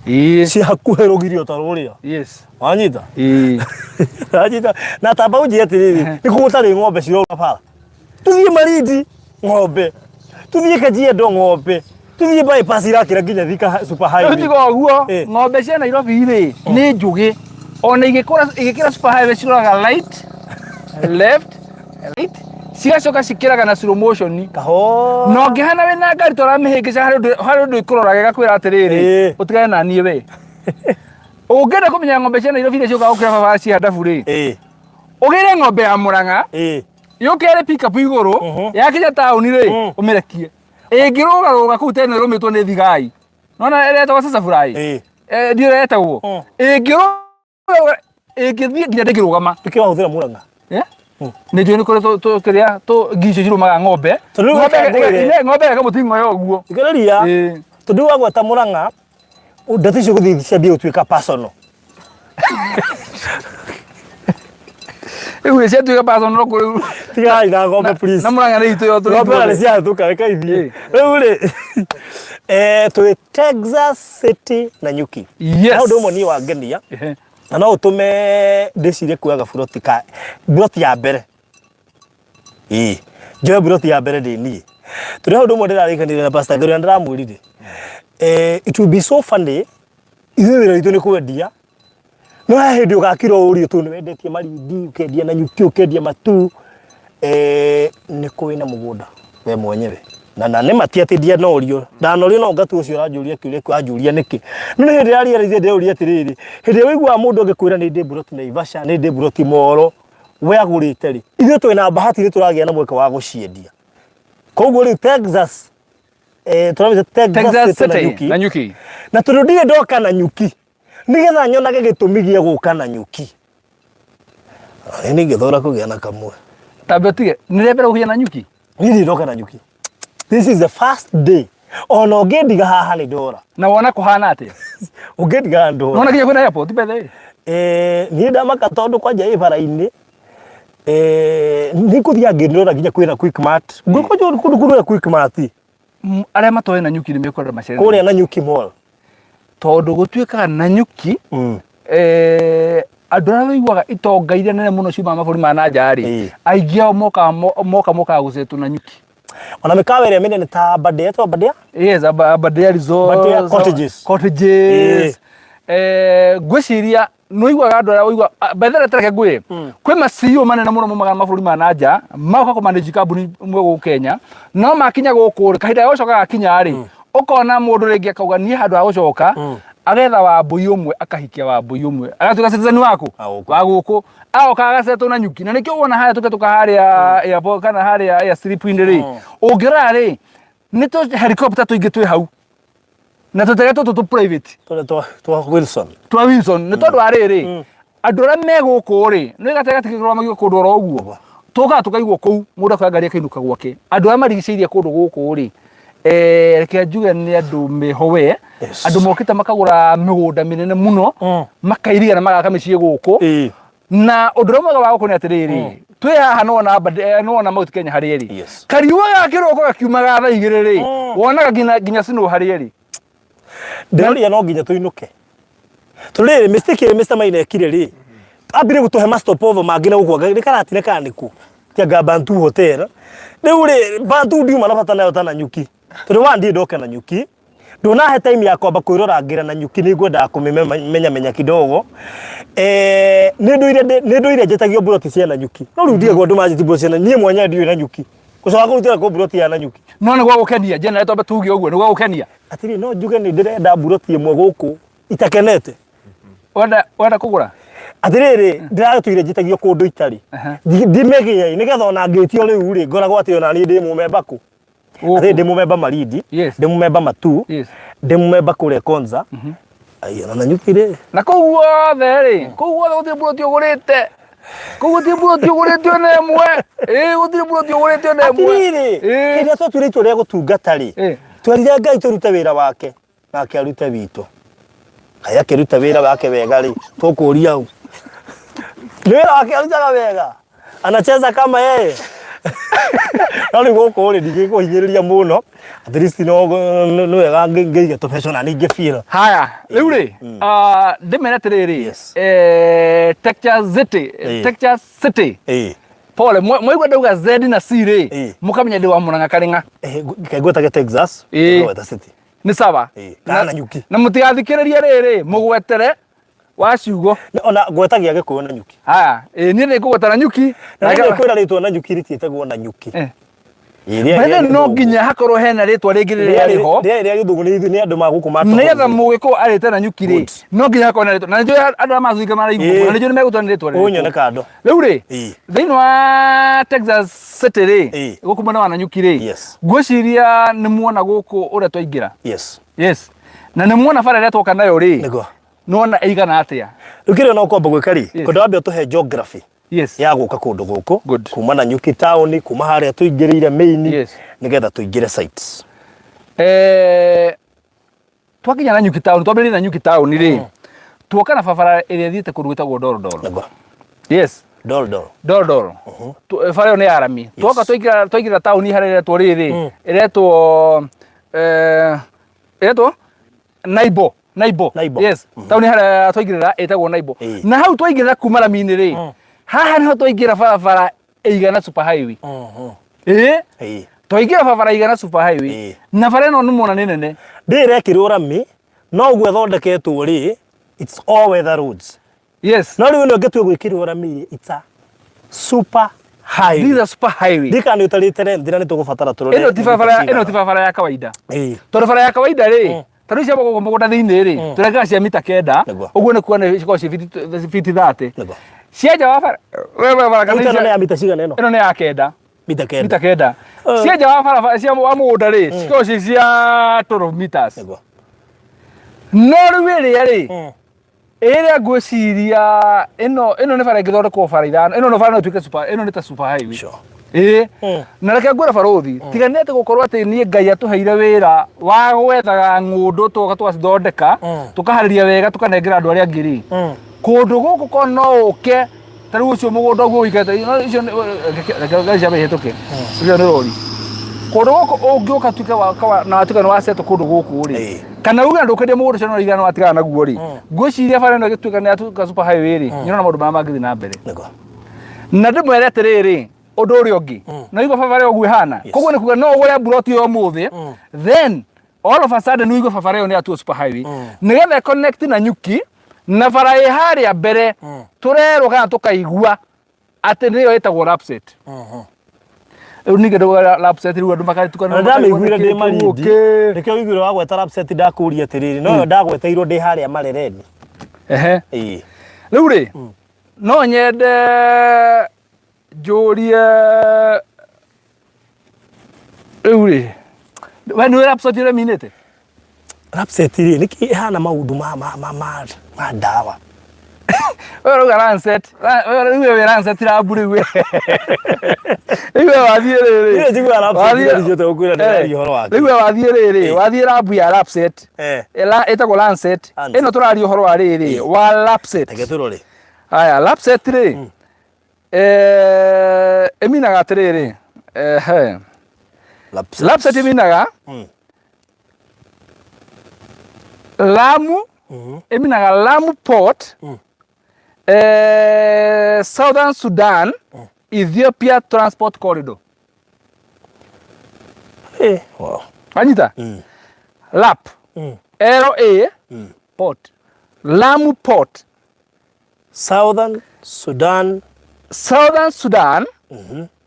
Ĩĩ. Ci hakuhĩ rũgiri o ta rũrĩa. Yes. Wanyita? Ĩĩ. Wanyita? Na tamba ũnjĩre atĩrĩrĩ, nĩ kũ gũtarĩ ng'ombe cirorwo bara? Tuthiĩ Malindi ng'ombe, tuthiĩ Kajiado ng'ombe, tuthiĩ bypass irakĩra nginya Thika super Rĩu highway. tiga ũguo Eh. ng'ombe cia Nairobi rĩ nĩ njũgĩ ona igĩkũra igĩkĩra super highway ciroraga right left right cigacoka cikĩraga na slow motion Kahora. na ũngĩhana wĩna ngari tũramĩhĩngĩca harĩ ũndũ harĩ ũndũ ĩkũroraga ĩgakwĩra atĩrĩrĩ Eh. ũtigane na niĩ we ũngĩenda kũmenya ng'ombe cia Nairobi iria ciũkaga gũkĩra barabara cia ndabu rĩ Ĩĩ. ũgĩre ng'ombe ya Mũrang'a Ĩĩ. yũke arĩ pickup igũrũ yakinya taũni rĩ ũmĩrekie ĩngĩrũgarũga kũu tene ĩrũmĩtwo nĩ thigai nona ĩrĩa ĩtagwo sasa furai Ĩĩ. Eh, ndiũ ĩrĩa ĩtagwo ĩngĩrũgarũga ĩngĩthiĩ nginya ndĩngĩrũgama Nĩkĩ wahũthĩra Murang'a? Eh? nĩ njũĩ nĩ kũrĩ kĩrĩa ngi icio cirũmaga ng'ombe Tondũ rĩu Ng'ombe reke ngwĩre. ng'ombe ĩkamũting'oya ũguo Thikĩrĩria. Ĩĩ. Tondũ wagweta Murang'a, ndeto icio gũthiĩ ciambie gũtuĩka personal. Rĩu ciatuĩka personal no kũrĩ Tigai na ng'ombe please. na Murang'a nĩ itũ yothe Ng'ombe ona nĩ ciahĩtũka reke ithiĩ. Rĩu rĩ, eh, twĩ Texas City Nanyuki. Yes. Na ũndũ ũmwe niĩ wangenia Ehe. na no ũtũme ndĩcirie kuoya gaburoti ka buroti ya mbere. Ĩĩ, njoe buroti ya mbere ndĩ niĩ. Tondũ he ũndũ ũmwe ndĩrarĩkanire na Pastor Ngũrĩ na ndĩramwĩrire. Eh, it will be so funny ithuĩ wĩra witũ nĩ kwendia no he hĩndĩ ũgakira ũrio tondũ nĩ wendetie Malindi ũkendia Nanyuki ũkendia Matuu eh, nĩ kũĩ na mũgũnda we mwenyewe. Na na nĩ mati atĩ ndianorio. Ndanorio no ngatua ũcio ũranjũria kĩũria kĩu anjũria nĩkĩ. No nĩ hĩndĩ ya realize ndĩrauria atĩrĩrĩ, hĩndĩ ĩrĩa ũiguaga mũndũ agĩkwĩra nĩ ndĩ mburoti Naivasha, nĩ ndĩ mburoti Moro, we agũrĩte rĩ, ithuĩ twĩna bahati nĩ tũragĩa na mweke wa gũciendia. Koguo rĩu Texas, eh, tũramĩta Texas Texas City na City Nyuki. na Nyuki. Na tondũ ndirĩ ndoka na Nyuki, nĩgetha nyonage gĩtũmi gĩa gũka na Nyuki. Nĩ ningĩthũra kũgĩa na kamwe. Tambe ũtige, nĩ rĩa mbere gũkinya na Nyuki? Niĩ ndirĩ ndoka na Nyuki. This is the first day. Ona ũngĩndiga haha nĩ ndora. Na wona kũhana atĩa? Ũngĩndiga haha ndora. Nona nginya kwĩna airport by the way. Eh, niĩ ndamaka tondũ kwanja ĩ bara-inĩ. Eh, nĩ ngũthiaga ngĩrora nginya kwĩna Quickmart. Ngũkũ kũndũ kũrĩa Quickmart. Arĩa matoĩ Nanyuki nĩ mekũrora macere. Kũrĩa Nanyuki Mall. Tondũ gũtuĩkaga Nanyuki andũ arĩa wĩiguaga itonga iria nene mũno ciumaga mabũrũri ma na nja rĩ, aingĩ ao mokaga moka mokaga gũcetwo Nanyuki. Ona mĩkawa ĩrĩa mĩnene ta Aberdare, ĩtagwo Aberdare? Yes, Aberdare Resort. Aberdare Cottages. Cottages. Ngwĩciria nĩ ũiguaga andũ arĩa ũigua by the way tareke ngwĩre kwĩ ma CEO manene mũno maumaga mabũrũri ma na nja magoka kũ manage kambuni imwe gũkũ Kenya no makinya gũkũ rĩ kahinda ga gũcoka gakinya rĩ ũkona mũndũ rĩngĩ akauga niĩ handũ ha gũcoka agetha wambũi ũmwe akahikia wambũi ũmwe agatuĩka citizen waku Wa gũkũ. wa gũkũ agoka agasetwo na nyuki na nĩkĩo wona harĩa tũkĩtũka harĩa airport kana harĩa airstrip-inĩ rĩ ũngĩrora rĩ nĩ tũ helicopter tũingĩ twĩ hau na tũtege tũtũ tũ private Tũrĩa twa twa Wilson. twa Wilson nĩ tondũ wa rĩrĩ andũ arĩa me gũkũ rĩ nĩ gatege gatikĩrũgamagio kũndũ oro ũguo tũkaga tũkaigwo kũu mũndũ akoya ngari akainũka gwake andũ arĩa marigicĩirie kũndũ gũkũ rĩ eh, reke njuge nĩ andũ meho we andũ mokĩte makagũra mĩgũnda mĩnene mũno makairiga na magaka mĩciĩ gũkũ na ũndũ ũrĩa mwega wa gũkũ nĩ atĩrĩrĩ twĩ haha nĩwona nĩwona Mount Kenya harĩa ĩrĩ kariũa ga kĩroko gakiumaga thaa igĩrĩ rĩ wonaga nginya nginya snow harĩa ĩrĩ. Ndĩroria no nginya tũinũke. Tondũ rĩrĩ mistake ĩrĩa Mr Maina ekire rĩ, ambire gũtũhe ma stopover mangĩ na gũkũ anga nĩ Karatina kana nĩ kũ, ti anga Bantu Hotel. Rĩu rĩ, Bantu ndiuma na bata nayo ta Nanyuki. Tondũ one ndirĩ ndoka Nanyuki, ndũnahe time ya kwamba kwĩrorangĩra Nanyuki nĩ ngwendaga kũmĩmenya menya kidogo. Eh, nĩ ndũire nĩ ndũire njĩtagio mburoti cia Nanyuki. No rĩu ndigagwo andũ manjĩti mburoti cia Nanyuki, niĩ mwenyewe ndiũĩ Nanyuki. Gũcoka kũrutĩra kũ mburoti ya Nanyuki. No nĩ gwagũkenia, General twambe tuge ũguo, nĩ gwagũkenia. Atĩrĩ, no njuge nĩ ndĩrenda mburoti ĩmwe gũkũ itakenete. Wenda wenda kũgũra? Atĩrĩrĩ, ndĩratũire njĩtagio kũndũ itarĩ. Ndimĩgĩe nĩgetha ona ngĩtio rĩu rĩ, ngoragwo atĩ ona niĩ ndĩ mũmemba kũ. Atĩrĩ, ndĩ mũmemba Malindi, ndĩ mũmemba Matuu, ndĩ mũmemba kũrĩa Konza. Ai, ona Nanyuki rĩ. Na kũu guothe rĩ, kũu guothe gũtirĩ mburoti ũgũrĩte. Kũu gũtirĩ mburoti ũgũrĩte ona ĩmwe. Ĩĩ gũtirĩ mburoti ũgũrĩte ona ĩmwe. Atĩrĩrĩ, hĩndĩ ĩrĩa twatuire itua rĩa gũtungata rĩ, twerire Ngai tũrute wĩra wake nake arute witũ. Ngai akĩruta wĩra wake wega rĩ, tũkũria ũ? Nĩ wĩra wake arutaga wega? Anacheza kama yeye? No rĩu gũkũ rĩ, ndingĩkũhinyĩrĩria mũno, at least no nĩ wega ngĩige tũbeca ona niĩ ngĩ feel. Haya, rĩu rĩ, ndĩmere atĩrĩrĩ, Texas City, Texas City. Pole, mwaigua ndauga Z na C rĩ, mũkamenya ndĩ wa Murang'a Karĩng'a. Reke ngwetage Texas, ngweta City. Nĩ sawa. Kana Nanyuki. Na mũtigathikĩrĩrie rĩrĩ, mũgwetere wa ciugo. Ona ngwetagia Gĩkũyũ Nanyuki. Haya, niĩ nĩ ngũgweta Nanyuki. Na nĩ kwĩra rĩtwa Nanyuki rĩtiĩtagwo Nanyuki. By no nginya hakorwo hena rĩtwa rĩngĩ rĩrĩa rĩho. Rĩarĩ rĩa gĩthũngũ nĩ ithuĩ nĩ andũ ma gũkũ ma Nĩgetha mũgĩkũyũ arĩte Nanyuki rĩ, no nginya hakorwo na rĩtwa. Na nĩnjũĩ andũ arĩa mathurĩte maraigua na nĩnjũĩ nĩ megũtua nĩ rĩtwa rĩrĩkũ. Ũnyone kando. Rĩu rĩ, thĩinĩ wa Texas City rĩ, gũkũ mwena wa Nanyuki rĩ, ngwĩciria nĩ muona gũkũ ũrĩa twaingĩra. Yes. Yes. Na nĩ muona bara ĩrĩa twoka nayo rĩ, nĩwona ĩigana atĩa? Rĩu kĩrĩa no kwamba gwĩka rĩ, kwenda wambe ũtũhe geography. Ya gũka kũndũ gũkũ. Kuma Nanyuki town, kuma harĩa tũingĩrĩire main, nĩgetha tũingĩre sites. Twakinya Nanyuki town, twambĩrĩrie Nanyuki town rĩ, tuoka na barabara ĩrĩa ĩthiĩte kũndũ gwĩtagwo Ndoro Ndoro. Yes. Ndoro Ndoro. Ndoro Ndoro. Bara ĩyo nĩ ya rami. Tuoka twaingĩra twaingĩra taũni harĩa ĩretwo rĩrĩ, ĩretwo ĩretwo Naibo. Naibo. Naibo. Yes. Taũni harĩa twaingĩrĩra ĩtagwo Naibo. Na hau twaingĩrĩra kuma rami-inĩ rĩ, haha nĩho twaingĩra barabara ĩigana super highway. Ĩĩ. Twaingĩra barabara ĩigana super highway. Na bara ĩno nĩmuona nĩ nene. Ndĩrekĩrwo rami, no ũguo ĩthondeketwo rĩ, it's all weather roads. Yes. No rĩu ĩno ĩngĩtua gwĩkĩrwo rami rĩ, it's a super Highway. This is a super highway. Ndika nĩ ũtarĩte rent na nĩ tũgũbatara tũrore. Ĩno ti barabara, ĩno ti barabara ya kawaida. Ĩĩ. Tondũ bara ya kawaida rĩ, ta rĩu cia gũkũ mũgũnda thĩinĩ rĩ, tũrengaga cia mita 9, Nĩguo. ũguo nĩ kuga nĩ cikoragwo ciĩ fiti 30. Nĩguo. Cia nja wa bara, we we bara kana Rĩu ĩno nĩ cia- ya mita cigana ĩno? ĩno nĩ ya 9. Mita 9. Mita 9. Cia nja wa barabara cia wa mũgũnda rĩ, cikoragwo ciĩ cia 12 meters. Nĩguo. No rĩu ĩrĩa rĩ, ĩrĩa ngwĩciria ĩno ĩno nĩ bara ĩngĩthondekwo bara ithano, ĩno no bara no ĩtuĩke super, ĩno nĩ ta super highway. Sure. Ĩĩ. Na reke ngwĩre barũthi, tiga nĩ atĩ gũkorwo atĩ niĩ Ngai atũheire wĩra wa gwethaga ng'ũndũ tũgoka tũgacithondeka, tũkaharĩria wega tũkanengera andũ arĩa angĩ rĩ, kũndũ gũkũ ko no ũke ta rĩu ũcio mũgũnda ũguo ũikarĩte, no icio nĩ- reke ngari ciambe ihĩtũke, ũcio nĩ rori. Kũndũ gũkũ ũngĩũka tuĩke na watuĩka nĩ wasetwo kũndũ gũkũ rĩ, Ĩĩ. kana uge ndũkwendia mũgũnda ũcio no igana watigana naguo rĩ, ngwĩciria bara ĩno ĩgĩtuĩka nĩ yatuĩka super highway rĩ, nĩ ũrona maũndũ marĩa mangĩthiĩ na mbere. Nĩguo. Na ndĩmwĩre atĩrĩrĩ, ũndũ ũrĩa ũngĩ, no igua barabara ĩyo ũguo ĩhana, koguo nĩ kuga no ũgũre mburoti ĩyo ũmũthĩ, then all of a sudden ũigue barabara ĩyo nĩ yatuo super highway, nĩgetha ĩconnect na nyuki na bara ĩ harĩa mbere, tũrerwo kana tũkaigua atĩ nĩyo ĩtagwo Lapset. Rĩu ningĩ ndauga Lapset rĩu andũ makatukana Na ndamĩiguire ndĩ Malindi. Nĩkĩo ũiguire wagweta Lapset ndakũria atĩrĩrĩ, no yo ndagweteirwo ndĩ harĩa Marereni. Ehe. Ĩĩ. Rĩu rĩ, no nyende njũrie rĩu rĩ, we nĩ Lapset ũrĩa ĩminĩte? Lapset rĩ, nĩkĩ ĩhana maũndũ ma ma ma ma ma ndawa? We ũrauga Lancet, rĩu we wĩ Lancet lab rĩu we. Rĩu we wathiĩ rĩrĩ. Niĩ njiguaga Lapset Wathiĩ- na ndingĩhota gũkwĩra ndĩraria ũhoro wake. Rĩu we wathiĩ rĩrĩ, wathiĩ lab ya Lapset. Ĩtagwo Lancet. Lancet. Ĩno tũraria ũhoro wa rĩrĩ, wa Lapset. Reke tũrore. Haya, Lapset rĩ, ĩminaga atĩrĩrĩ, ehe. Lapset. Lapset ĩminaga Lamu, ĩminaga Lamu Port, Southern Sudan, Ethiopia Transport Corridor. Wow. Wanyita? LAP. L A Port. Lamu Port. Southern Sudan. Southern Sudan,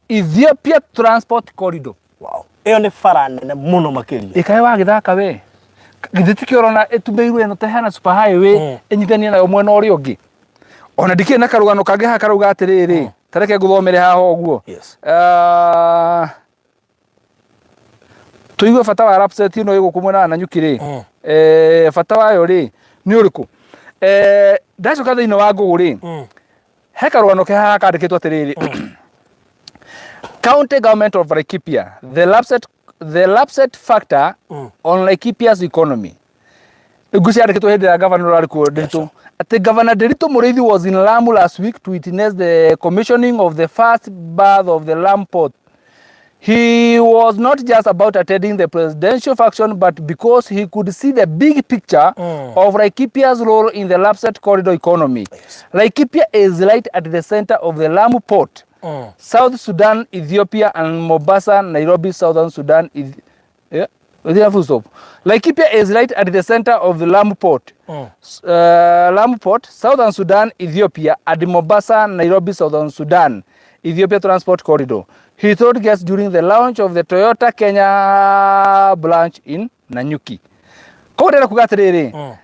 Ethiopia Transport Corridor. Wow. Ĩyo nĩ bara nene mũno makĩria. Ĩkaĩ wagĩthaka we. Githĩ tikĩo ũrona ĩtumĩirwo ĩno ta ĩhana super highway ĩnyitanie nayo mwena ũrĩa ũngĩ. Ona ndikĩrĩ na karũgano kangĩ haha karauga atĩrĩrĩ, ta reke ngũthomere haha ũguo. Yes. Tũigue bata wa Lapset ĩno ĩ gũkũ mwena wa Nanyuki rĩ, bata wayo rĩ nĩ ũrĩkũ? Ndacoka thĩinĩ wa Google rĩ, he karũgano ke haha kandĩkĩtwo atĩrĩrĩ, County Government of Laikipia, the Lapset factor on Laikipia's economy. Rĩu ciandĩkĩtwo hĩndĩ ya governor ũrarĩ kuo Ndiritu. Atĩ Governor Ndiritu Mũrĩithi was in Lamu last week to witness the commissioning of the first berth of the Lamu port. He was not just about attending the presidential function, but because he could see the big picture of Laikipia's role in the Lapset corridor economy. Laikipia is right at the center of the Lamu port. South Sudan, Ethiopia, and Mombasa, Nairobi, Southern Sudan. Yeah, within a full stop. Laikipia is right at the center of the Lamu port. Lamu port, Southern Sudan, Ethiopia, and Mombasa, Nairobi, Southern Sudan, Ethiopia Transport Corridor. He told guests during the launch of the Toyota Kenya branch in Nanyuki. Koguo ndĩrenda kuga atĩrĩrĩ,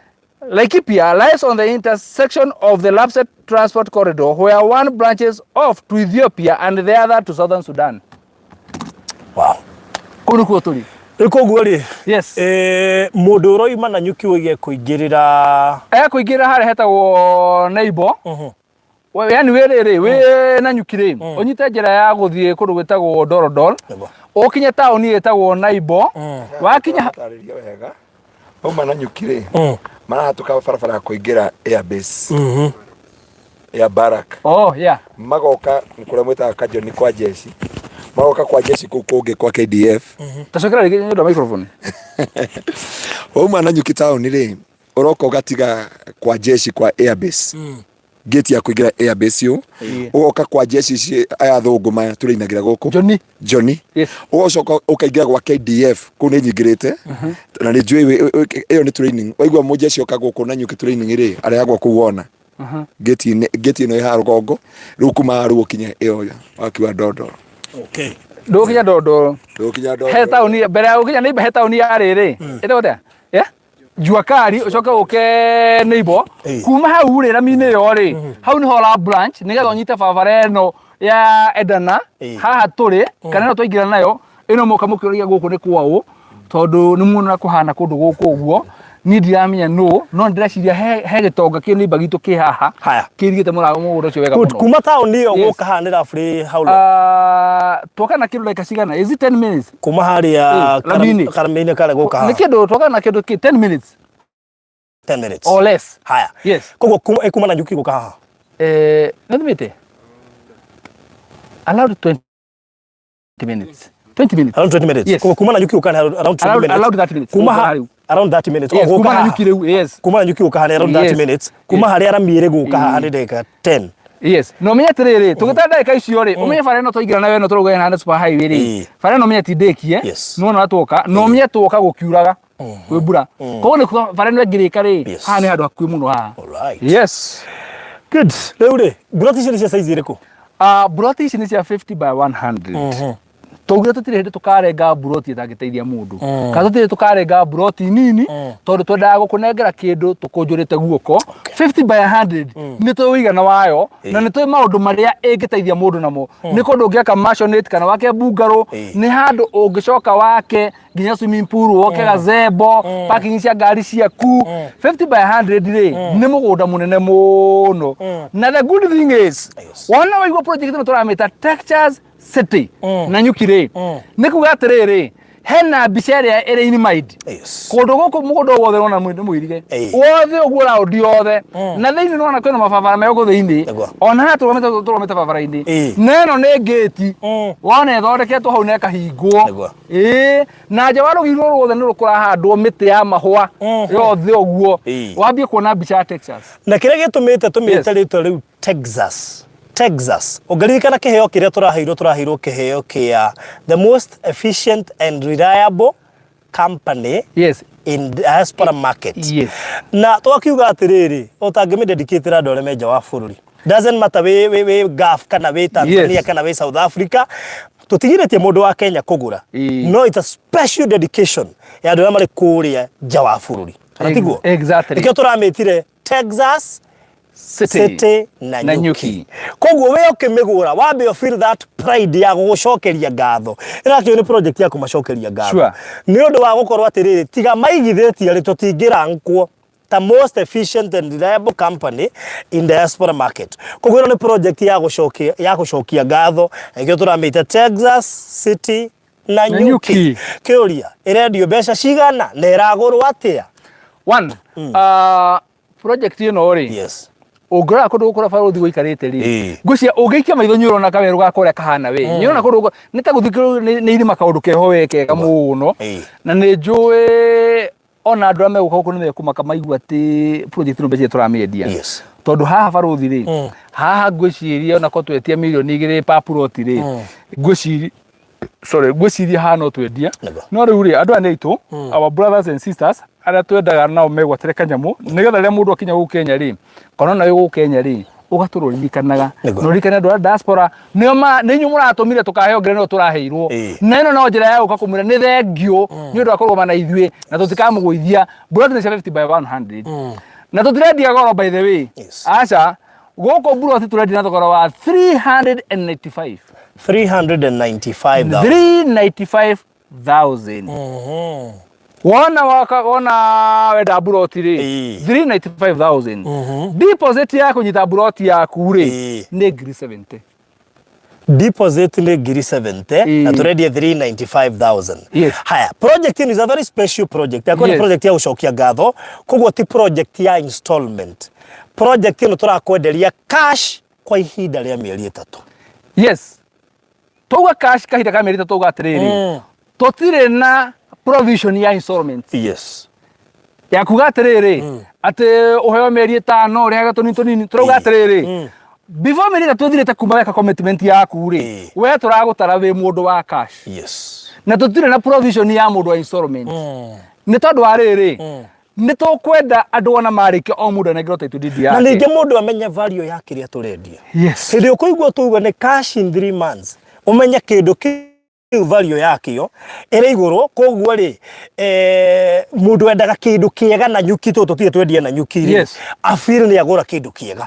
Laikipia lies on the intersection of the Lapset Transport Corridor where one branches off to Ethiopia and the other to Southern Sudan. Wow. Kũu nĩkuo tũrĩ. Rĩu koguo rĩ, Yes. Mũndũ ũroima Nanyuki ũige kũingĩrĩra Ekũingĩrĩra harĩa hetagwo Neibo. Yani wĩ rĩrĩ wĩ Nanyuki rĩ, ũnyite njĩra ya gũthiĩ kũndũ gwĩtagwo Dorodol, Nĩguo. ũkinye taũni ĩtagwo Naibo, wakinya Tarĩria wega mauma Nanyuki rĩ, marahatũka barabara ya kũingĩra airbase ya Barak, Oh, yeah. magoka kũrĩa mwĩtaga Kajoni kwa jeshi, magoka kwa jeshi kũu kũngĩ kwa KDF. Tacokera rĩngĩ nĩ ũndũ wa microphone. Wauma Nanyuki taũni rĩ, ũroka ũgatiga kwa jeshi kwa airbase, gate ya kũingĩra airbase ũ, ũgoka kwa jeshi ici aya athũngũ maya tũrĩinagĩra gũkũ Johnny. Johnny. Yes. Ũgacoka ũkaingĩra gwa KDF kũu nĩ nyingĩrĩte na nĩ njũĩ ĩyo nĩ training. Waigua mũjeshi oka gũkũ Nanyuki training rĩ, arehagwo kũu wona. Ngĩti-inĩ, ngĩti ĩno ĩ haha rũgongo, rĩu kuma haha rĩu ũkinye ĩyo wakiuga Ndondoro. Okay. Ndũgũkinya Ndondoro. Ndũgũkinya He Ndondoro. taũni mbere ya gũkinya neighbor he taũni ya rĩrĩ. Ĩtagwo atĩa? Yeah? Jua Kali ũcoke ũke neighbor. Ĩĩ. Kuma hau rĩ rami-inĩ ĩyo rĩ, hau nĩho la branch nĩgetha ũnyite barabara ĩno ya Edana Ĩĩ. haha tũrĩ kana ĩno twaingĩra nayo ĩno moka mũkĩũragia gũkũ nĩ kwaũ tondũ nĩ muona kũhana kũndũ gũkũ ũguo niĩ ndiramenya nũ no ndĩreciria he, he gĩtonga kĩ neighbor gitũ kĩ haha Haya. kĩirigĩte mũrango mũgũnda ũcio wega Good. mũno Kuma taũni ĩyo Yes. gũka haha nĩ roughly how long? Ah, twoka na kĩndũ ndagĩka cigana is it 10 minutes Kuma harĩa Eh, Ramini. Karamainĩ karĩa gũka nĩ haha. kĩndũ twoka na kĩndũ kĩ 10 minutes 10 minutes. or less Haya. yes Koguo kuma kuma na nyuki gũka haha. eh nĩ thimĩte allowed 20 minutes 20 minutes Around 20 minutes. Yes. Koguo kuma na nyuki gũka nĩ around 20 Around- minutes. around 30 minutes. Kuma Gũka ha rĩu. around 30 minutes. yes Oh, gũka kuma na haha. nyuki rĩu yes Kuma na nyuki gũka haha nĩ around 30 Yes. minutes. Kuma harĩa rami ĩrĩ gũka haha nĩ ndagĩka 10. Yes. Na ũmenye atĩrĩrĩ, tũgĩtara ndagĩka icio rĩ, ũmenye bara ĩno twaingĩra nayo ĩno tũrauga ĩna super highway rĩ. Ĩĩ. Bara ĩno ũmenye ti ndĩkie. Yes. Nĩwona ũrĩa tuoka, na ũmenye tuoka gũkiuraga. Kwĩ mbura. Koguo nĩ kuga bara ĩno ĩngĩrĩka rĩ, Yes. haha nĩ handũ hakuhĩ mũno haha. Alright. Yes. Good. Rĩu rĩ, mburoti icio nĩ cia size ĩrĩkũ? Ah, mburoti ici nĩ cia 50 by 100. Twaugire tũtirĩ hĩndĩ tũkarenga mburoti ĩtangĩteithia mũndũ. Kana tũtirĩ tũkarenga mburoti nini tondũ twendaga gũkũnengera kĩndũ tũkũnjũrĩte guoko. 50 by 100 nĩ tũĩ ũigana wayo na nĩ tũĩ maũndũ marĩa ĩngĩteithia mũndũ namo. Nĩ kũndũ ũngĩaka maisonette kana wake bungalow, nĩ handũ ũngĩcoka wake nginya swimming pool woke gazebo parking cia ngari ciaku 50 by 100 rĩ nĩ mũgũnda mũnene mũno na the good thing is Yes. wona waigua project ĩno tũramĩta Texas City na nyuki rĩ nĩ kuga atĩrĩrĩ hena mbica ĩrĩa ĩrĩ in mind Yes. kũndũ gũkũ mũgũnda wothe ũrona nĩ mũirige Ĩĩ. wothe ũguo raũndi yothe na thĩinĩ nĩwona kwĩna mababara me gũkũ thĩinĩ Nĩguo. ona haha tũrũgamĩte tũrũgamĩte barabara-inĩ Ĩĩ. na ĩno nĩ ngĩti wona ĩthondeketwo hau na ĩkahingwo Nĩguo. Ĩĩ, na nja wa rũgiri rũrũ ruothe nĩ rũkũrahandwo mĩtĩ ya mahũa yothe ũguo Ĩĩ. wambie kuona mbica ya Texas Na kĩrĩa gĩtũmĩte tũmĩte Yes. rĩtwa rĩu Texas. Texas. Ũngĩririkana kĩheo kĩrĩa tũraheirwo tũraheirwo kĩheo kĩa the most efficient and reliable company yes in diaspora market. Yes. Na twakiuga atĩrĩrĩ, ũtangĩmĩdedicatĩra andũ arĩa me nja wa bũrũri. Doesn't matter wĩ wĩ wĩ Gulf kana wĩ Tanzania Yes. kana wĩ South Africa, tũtigirĩtie mũndũ wa Kenya kũgũra. Ĩĩ. No it's a special dedication ya andũ arĩa marĩ kũrĩa nja wa bũrũri. Kana tiguo? Exactly. Nĩkĩo tũramĩtire Texas City, City na na nyuki nyuki. koguo we ũkĩmĩgũra wambe ũ feel that pride ya gũgũcokeria ngatho ĩrakĩo nĩ project ya kũmacokeria ngatho Sure. nĩ ũndũ wa gũkorwo atĩrĩrĩ tiga maigithĩtie rĩ tũtingĩrankwo ta most efficient and reliable company in diaspora market koguo ĩno nĩ project ya gũcokia ya gũcokia ngatho nĩkĩo tũramĩta Texas City na Na nyuki nyuki. kĩũria ĩrendio mbeca cigana na ĩragũrwo atĩa One, uh, project ĩno rĩ yes ũngĩrora kũndũ gũkũ barũthi gũikarĩte rĩ Ĩĩ. ngwĩciria ũngĩikia maitho nĩ ũrona kawerũ ga kũrĩa kahana we nĩ ũrona kũndũ gũkũ nĩ ta gũthiĩ nĩ irĩma kaũndũ keho we kega mũno Ĩĩ. na nĩ njũĩ ona andũ arĩa megũka gũkũ nĩ mekũmaka maigua atĩ project ĩno mbeca iria tũramĩendia Yes. tondũ haha barũthi rĩ haha ngwĩciria ona ko twetia mirioni igĩrĩ pa plot rĩ ngwĩciria sorry ngwĩciria haha no twendia Nĩguo. no rĩu rĩ andũ aya nĩ aitũ our brothers and sisters arĩa twendaga nao megwatĩre kanyamũ nĩgetha rĩrĩa mũndũ akinya gũkũ Kenya rĩ kana ona wĩ gũkũ Kenya rĩ ũgatũra ũririkanaga Nĩguo. na ũririkane andũ a diaspora nĩo ma nĩ inyuĩ mũratũmire tũkaheo ngerenwa tũraheirwo Ĩĩ. na ĩno no njĩra ya gũka kũmwĩra nĩ thengiũ nĩ ũndũ wa kũrũgama na ithuĩ na tũtikamũgũithia mburoti nĩ cia 50 by 100 na tũtirendia goro by the way Yes. aca gũkũ mburoti tũrendia na thogora wa 395 395,000 395,000 wona waka wona wenda mburoti rĩ Ĩĩ. 395,000 deposit ya kũnyita mburoti yaku rĩ Ĩĩ. nĩ ngiri 70 deposit nĩ ngiri 70 Ĩĩ. na tũrendia 395,000 Yes. haya project ĩno is a very special project yakorwo nĩ Yes. project ya gũcokia ngatho koguo ti project ya installment project ĩno tũrakwenderia cash kwa ihinda rĩa mĩeri ĩtatũ yes twauga cash kahinda ka mĩeri ĩtatũ twauga atĩrĩrĩ tũtirĩ na provision ya installment yes ya kuga atĩrĩrĩ atĩ ũheo mĩeri ĩtano ũrĩhage tũnini tũnini tũrauga atĩrĩrĩ before mĩeri ĩtatũ ĩthirĩte kuma weka commitment yaku rĩ Ĩĩ. we tũragũtara wĩ mũndũ wa cash yes na tũtirĩ na provision ya mũndũ wa installment nĩ tondũ wa rĩrĩ Nĩ tũkwenda andũ ona marĩkia o mũndũ anengerwo title deed Na yake. ningĩ mũndũ amenye value ya kĩrĩa tũrendia. Yes. Hĩndĩ ũkũigua tuga nĩ cash in 3 months, ũmenye kĩndũ kĩu value yakĩo ĩrĩ igũrũ. Koguo rĩ, mũndũ wendaga kĩndũ kĩega na nyuki, tũtũ tũtirĩ twendia na nyuki rĩ, afeel nĩ agũra kĩndũ kĩega.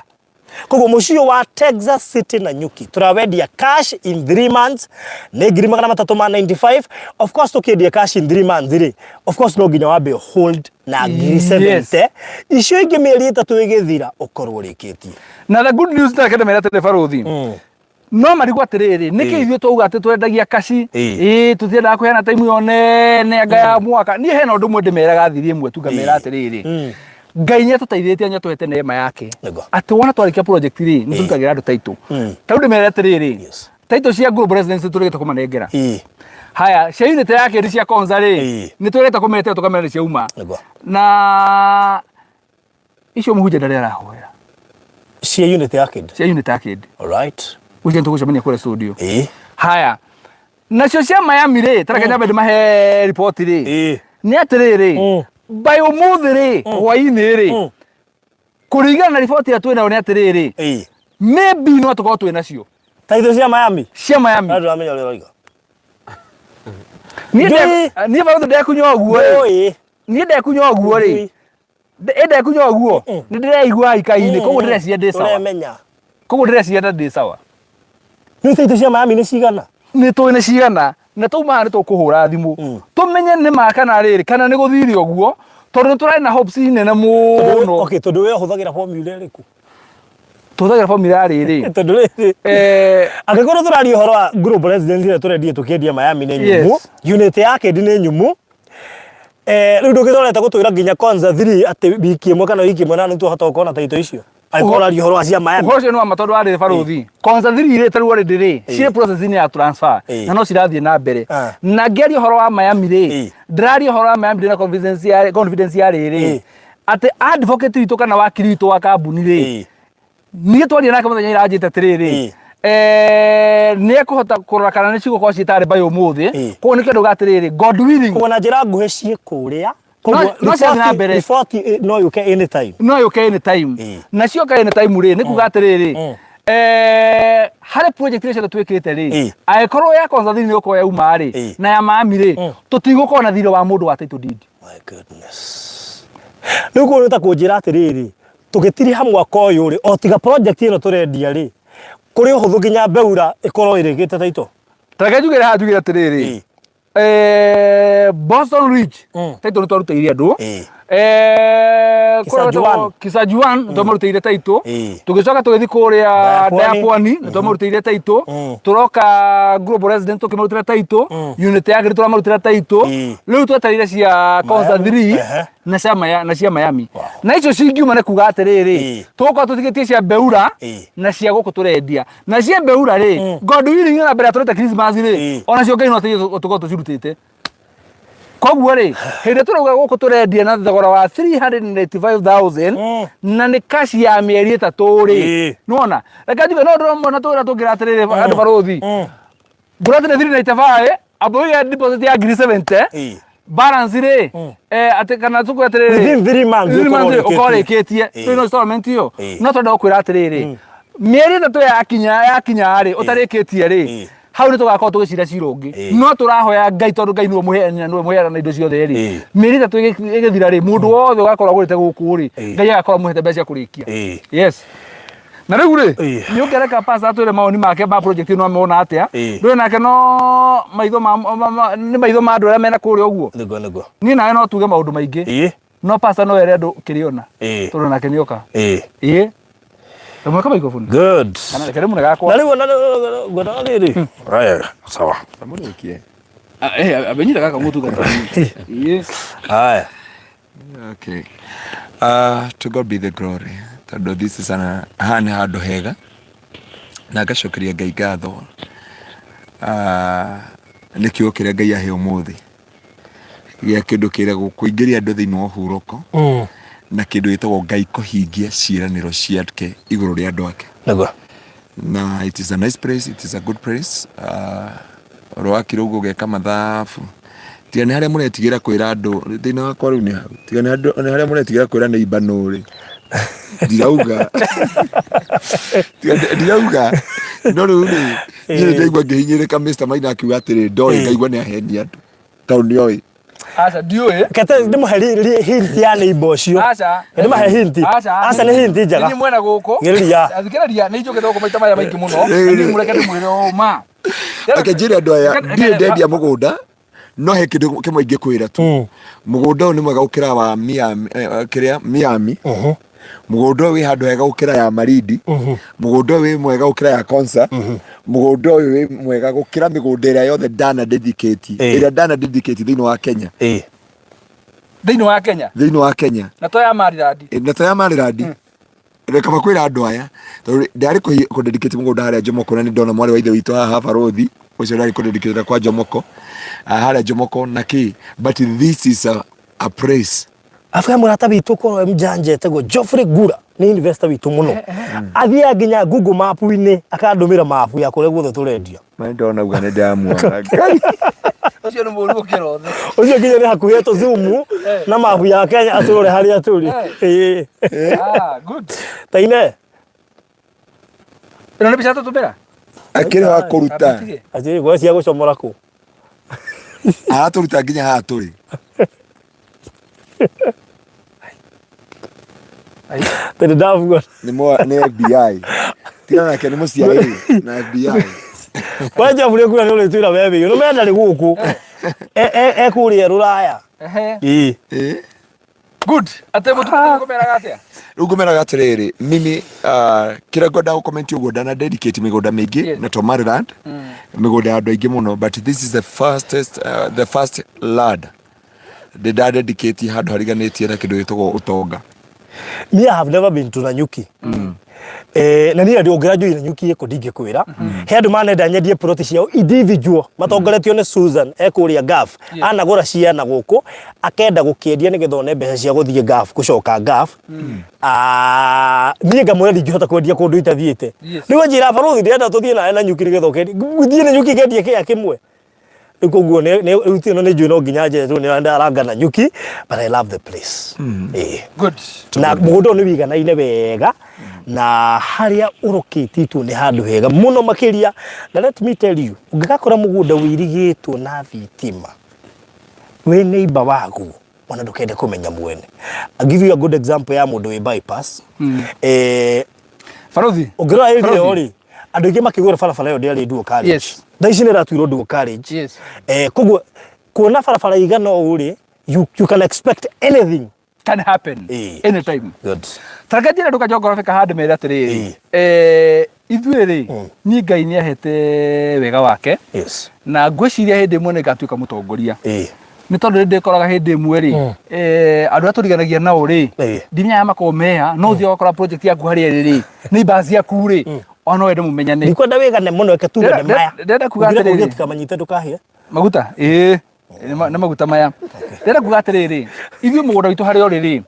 Koguo mũciĩ ũyũ wa Texas City na nyuki tũrawendia cash in 3 months nĩ 395,000. Of course tũkĩendia cash in 3 months rĩ, of course no nginya wambe hold na 70,000, icio ingĩ mĩeri 3 ĩgĩthira ũkorwo ũrĩkĩtie. Na the good news, tareke ndĩmere atĩrĩ barũthi, no marigwo atĩrĩrĩ, nĩkĩ ithuĩ twauga atĩ twendagia kaci, ĩĩ tũtiendaga kũheana time ĩyo nene anga ya mwaka. Niĩ hena ũndũ ũmwe ndĩmeraga thiri ĩmwe tu, ngamera atĩrĩrĩ, Ngai nĩ atũteithĩtie, nĩ atũhete neema yake atĩ wona twarĩkia project rĩ, nĩ tũrutagĩra andũ title. Ta rĩu ndĩmere atĩrĩrĩ, title cia Global Residence tũrĩgĩte kũmanengera. Haya, cia unit ya kerĩ cia Konza rĩ, nĩ tũrĩgĩte kũmetera, tũkamera nĩ ciauma. Na icio mũhunjia ndarĩ arahoera. Cia unit ya kid. Cia unit ya kid. Alright. Ũcio nĩ tũgũcemania kũrĩa studio. Haya, nacio cia Miami rĩ, tareke nyambe ndĩmahe riboti rĩ, nĩ atĩrĩrĩ, by ũmũthĩ rĩ, hwainĩ rĩ, kũringana na riboti ĩrĩa twĩ nayo nĩ atĩrĩrĩ, maybe no tũkorwo twĩ nacio. Taitũ cia Miami. Cia Miami. Andũ amenya ũrĩa ũroiga. Niĩ niĩ barũthi ndekunya ũguo rĩ, Ndũĩ. Niĩ ndekunya ũguo rĩ, ĩ ndekunya ũguo nĩ ndĩreigua ikainĩ, koguo ndĩreciria ndĩ sawa. Ũremenya. Koguo ndĩreciria ta ndĩ sawa. Nĩ taitũ cia Miami nĩ cigana? Nĩ tũĩ nĩ cigana, na twauma haha nĩ tũkũhũra thimũ tũmenye nĩ ma kana rĩrĩ, kana nĩ gũthire ũguo, tondũ nĩ tũrarĩ na hopes nene mũno. Okay, tondũ we ũhũthagĩra formula ĩrĩkũ? Tũhũthagĩra formula ya rĩrĩ. Tondũ rĩrĩ, angĩkorwo tũraria ũhoro wa Global Residence ĩrĩa tũrendia tũkĩendia Miami nĩ nyũmũ, unit ya kendi nĩ nyũmũ, rĩu ndũngĩthorete gũtwĩra nginya Konza 3 atĩ wiki ĩmwe kana wiki ĩmwe na nĩ twahota gũkorwo na taito icio, angĩkorwo ũraria ũhoro wa cia Miami. Ũhoro ũcio nĩ wa ma, tondũ warĩ barũthi Konza 3 rĩ, tarĩu already rĩ, cirĩ process-inĩ ya transfer na no cirathiĩ na mbere. Na ngĩaria ũhoro wa Miami rĩ, ndĩraria ũhoro wa Miami ndĩna confidence ya rĩrĩ, atĩ advocate witũ kana wakiri witũ wa kambuni rĩ, niĩ twaria nake mũthenya iranjĩte atĩrĩrĩ, nĩ ekũhota kũrora kana nĩ cigũkorwo ciĩ tarĩ by ũmũthĩ. Koguo nĩkĩo ndauga atĩrĩrĩ, God willing. Koguo na njĩra nguhĩ ciĩ kũrĩa. No cirathiĩ na mbere. Riboti no yũke anytime. No yũke anytime. Na cioka anytime rĩ, nĩ kuga atĩrĩrĩ, harĩ project iria ciothe twĩkĩte rĩ, angĩkorwo ya Konza thiri nĩ gũkorwo yauma rĩ, na ya Miami rĩ, tũtigũkorwo na thirĩ wa mũndũ wa title deed. My goodness. Rĩu kũu nĩ ta kũnjĩra atĩrĩrĩ, tũgĩtiriha mwaka ũyũ rĩ, o tiga project ĩno tũrendia rĩ, kũrĩ ũhũthũ nginya Beura ĩkorwo ĩrĩkĩte title. Ta reke njugĩre haha, njugĩre atĩrĩrĩ, Boston Ridge title nĩ twarutĩire andũ. Kũrĩa Kisajuan. gwĩtagwo Kisajuan nĩ twamarutĩire title. Tũgĩcoka tũgĩthiĩ kũrĩa Dayapwani. Dayapwani nĩ twamarutĩire title. Tũroka Global Resident tũkĩmarutĩra title. Unit ya Ngiri tũramarutĩra title. Rĩu twetereire cia Konza Miami. 3 na cia Miami. Na icio cingiuma nĩ kuga atĩrĩrĩ, tũgũkorwo tũtigĩtie cia Beura na cia gũkũ tũrendia. Na cia Beura rĩ, God willing, na mbere ya tũrete Christmas rĩ, onacio Ngai no ateithie tũkorwo tũcirutĩte. Koguo rĩ, hĩndĩ ĩrĩa tũrauga gũkũ tũrendia na thogora wa 385,000 na nĩ cash ya mĩeri 3 rĩ, nĩwona, reke njuge no ndĩrona tũra tũngĩra atĩrĩrĩ andũ barũthi, ngũrati nĩ 395, amba ũige deposit ya 70,000, balance rĩ, atĩ kana tũkwe atĩrĩrĩ, Within 3 months 3 ũkorwo months ũkorwo ũrĩkĩtie. ũrĩkĩtie. Rĩu no installment ĩyo, no twenda gũkwĩra atĩrĩrĩ, mĩeri 3 yakinya rĩ, ũtarĩkĩtie rĩ, hau nĩ tũgakorwo tũgĩcira cira ũngĩ. No tũrahoya Ngai, tondũ Ngai nĩwe mũheani na nĩwe mũheana indo ciothe rĩ, mĩeri 3 ĩgĩthira rĩ, mũndũ wothe ũgakorwo agũrĩte gũkũ rĩ, Ngai agakorwo amũhete mbeca cia kũrĩkia. Yes. Na rĩu rĩ, nĩ ũngĩreka pastor atwĩre mawoni make ma project ĩno, amona atĩa. Ndũĩ nake no maitho ma nĩ maitho ma andũ arĩa mena kũrĩa ũguo. Nĩguo, nĩguo. Niĩ nawe no tuge maũndũ maingĩ, no pastor no ere andũ kĩrĩona, tondũ nake nĩoka. Ĩĩ, ndamwĩka microphone. Good. Kana reke rĩmwe gakwa. Na rĩu ona ngwenda rĩrĩ. Haya, sawa. Amũrĩkie. Amenyire gaka mũtungata. Ĩĩ. Haya. Okay. To God be the glory. Tondũ this is an, haha nĩ handũ hega na ngacokeria Ngai ngatho nĩ kiugo kĩrĩa Ngai ahe ũmũthĩ gĩa kĩndũ kĩragwo kũingĩria andũ thĩinĩ wa ũhurũko na kĩndũ gĩtagwo Ngai kũhingia ciĩranĩro ciake igũrũ rĩa andũ ake. Nĩguo. Na it is a nice place, it is a good place. Ũrĩa wakire ũguo ũgeka mathabu. Tiga nĩ harĩa mũretigĩra kwĩra andũ thĩna wakwa rĩu nĩ hau. Tiga nĩ harĩa mũretigĩra kwĩra neighbor nũ rĩ. Ndirauga. Tiga ndirauga. No rĩu rĩ, niĩ nĩ ndaigua ngĩhinyĩrĩrĩka Mr. Maina akiuga atĩrĩ ndoĩ ngaigua nĩ ahenia andũ. Tondũ nĩ oĩ. Aca ndiũĩ. Kete ndĩmũhe hint ya neighbor ũcio. Aca. Ndĩmahe hint. Aca. Aca nĩ hint njega. Nĩ mwena gũkũ. Ngĩrĩria. Thikĩrĩria nĩ njũkĩte gũkũ maita maya maingĩ mũno. Na niĩ mũreke ndĩmwĩre ũma. Reke njĩre andũ aya ndirĩ ndendia mũgũnda no he kĩndũ kĩmwe ingĩkwĩra tu mũgũnda ũyũ nĩ mwega gũkĩra wa Miami, kĩrĩa Miami mũgũnda ũyũ wĩ handũ hega gũkĩra ya Malindi mũgũnda ũyũ wĩ mwega gũkĩra ya Konza mũgũnda ũyũ wĩ mwega gũkĩra mĩgũnda ĩrĩa yothe ndana dedicate ĩrĩa ndana dedicate thĩinĩ wa Kenya Thĩinĩ wa Kenya. Thĩinĩ wa Kenya. Na to ya Maryland. Na to ya Maryland. Reka makwĩra andũ aya tondũ ndarĩ kũ dedicate mũgũnda harĩa Jomoko na nĩ ndona mwarĩ wa ithe witũ haha barothi ũcio ndarĩ kũ dedicate kwa Jomoko harĩa Jomoko na kĩ, but this is a place. Afu he mũrata witũ korwo mjanja etagwo Geoffrey Gura nĩ investor witũ mũno athiaga nginya Google map-inĩ akandũmĩra map ya kũrĩa guothe tũrendia. Ma ndona uga nĩ ndamuona. Ngai. Ũcio nĩ mũru gũkĩra othe. Ũcio nginya nĩ hakuhĩ atũ zoom na map ya Kenya atũrore harĩa tũrĩ. Ĩĩ. Ah, good. Taine. Ĩno nĩ mbica tũtũmĩra? Akĩrĩ wa kũruta. Atĩ gwe cia gũcomora kũ? Aratũruta nginya haha tũrĩ. Tondũ ndabuga. Nĩ nĩ FBI. Tigana nake nĩ mũciarĩri na FBI. Kwa Geoffrey Gura nĩ ũrĩtwĩra we wĩ. Nĩ menda nĩ gũkũ. E kũrĩa Rũraya. Ĩĩ. Good. Atĩ mũtumia ngũmeraga atĩa? Rĩu ngũmeraga atĩrĩrĩ, mimi kĩrĩa ngwenda gũcomment ũguo ndana dedicate mĩgũnda mĩingĩ na to Maryland, mĩgũnda ya andũ aingĩ mũno, but this is the fastest, the first land ndĩ nda dedicate handũ hariganĩtie na kĩndũ gĩtagwo ũtonga. Me I have never been to Nanyuki. Eh, na niĩ ndĩ ũngĩra njũi Nanyuki ĩkũ ndingĩkwĩra. He andũ manenda nyendie plot ciao individual matongoretio nĩ Susan ekũrĩa Gulf. Anagũra ciana gũkũ akenda gũkĩendia nĩgetha one mbeca cia gũthiĩ Gulf gũcoka Gulf. Ah, niĩ ngamwĩra ndingĩhota kwendia kũndũ itathiĩte. Rĩu anjĩra barũthi ndĩrenda tũthiĩ nawe Nanyuki nĩgetha ũkendie. Thiĩ Nanyuki ngendie kĩea kĩmwe. Rĩu koguo nĩ rĩu ti ĩno nĩ njũĩ no nginya njethe tondũ nĩ ndaranga Nanyuki but I love the place. Ĩĩ. Good. Na mũgũnda ũyũ nĩ wĩiganaine wega na harĩa ũrokĩtĩtwo nĩ handũ hega mũno makĩria na let me tell you ũngĩgakora mũgũnda wĩirigĩtwo na thitima wĩ neighbor waguo ona ndũkende kũmenya mwene. I'll give you a good example ya mũndũ wĩ bypass. Eh, Barothi. Ũngĩrora area Barothi. ĩyo rĩ, andũ aingĩ makĩgũra barabara ĩyo ndĩarĩ dual carriage. Thaa ici nĩ ĩratuirwo dual carriage. Eh, koguo kuona barabara igana ũũ rĩ, you can expect anything Can happen anytime. Good. Ta reke njĩre andũ kajongorobĩ kaha ndĩmere atĩrĩrĩ, eh, ithuĩ rĩ, niĩ Ngai nĩ ahete wega wake. Na ngwĩciria hĩndĩ ĩmwe nĩ ngatuĩka mũtongoria. Nĩ tondũ nĩ ndĩkoraga hĩndĩ ĩmwe rĩ, andũ arĩa tũriganagia nao rĩ, ndimenyaga makoragwo meha, no ũthiaga ũgakora project yaku harĩa ĩrĩ rĩ, neighbors ciaku rĩ, ona no wende mũmenyane. Ndikwenda wĩgane mũno, reke tuge nĩ maya. Ndĩrenda kuga Ũngĩrega atĩrĩrĩ. ũtikamanyite ndũkahĩe. Maguta? Ĩĩ. Nĩ maguta maya. Ndĩrenda kuga atĩrĩrĩ, ithuĩ mũgũnda witũ harĩa ũrĩ rĩ,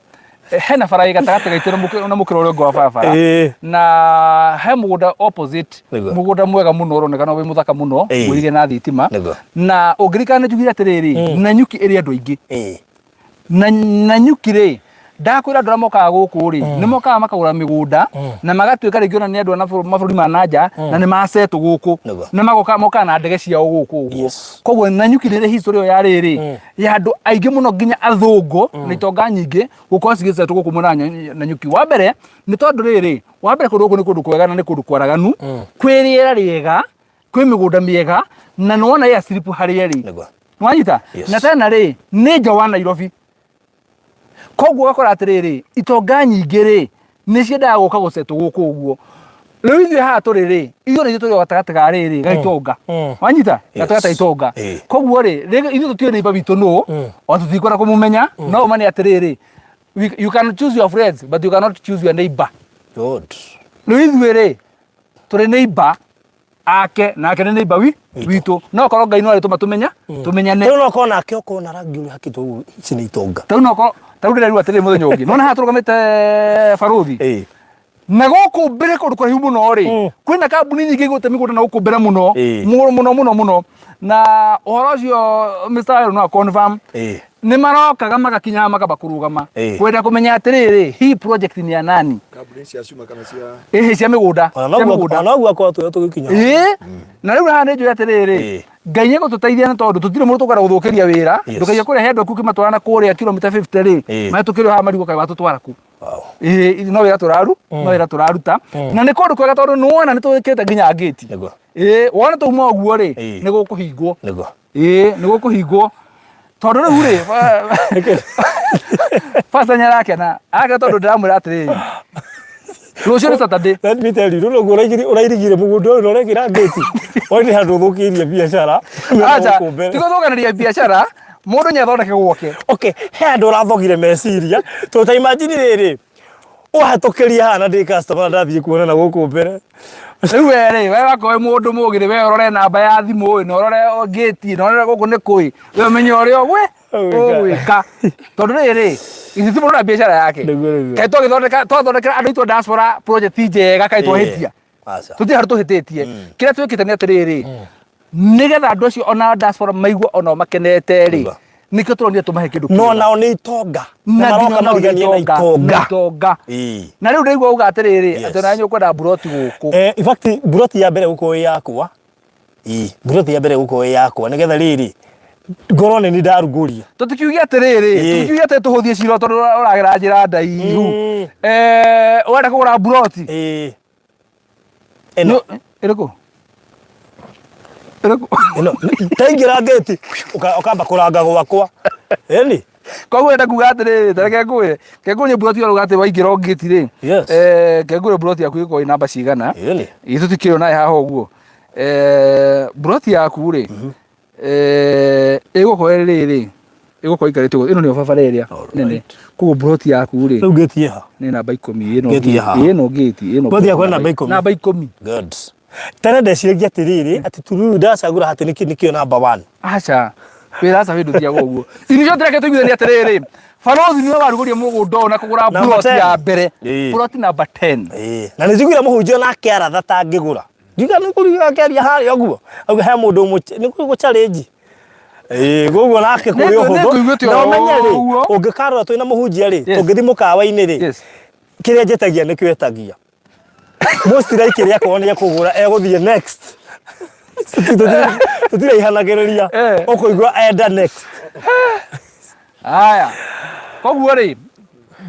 hena bara ĩ gatagatĩ gaitũ na mũkĩra ũrĩa ũngĩ wa barabara. Na he mũgũnda opposite, mũgũnda mwega mũno ũronekana wĩ mũthaka mũno, mũirige na thitima. Na ũngĩririkana nĩ njugire atĩrĩrĩ, Nanyuki ĩrĩ andũ aingĩ. Na Nanyuki rĩ, ndakwĩra andũ arĩa mokaga gũkũ rĩ, nĩ mokaga makagũra mĩgũnda na magatuĩka rĩngĩ ona nĩ andũ a mabũrũri ma na nja na nĩ macetwo gũkũ. Na magoka mokaga na ndege ciao gũkũ ũguo. Koguo Nanyuki nĩ ĩrĩ history ĩyo ya rĩrĩ, ya andũ aingĩ mũno nginya athũngũ na itonga nyingĩ gũkorwo cigĩcetwo gũkũ mwena wa Nanyuki. Wa mbere nĩ tondũ rĩrĩ, wa mbere kũndũ gũkũ nĩ kũndũ kwega na nĩ kũndũ kwaraganu, kwĩ rĩera rĩega, kwĩ mĩgũnda mĩega na nĩ wona airstrip harĩa ĩrĩ. Nĩwanyita? Na tena rĩ, nĩ nja wa Nairobi. Koguo ũgakora atĩrĩrĩ, itonga nyingĩ rĩ, nĩ ciendaga gũka gũcetwo gũkũ ũguo. Rĩu ithuĩ haha tũrĩ rĩ, ithuĩ nĩ ithuĩ tũrĩ o gatagatĩ ga rĩrĩ, ga itonga. Wanyita? Gatagatĩ ga itonga. Koguo rĩ, ithuĩ tũtiũĩ neighbor witũ nũ, ona tũtikwenda kũmũmenya, no ũma nĩ atĩrĩrĩ, you can choose your friends, but you cannot choose your neighbor. Good. Rĩu ithuĩ rĩ, tũrĩ neighbor ake nake nĩ neighbor wi witũ no korwo Ngai no arĩtũma tũmenya tũmenyane. Rĩu no korwo nake okorwo na rangi ũrĩa hakĩtwo ũguo ici nĩ itonga. Tarĩu no korwo tarĩu ndĩrerwo atĩrĩrĩ mũthenya ũngĩ nona haha tũrũgamĩte barũthi na gũkũ mbere kũndũ kũraihu mũno rĩ, kwĩna kambuni nyingĩ igũrĩte mĩgũnda na gũkũ mbere mũno mũno mũno mũno mũno. Na ũhoro ũcio Mr. Waweru no confirm. Nĩ marokaga magakinya makamba kũrũgama kwenda kũmenya atĩrĩrĩ, hii project ni ya nani? Kambuni cia cuma kana cia Ĩhĩ, cia mĩgũnda, Ona cia noguo mĩgũnda. ona noguo akorwo twĩ tũgĩkinya. Ĩĩ, na rĩu haha nĩ njũĩ atĩrĩrĩ, Ngai nĩegũtũteithia nĩ tondũ tũtirĩ mũndũ tũkwenda gũthũkĩria wĩra. Ndũkaige kũrehe andũ aku ũkĩmatwara na kũrĩa kilomita 50 rĩ, mahĩtũkĩre haha marigwo kaĩ watũtwara kũ. Ĩĩ, no wĩra tũraru, no wĩra tũraruta. Na nĩ kũndũ kwega tondũ nĩwona nĩ twĩkĩrĩte nginya ngĩti. Ĩĩ, wona twauma ũguo rĩ, nĩ gũkũhingwo. Ĩĩ, nĩ gũkũhingwo. Tondũ rĩu rĩ, pastor nĩ arakena. Arakena tondũ ndĩramwĩra atĩrĩrĩ, rũciũ nĩ Saturday. Let me tell you, rĩu noguo ũrairigire mũgũnda ũyũ na ũrekĩra ngĩti. Wone handũ ũthũkĩirie biacara. Acha, Gũkũ mbere. ti gũthũkanĩria biacara, mũndũ nĩ athondeke gwake. Okay, he handũ ũrathogire meciria. Tondũ ta imagine rĩrĩ, ũhatũkĩria haha na ndĩ customer na ndathiĩ kuona na gũkũ mbere. Rĩu we rĩ, we wakorwo wĩ mũndũ mũgĩ rĩ, we ũrore namba ya thimũ ĩ, na ũrore ngĩti, na ũrore gũkũ nĩ kũ ĩ, we ũmenye ũrĩa ũgwĩ ũgwĩka. Tondũ rĩrĩ, ithuĩ ti mũndũ na biacara yake. Nĩguo, nĩguo. Kaĩ twagĩthondeka twathondekera andũ aitũ a diaspora project njega kaĩ twahĩtia. Aca. Tũtirĩ handũ tũhĩtĩtie. Kĩrĩa twĩkĩte nĩ atĩrĩrĩ, nĩgetha andũ acio ona diaspora maigue onao makenete rĩ, Nĩguo. nĩkĩo tũronire tũmahe kĩndũ No kĩega. nao nĩ itonga. Na Na nginya maroka nao nĩ mariganie na itonga, na itonga. itonga. Na rĩu ndaigua uga atĩrĩrĩ, atĩ ona nĩ ũkwenda mburoti gũkũ. In fact, mburoti ya mbere gũkorwo ĩ yakwa. Ĩĩ, mburoti ya mbere gũkorwo ĩ yakwa nĩgetha rĩrĩ ngorwo nĩ niĩ ndarugũria. Tũtikiuge atĩrĩrĩ, tũtikiuge atĩ tũhũthie cira tondũ ũragera njĩra ndaihu. Ũrenda kũgũra mburoti? Ĩĩ. Ĩno. Ĩrĩkũ? Ĩrĩkũ? Ĩno. Taingĩra ngĩti ũkamba kũranga gwakwa. Ĩni. Koguo enda kuga atĩrĩrĩ, ta reke ngwĩre, reke ngũrie mburoti ũrauga atĩ waingĩra o ngĩti rĩ, reke ngwĩre mburoti yaku ĩgũkorwo ĩ namba cigana. Ĩni. Ithuĩ tũtikĩũĩ nawe haha ũguo. Mburoti yaku rĩ, ĩgũkorwo ĩrĩ rĩrĩ, ĩgũkorwo ĩikarĩte ũguo, ĩno nĩyo barabara ĩrĩa nene. Koguo mburoti yaku rĩ, Rĩu ngĩti ĩ ha? nĩ namba ikũmi, ĩno Ngĩti ĩ ngĩti, haha. ĩno ngĩti, ĩno Mburoti yakwa nĩ namba ikũmi. Namba ikũmi. Good. Tene ndeciragia atĩrĩrĩ, atĩ tururu ndacagũra hatĩ nĩkĩ nĩkĩo namba one. Aca, wĩra aca wĩ ndũthiaga ũguo. Inĩ ciothe reke tũiguithanie atĩrĩrĩ, balothi nĩwe warugũria mũgũnda ũyũ na kũgũra Number plot 10. ya mbere. Ĩĩ. Plot number 10. Ĩĩ. Na nĩ njiguire mũhunjia onake aratha tangĩgũra. Ndiga nĩ kũriga akĩaria harĩa ũguo. Auga he mũndũ nĩ gũ challenge. Ĩĩ, koguo nake kũrĩ Nĩ ũhũthũ. ngũiguĩte Na ũmenye rĩ, ũguo. ũngĩkarora twĩna mũhunjia rĩ, Yes. tũngĩthiĩ mũkawa-inĩ rĩ, Yes. kĩrĩa njĩtagia nĩkĩo etagia. Most likely kĩrĩa akorwo nĩ ekũgũra egũthiĩ next. Tũtiraihanagĩrĩria. Ũkũigua enda next. Haya. Koguo rĩ,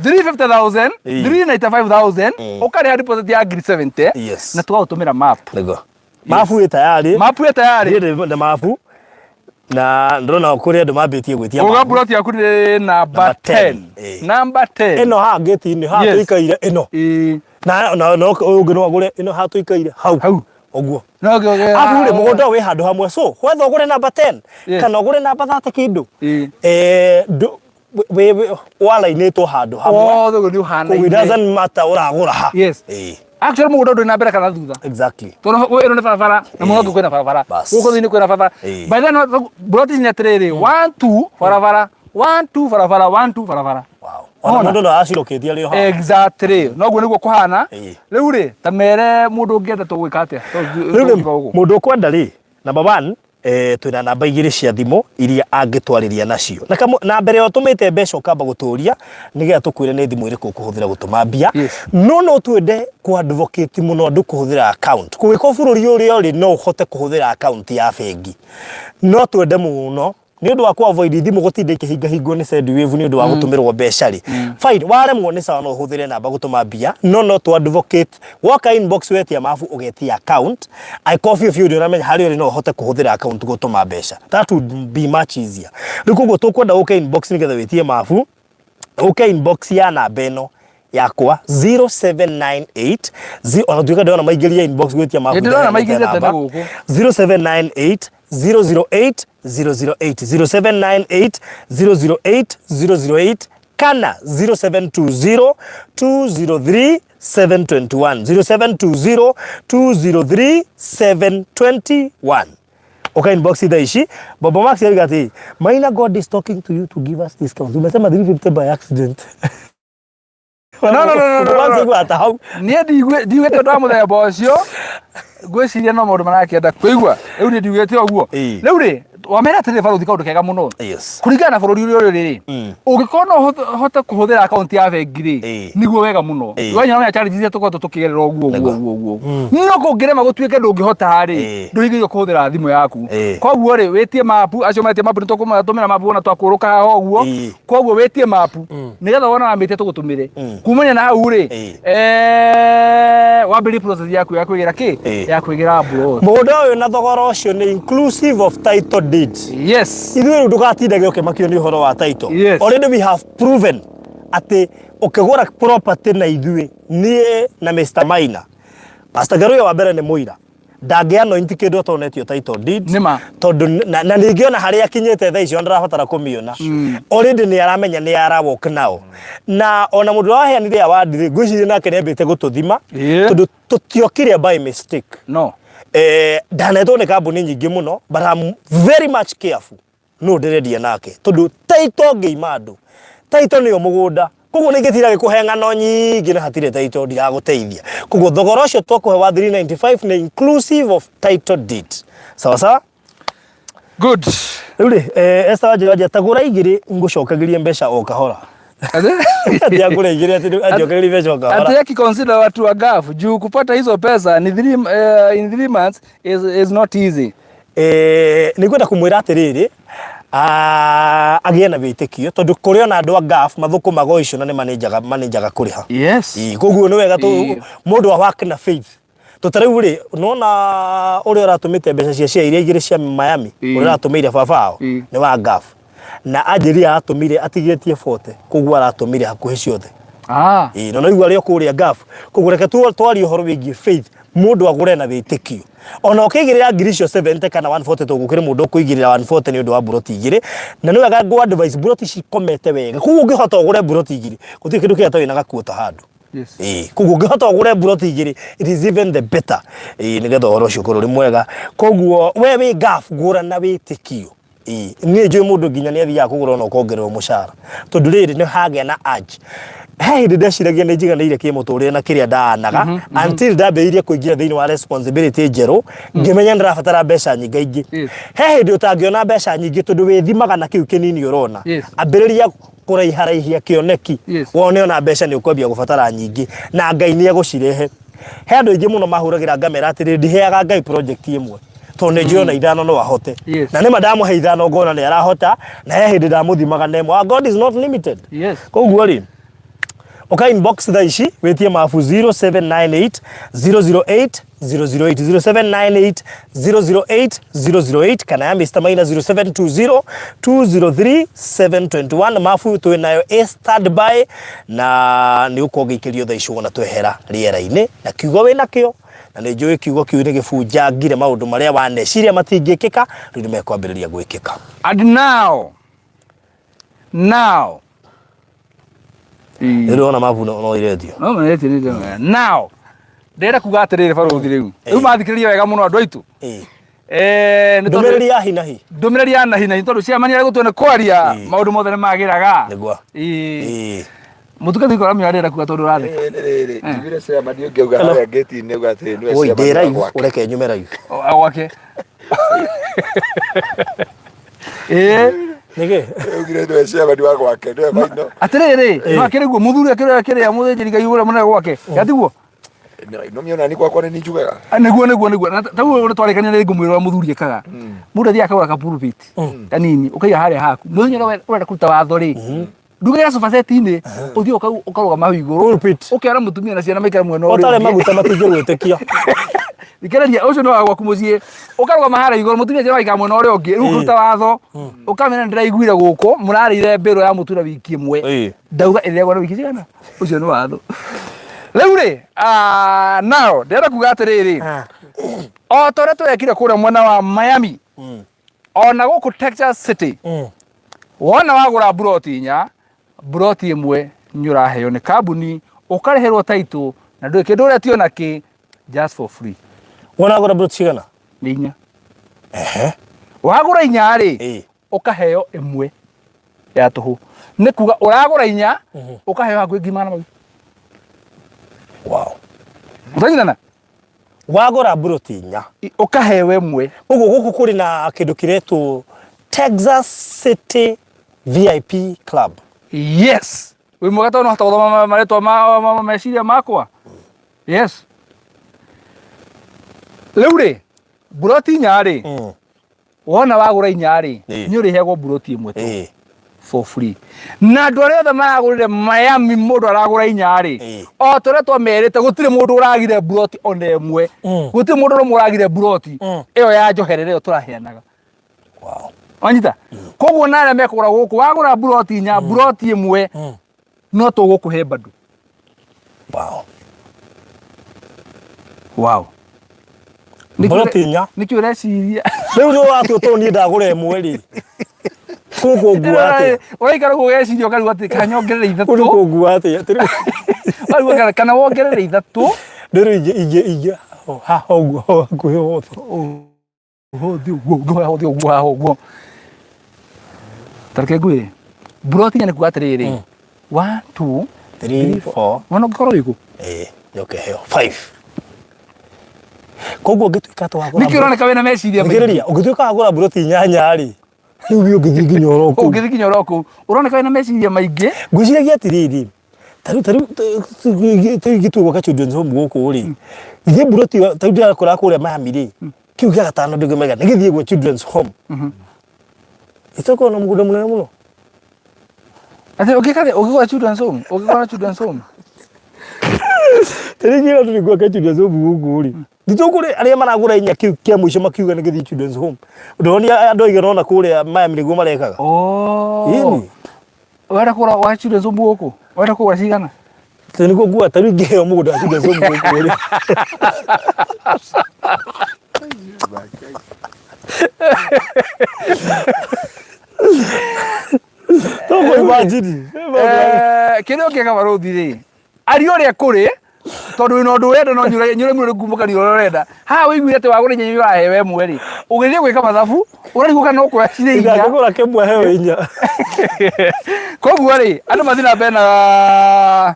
350,000, 395,000, ũkarĩha deposit ya ngiri 70, na tũgagũtũmĩra map. Nĩguo. Mabu ĩ tayarĩ. Mapu ĩ tayarĩ. Niĩ ndĩ na mabu. Na ndĩrona kũrĩ andũ mambĩtie gwĩtia Uga mabu. plot yaku nĩ namba Number 10. 10. Namba 10. Ĩno haha ngĩti-inĩ haha tũikaire ĩno. Na na na ũyũ ũngĩ no agũre ĩno haha tũikaire hau. Hau. Ũguo. No ngĩoge. Arabu rĩ mũgũnda ũyũ wĩ handũ hamwe so whether ũgũre namba 10 kana ũgũre namba 30 kĩndũ. Warainĩtwo handũ hamwe. Wothe ũguo nĩ Koguo it ũhanaine. doesn't matter ũragũra ha. Yes. Actually mũgũnda ndũrĩ na mbere kana thutha. Exactly. Tondũ ĩno nĩ barabara na mwena ũngĩ kwĩna barabara. Bas. Gũkũ thĩinĩ kwĩna barabara. By then plot ici nĩ atĩrĩrĩ, 1 2 barabara, 1 2 barabara, 1 2 barabara. Wow. Ona Ona. mũndũ no acirũkĩtie arĩ o haha. Exactly. Noguo nĩguo kũhana. Rĩu rĩ, ta mere mũndũ ũngĩenda tũgwĩka atĩa? Rĩu rĩ, mũndũ ũkwenda rĩ, number one, twĩna namba igĩrĩ cia thimũ iria angĩtwarĩria nacio. Na kamũ, na mbere ya ũtũmĩte mbeca ũkamba gũtũria nĩgetha tũkwĩre nĩ thimũ ĩrĩkũ ũkũhũthĩra gũtũma mbia. No no twende kũ advocate mũno andũ kũhũthĩra account. Kũngĩkorwo bũrũri ũrĩa ũrĩ no ũhote kũhũthĩra account ya bengi. No twende mũno nĩ ũndũ wa kũ avoid thimũ gũtinda ikĩhingahingwo nĩ Sendwave nĩ ũndũ wa gũtũmĩrwo mbeca rĩ. Fine, waremwo nĩ sawa no ũhũthĩre namba gũtũma mbia, no no tũ advocate woka inbox wetia mabu ũgetia account, angĩkorwo biũ biũ ndũramenya harĩa ũrĩ no ũhote kũhũthĩra account gũtũma mbeca. That would be much easier. Rĩu koguo tũkwenda ũke inbox nĩgetha wĩtie mabu, ũke inbox ya namba ĩno yakwa 0798 ona tuĩka ndĩrona maingĩria inbox gwĩtia mabu Ĩ, ndĩrona ndaheanĩte maingĩrire tene namba. gũkũ. 0798 008 008 0798 008 008 kana 0720 203 721 0720 203 721. Uka inbox thaa ici. Bobo Max yauga ati Maina, God is talking to you to give us discount. Umesema 350 by accident. No, no, no, no, no, no. Kwanza ta hau. Niĩ ndiugĩte ũndũ wa mũthemba ũcio. Ngwĩciria no maũndũ marakĩenda kũigua. Rĩu niĩ ndiugĩte ũguo. Ĩĩ. Rĩu rĩ, wamera atĩrĩrĩ barũthi kaũndũ kega mũno. Yes. Kũringana na bũrũri ũrĩa ũrĩ rĩ, ũngĩkorwo no ũhote kũhũthĩra akaunti ya bengi rĩ, Ĩĩ. nĩguo wega mũno. Ĩĩ. Wanyona ũrĩa charges iria tũkoretwo tũkĩgerera ũguo ũguo Nĩguo. ũguo ũguo. No kũngĩrema gũtuĩke ndũngĩhota rĩ, Ĩĩ. ndũhingĩirio kũhũthĩra thimũ yaku. Ĩĩ. Koguo rĩ, wĩtie mapu, acio metie mapu nĩtũkũmatũmĩra mapu ona twakũrũka haha ũguo. Ĩĩ. Koguo wĩtie mapu nĩgetha wona wamĩtie tũgũtũmĩre. Kumania na hau rĩ, Ĩĩ. wambĩrĩrie process yaku ya kwĩgĩra kĩ? Ĩĩ. Ya kwĩgĩra plot. Mũgũnda ũyũ na thogora ũcio nĩ inclusive of title deed. Yes. Ithuĩ rĩu ndũgatindage ũkĩmakio nĩ ũhoro wa title. Yes. Already we have proven atĩ ũkĩgũra property na ithuĩ niĩ na Mr. Maina. Pastor Ngaruiya wa mbere nĩ mũira. Ndangĩ anoint kĩndũ atonetio title deed. Nĩ ma. Tondũ na, na ningĩ ona harĩa akinyĩte thaa icio ndarabatara kũmĩona. Already nĩ aramenya nĩ ara walk nao. Na ona mũndũ ũrĩa waheanire award rĩ, ngwĩciria nake nĩ ambĩte gũtũthima. Ĩĩ. Tondũ tũtiokire by mistake. No. Ndanetwo nĩ kambuni nyingĩ mũno but I'm very much careful nũ ndĩrendia nake tondũ title ngĩima andũ title nĩyo mũgũnda koguo nĩ ingĩtira gĩkũhe ng'ano nyingĩ na hatirĩ title ndiragũteithia koguo thogora ũcio twakũhe wa 395 nĩ inclusive of title deed sawa sawa. Good. Rĩu rĩ Esther Wanjĩra Wanjĩra tagũra igĩrĩ ngũcokagĩrie mbeca o kahora atĩ agũre igĩrĩ atĩ anjokagĩrie mbeca o kahora. Ati akiconsider watu wa Gulf juu kupata hizo pesa ni in 3 months is not easy. Nĩ ngwenda kũmwĩra atĩrĩrĩ agĩe na wĩtĩkio tondũ kũrĩ ona andũ a Gulf mathũkũmaga o icio na nĩ manĩnjaga kũrĩha. Yes. Ĩĩ, koguo nĩ wega mũndũ a work na faith tondũ ta rĩu rĩ nona ũrĩa ũratũmĩte mbeca cia cia iria igĩrĩ cia Miami ũrĩa ũratũmĩire baba wao nĩ wa Gulf na anjĩrire aratũmire atigĩtie 40 koguo aratũmire hakuhĩ ciothe. Ĩĩ, na noigua arĩ o kũrĩa Gulf koguo reke twarie ũhoro wĩgiĩ faith mũndũ agũre na wĩtĩkio ona ũkĩigĩrĩra ngiri icio 70 kana 140 tondũ gũkĩrĩ mũndũ ũkũigĩrĩra 140 nĩ ũndũ wa mburoti igĩrĩ na nĩ wega ngũ advice mburoti cikomete wega koguo ũngĩhota ũgũre mburoti igĩrĩ gũtirĩ kĩndũ kĩega ta wĩna gakuota handũ. Yes. Ĩĩ, koguo ũngĩhota ũgũre mburoti igĩrĩ it is even the better. Ĩĩ, nĩgetha ũhoro ũcio ũkorwo ũrĩ mwega koguo we wĩ Gulf gũra na wĩtĩkio. Ĩĩ, niĩ njũĩ mũndũ nginya nĩ athiaga kũgũra ona ũkongererwo mũcara tondũ rĩrĩ nĩ hagĩa na urge. He hĩndĩ ndeciragia nĩ njiganĩire kĩmũtũrĩre na kĩrĩa ndanaga until ndambĩrĩirie kũingĩra thĩinĩ wa responsibility njerũ ngĩmenya ndĩrabatara mbeca nyingaingĩ. Yes. He hĩndĩ ũtangĩona mbeca nyingĩ tondũ wĩthimaga na kĩu kĩnini ũrona. Yes. Ambĩrĩria kũraiharaihia kĩoneki Yes. wone ona mbeca nĩ ũkwambia gũbatara nyingĩ na Ngai nĩ egũcirehe. He andũ aingĩ mũno mahũragĩra ngamera atĩrĩ ndiheaga Ngai project ĩmwe tondũ nĩ njũĩ ona ithano no ahote. Yes. Na nĩma ndamũhe ithano ngona nĩ arahota na he hĩndĩ ndamũthimaga na ĩmwe. Our God is not limited. Yes. Koguo rĩ ũka inbox thaa ici wĩtie mabu 0798 008 008 0798 008 008 kana ya Mr. Maina 0720 203 721 mabu twĩ nayo ĩ standby na nĩ ũkorwo ũgĩikĩrio thaa ici wona twehera rĩera-inĩ na kiugo wĩ nakĩo na nĩ njũĩ kiugo kĩu nĩ gĩbunjangire maũndũ marĩa waneciria matingĩkĩka rĩu nĩ mekwambĩrĩria gwĩkĩka. And now Rĩu ũrona mabu no iretio. No maretio nĩ ndĩrona. Now ndĩrenda kuga atĩrĩrĩ barũthi rĩu rĩu mathikĩrĩria wega mũno andũ aitũ. Ĩĩ. Nĩ tondũ Ndũmĩrĩri ya hi na hi. Ndũmĩrĩri ya nahi nahi tondũ ciamani arĩa gũtwo nĩ kwaria maũndũ mothe nĩ magĩraga. Nĩguo. Ĩĩ. Ĩĩ. Mũtungatĩri koramio arĩra kuga tondũ ũratheka. Nĩ rĩrĩ njugire chairman ũngĩauga harĩa ngĩti-inĩ uga atĩ nĩwe Woi ndĩ chairman wa live gwake. ũreke nyume live. O gwake. Ĩĩ. Nĩkĩ? Augire nĩwe chairman wa gwake nĩwe maino. Atĩrĩrĩ, no akĩrĩ guo mũthuri akĩrĩ kĩrĩa mũthĩnjĩri Ngai ũrĩa mũnene gwake. Gatiguo? No mĩona ni gwakwa nĩ njugaga. Nĩguo nĩguo nĩguo. Na ta rĩu twarĩkania nĩ ngũmwĩra ũrĩa mũthuri ekaga. Mũndũ athiaga akagũra ka pulpit kanini ũkaiga harĩa haku. Mũthenya ũrĩa ũrenda kũruta watho rĩ, ndugĩra sofa set-inĩ, ũthiĩ ũkarũgama hau igũrũ. Pulpit. Ũkera mũtumia na ciana maikare mwena ũrĩa Ũtarĩ ũngĩ. maguta matingĩgwĩtĩkia. Thikĩrĩria ũcio nĩ wa gwaku mũciĩ. Ũkarũgama harĩa igũrũ mũtumia ciana maikara mwena ũrĩa ũngĩ. Rĩu ũkĩruta watho ũkamera nĩndĩraiguire gũkũ mũrarĩire mbĩrũ ya mũtura wiki ĩmwe. Ndauga ĩrĩagwo na wiki cigana? Ũcio nĩ watho. Rĩu rĩ, now ndĩrenda kuga atĩrĩrĩ, o ta ũrĩa tũrekire kũrĩa mwena wa Miami, ona gũkũ Texas City, wona wagũra mburoti inya, mburoti ĩmwe nĩ ũraheo nĩ kambuni, ũkarĩhĩrwo title na ndũrĩ kĩndũ ũretio nakĩ, just for free. Wona wagũra mburoti cigana? Nĩ inya. Wagũra inya rĩ, ũkaheo ĩmwe ya tũhũ. Nĩ kuga ũragũra inya, ũkaheo hakuhĩ ngiri magana mau. Twanyitana? Wagũra mburoti inya Ũkaheo ĩmwe. Ũguo gũkũ kũrĩ na kĩndũ kĩretwo Texas City VIP Club. Yes, wĩ mwega tondũ no gũthoma marĩtwa ma meciria makwa. Yes, rĩu rĩ, mburoti inya rĩ, wona wagũra inya rĩ, nĩ ũrĩheagwo mburoti ĩmwe tu for free. Na andũ arĩa othe maragũrire Miami, mũndũ aragũra inya rĩ, o ta ũrĩa twamerĩte, gũtirĩ mũndũ ũragire mburoti ona ĩmwe. Gũtirĩ mũndũ ũmwe ũragire mburoti ĩyo ya njoherera ĩyo tũraheanaga. Wanyita? Koguo na arĩa mekũgũra gũkũ, wagũra mburoti inya, mburoti ĩmwe no tũgũkũhe bado. Wow. Mburoti inya. Nĩkĩ ũreciria? Rĩu nĩ watua tondũ niĩ ndagũra ĩmwe rĩ, kũngũngua atĩa? Ũraikara ũguo ũgeciria ũkarigwo atĩ kana nyongerere ithatũ. Kũu kũngua atĩa? Ũkarigwo kana wongerere ithatũ. Rĩu ingĩ ingĩ ingĩ haha ũguo hakuhĩ hothe. Hothe ũguo, ũngĩhoya hothe ũguo, haha ũguo. Ta reke ngwĩre, mburoti inya nĩ kuga atĩrĩrĩ, 1, 2, 3, 4. Wona ũngĩkorwo wĩ kũ? Ĩĩ, njoke heo 5. Koguo ũngĩtuĩka atĩ wagũra Nĩkĩ ũroneka wĩna meciria maingĩ? Thikĩrĩria, ũngĩtuĩka wagũra mburoti inyanya rĩ, rĩu niĩ ũngĩthiĩ nginya oro kũu. Ũngĩthiĩ nginya oro kũu. Ũroneka wĩna meciria maingĩ. Ngwĩciragia atĩrĩrĩ, tarĩu tarĩu tarĩu ingĩtua gwaka children's home gũkũ rĩ, ithe mburoti ĩyo tarĩu ndĩrakora kũrĩa Miami rĩ, kĩu gĩa gatano ndĩngĩmaiga nĩ gĩthiĩ gwa children's home. Itokorwo na mũgũnda mũnene mũno. Atĩ ũngĩka atĩa? Ũngĩgũra children's home? Ũngĩgũra children's home? Tarĩu ingĩra tũthiĩ gwaka children's home gũkũ rĩ, nditũkũrĩ arĩa maragũra inya kĩu kĩa mũico makiuga nĩ gĩthiĩ children's home. Ndĩronia andũ aigana ũna kũrĩa Miami nĩguo marekaga. Oh. Ĩni. Ũrenda kũgũra wa children's home gũkũ? Ũrenda kũgũra cigana? Tondũ nĩguo nguga tarĩu ingĩheo mũgũnda wa children's home gũkũ rĩ. Tũkũ imagine. Kĩrĩa ũngĩka barũthi rĩ, aria ũrĩa kũrĩ, tondũ wĩna ũndũ ũrenda no nyũre mũno nĩkumũkania ũrĩa ũrenda. Haha wĩiguire atĩ wagũra inya ũraheo ĩmwe rĩ, ũgĩthiĩ gwĩka mathabu, ũrarigwo kana ũkuoya cirĩ inya. Ingĩgũra kĩmwe heo inya. Koguo rĩ, andũ mathiĩ na mbere na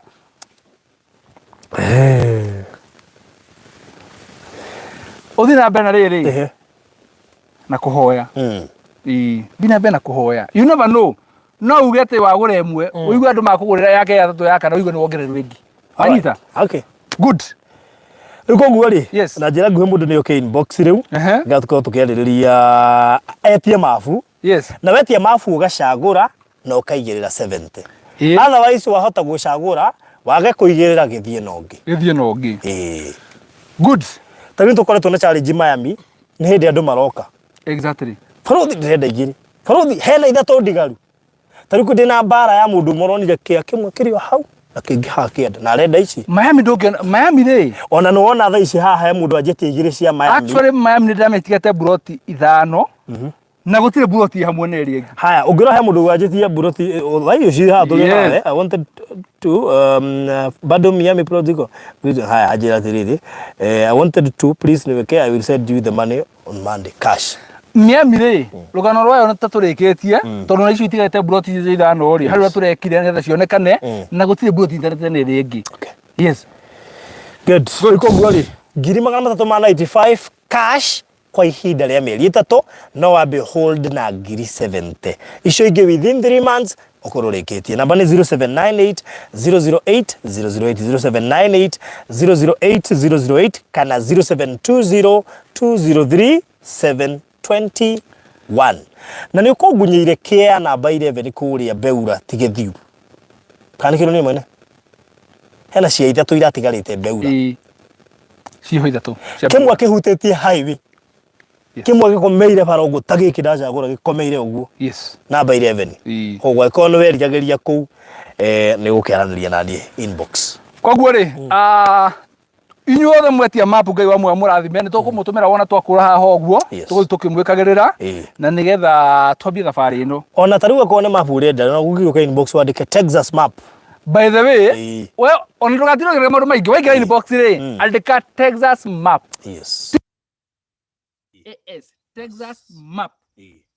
ũthiĩ na mbere na rĩrĩ na kũhoya. Thiĩ na mbere na kũhoya. You never know. No uge atĩ wagũra ĩmwe, ũigue andũ makũgũrĩra yake ya tatũ ya kana ũigue nĩ wongererwo ĩngĩ. Wanyita? Okay. Good. Rĩu koguo rĩ, Yes. na njĩra nguhĩ mũndũ nĩ oke inbox rĩu, nĩgetha tũkorwo tũkĩarĩrĩria etie mabu. Na wetia mabu ũgacagũra na ũkaigĩrĩra 70. Otherwise wahota gũcagũra wage kũigĩrĩra gĩthiĩ na ũngĩ. Gĩthiĩ na ũngĩ. Ĩĩ. Good. Ta rĩu tũkoretwo na challenge Miami, nĩ hĩndĩ andũ maroka. Barũthi ndĩrenda igĩrĩ. Barũthi hena ithatũ ndigaru. Ta rĩu ndĩna mbara ya mũndũ ũmwe ũronire kĩa kĩmwe kĩrĩ o hau na kĩngĩ haha kĩanda na arenda ici. Miami ndũngĩona Miami rĩ. Ona nĩ wona thaa ici haha he mũndũ anjĩtie igĩrĩ cia Miami. Actually Miami nĩ ndĩramĩtigĩte mburoti ithano na gũtirĩ mburoti hamwe na ĩrĩa ĩngĩ. Haya, ũngĩrora he mũndũ wanjĩtie mburoti thaa icio ciĩ haha tũrĩ nawe. I wanted to bado Miami plot iko. Haya, anjĩra atĩrĩrĩ, I wanted to please niweke, I will send you the money on Monday cash. Miami rĩ, rũgano rwayo nĩ ta tũrĩkĩtie tondũ na icio itigarĩte mburoti icio ithano rĩ, harĩ ũrĩa tũrekire nĩgetha cionekane na gũtirĩ mburoti itigarĩte na ĩrĩa ĩngĩ. Yes. Good. Rĩu koguo rĩ, 395,000 cash kwa ihinda rĩa mĩeri ĩtatũ, no wambe hold na 70,000 icio ingĩ within 3 months ũkorwo ũrĩkĩtie. Namba nĩ 0798 008 008, 0798 008 008 kana 0720 203 721. Na nĩ ũkũngunyĩire kĩa namba 11 kũrĩa Beura ti gĩthiu kana nĩ kĩro nĩ mwene hena cia ithatũ iratigarĩte Beura. Ĩĩ. Ciho ithatũ cia Kĩmwe kĩhutĩtie highway, kĩmwe gĩkomeire bara ũguo ta gĩkĩ ndacagũra gĩkomeire ũguo. Namba 11. Koguo angĩkorwo nĩ weriragĩria kũu, nĩ ũgũkĩaranĩria na niĩ inbox. Koguo rĩ, inyuothe mwetia mapu, Ngai wa muoyo mũrathime, nĩ tũkũmũtũmĩra wona twakũra haha ũguo. Tũgũthiĩ tũkĩmwĩkagĩrĩra na nĩgetha twambie thabarĩ ĩno. Ona ta rĩu akorwo nĩ mapu ũrenda, no ũgĩũka inbox wandĩke Texas map. By the way, we ona ndũgatinda ũkĩrora maũndũ maingĩ, waingĩra inbox rĩ, andĩka Texas map. AS, Texas map.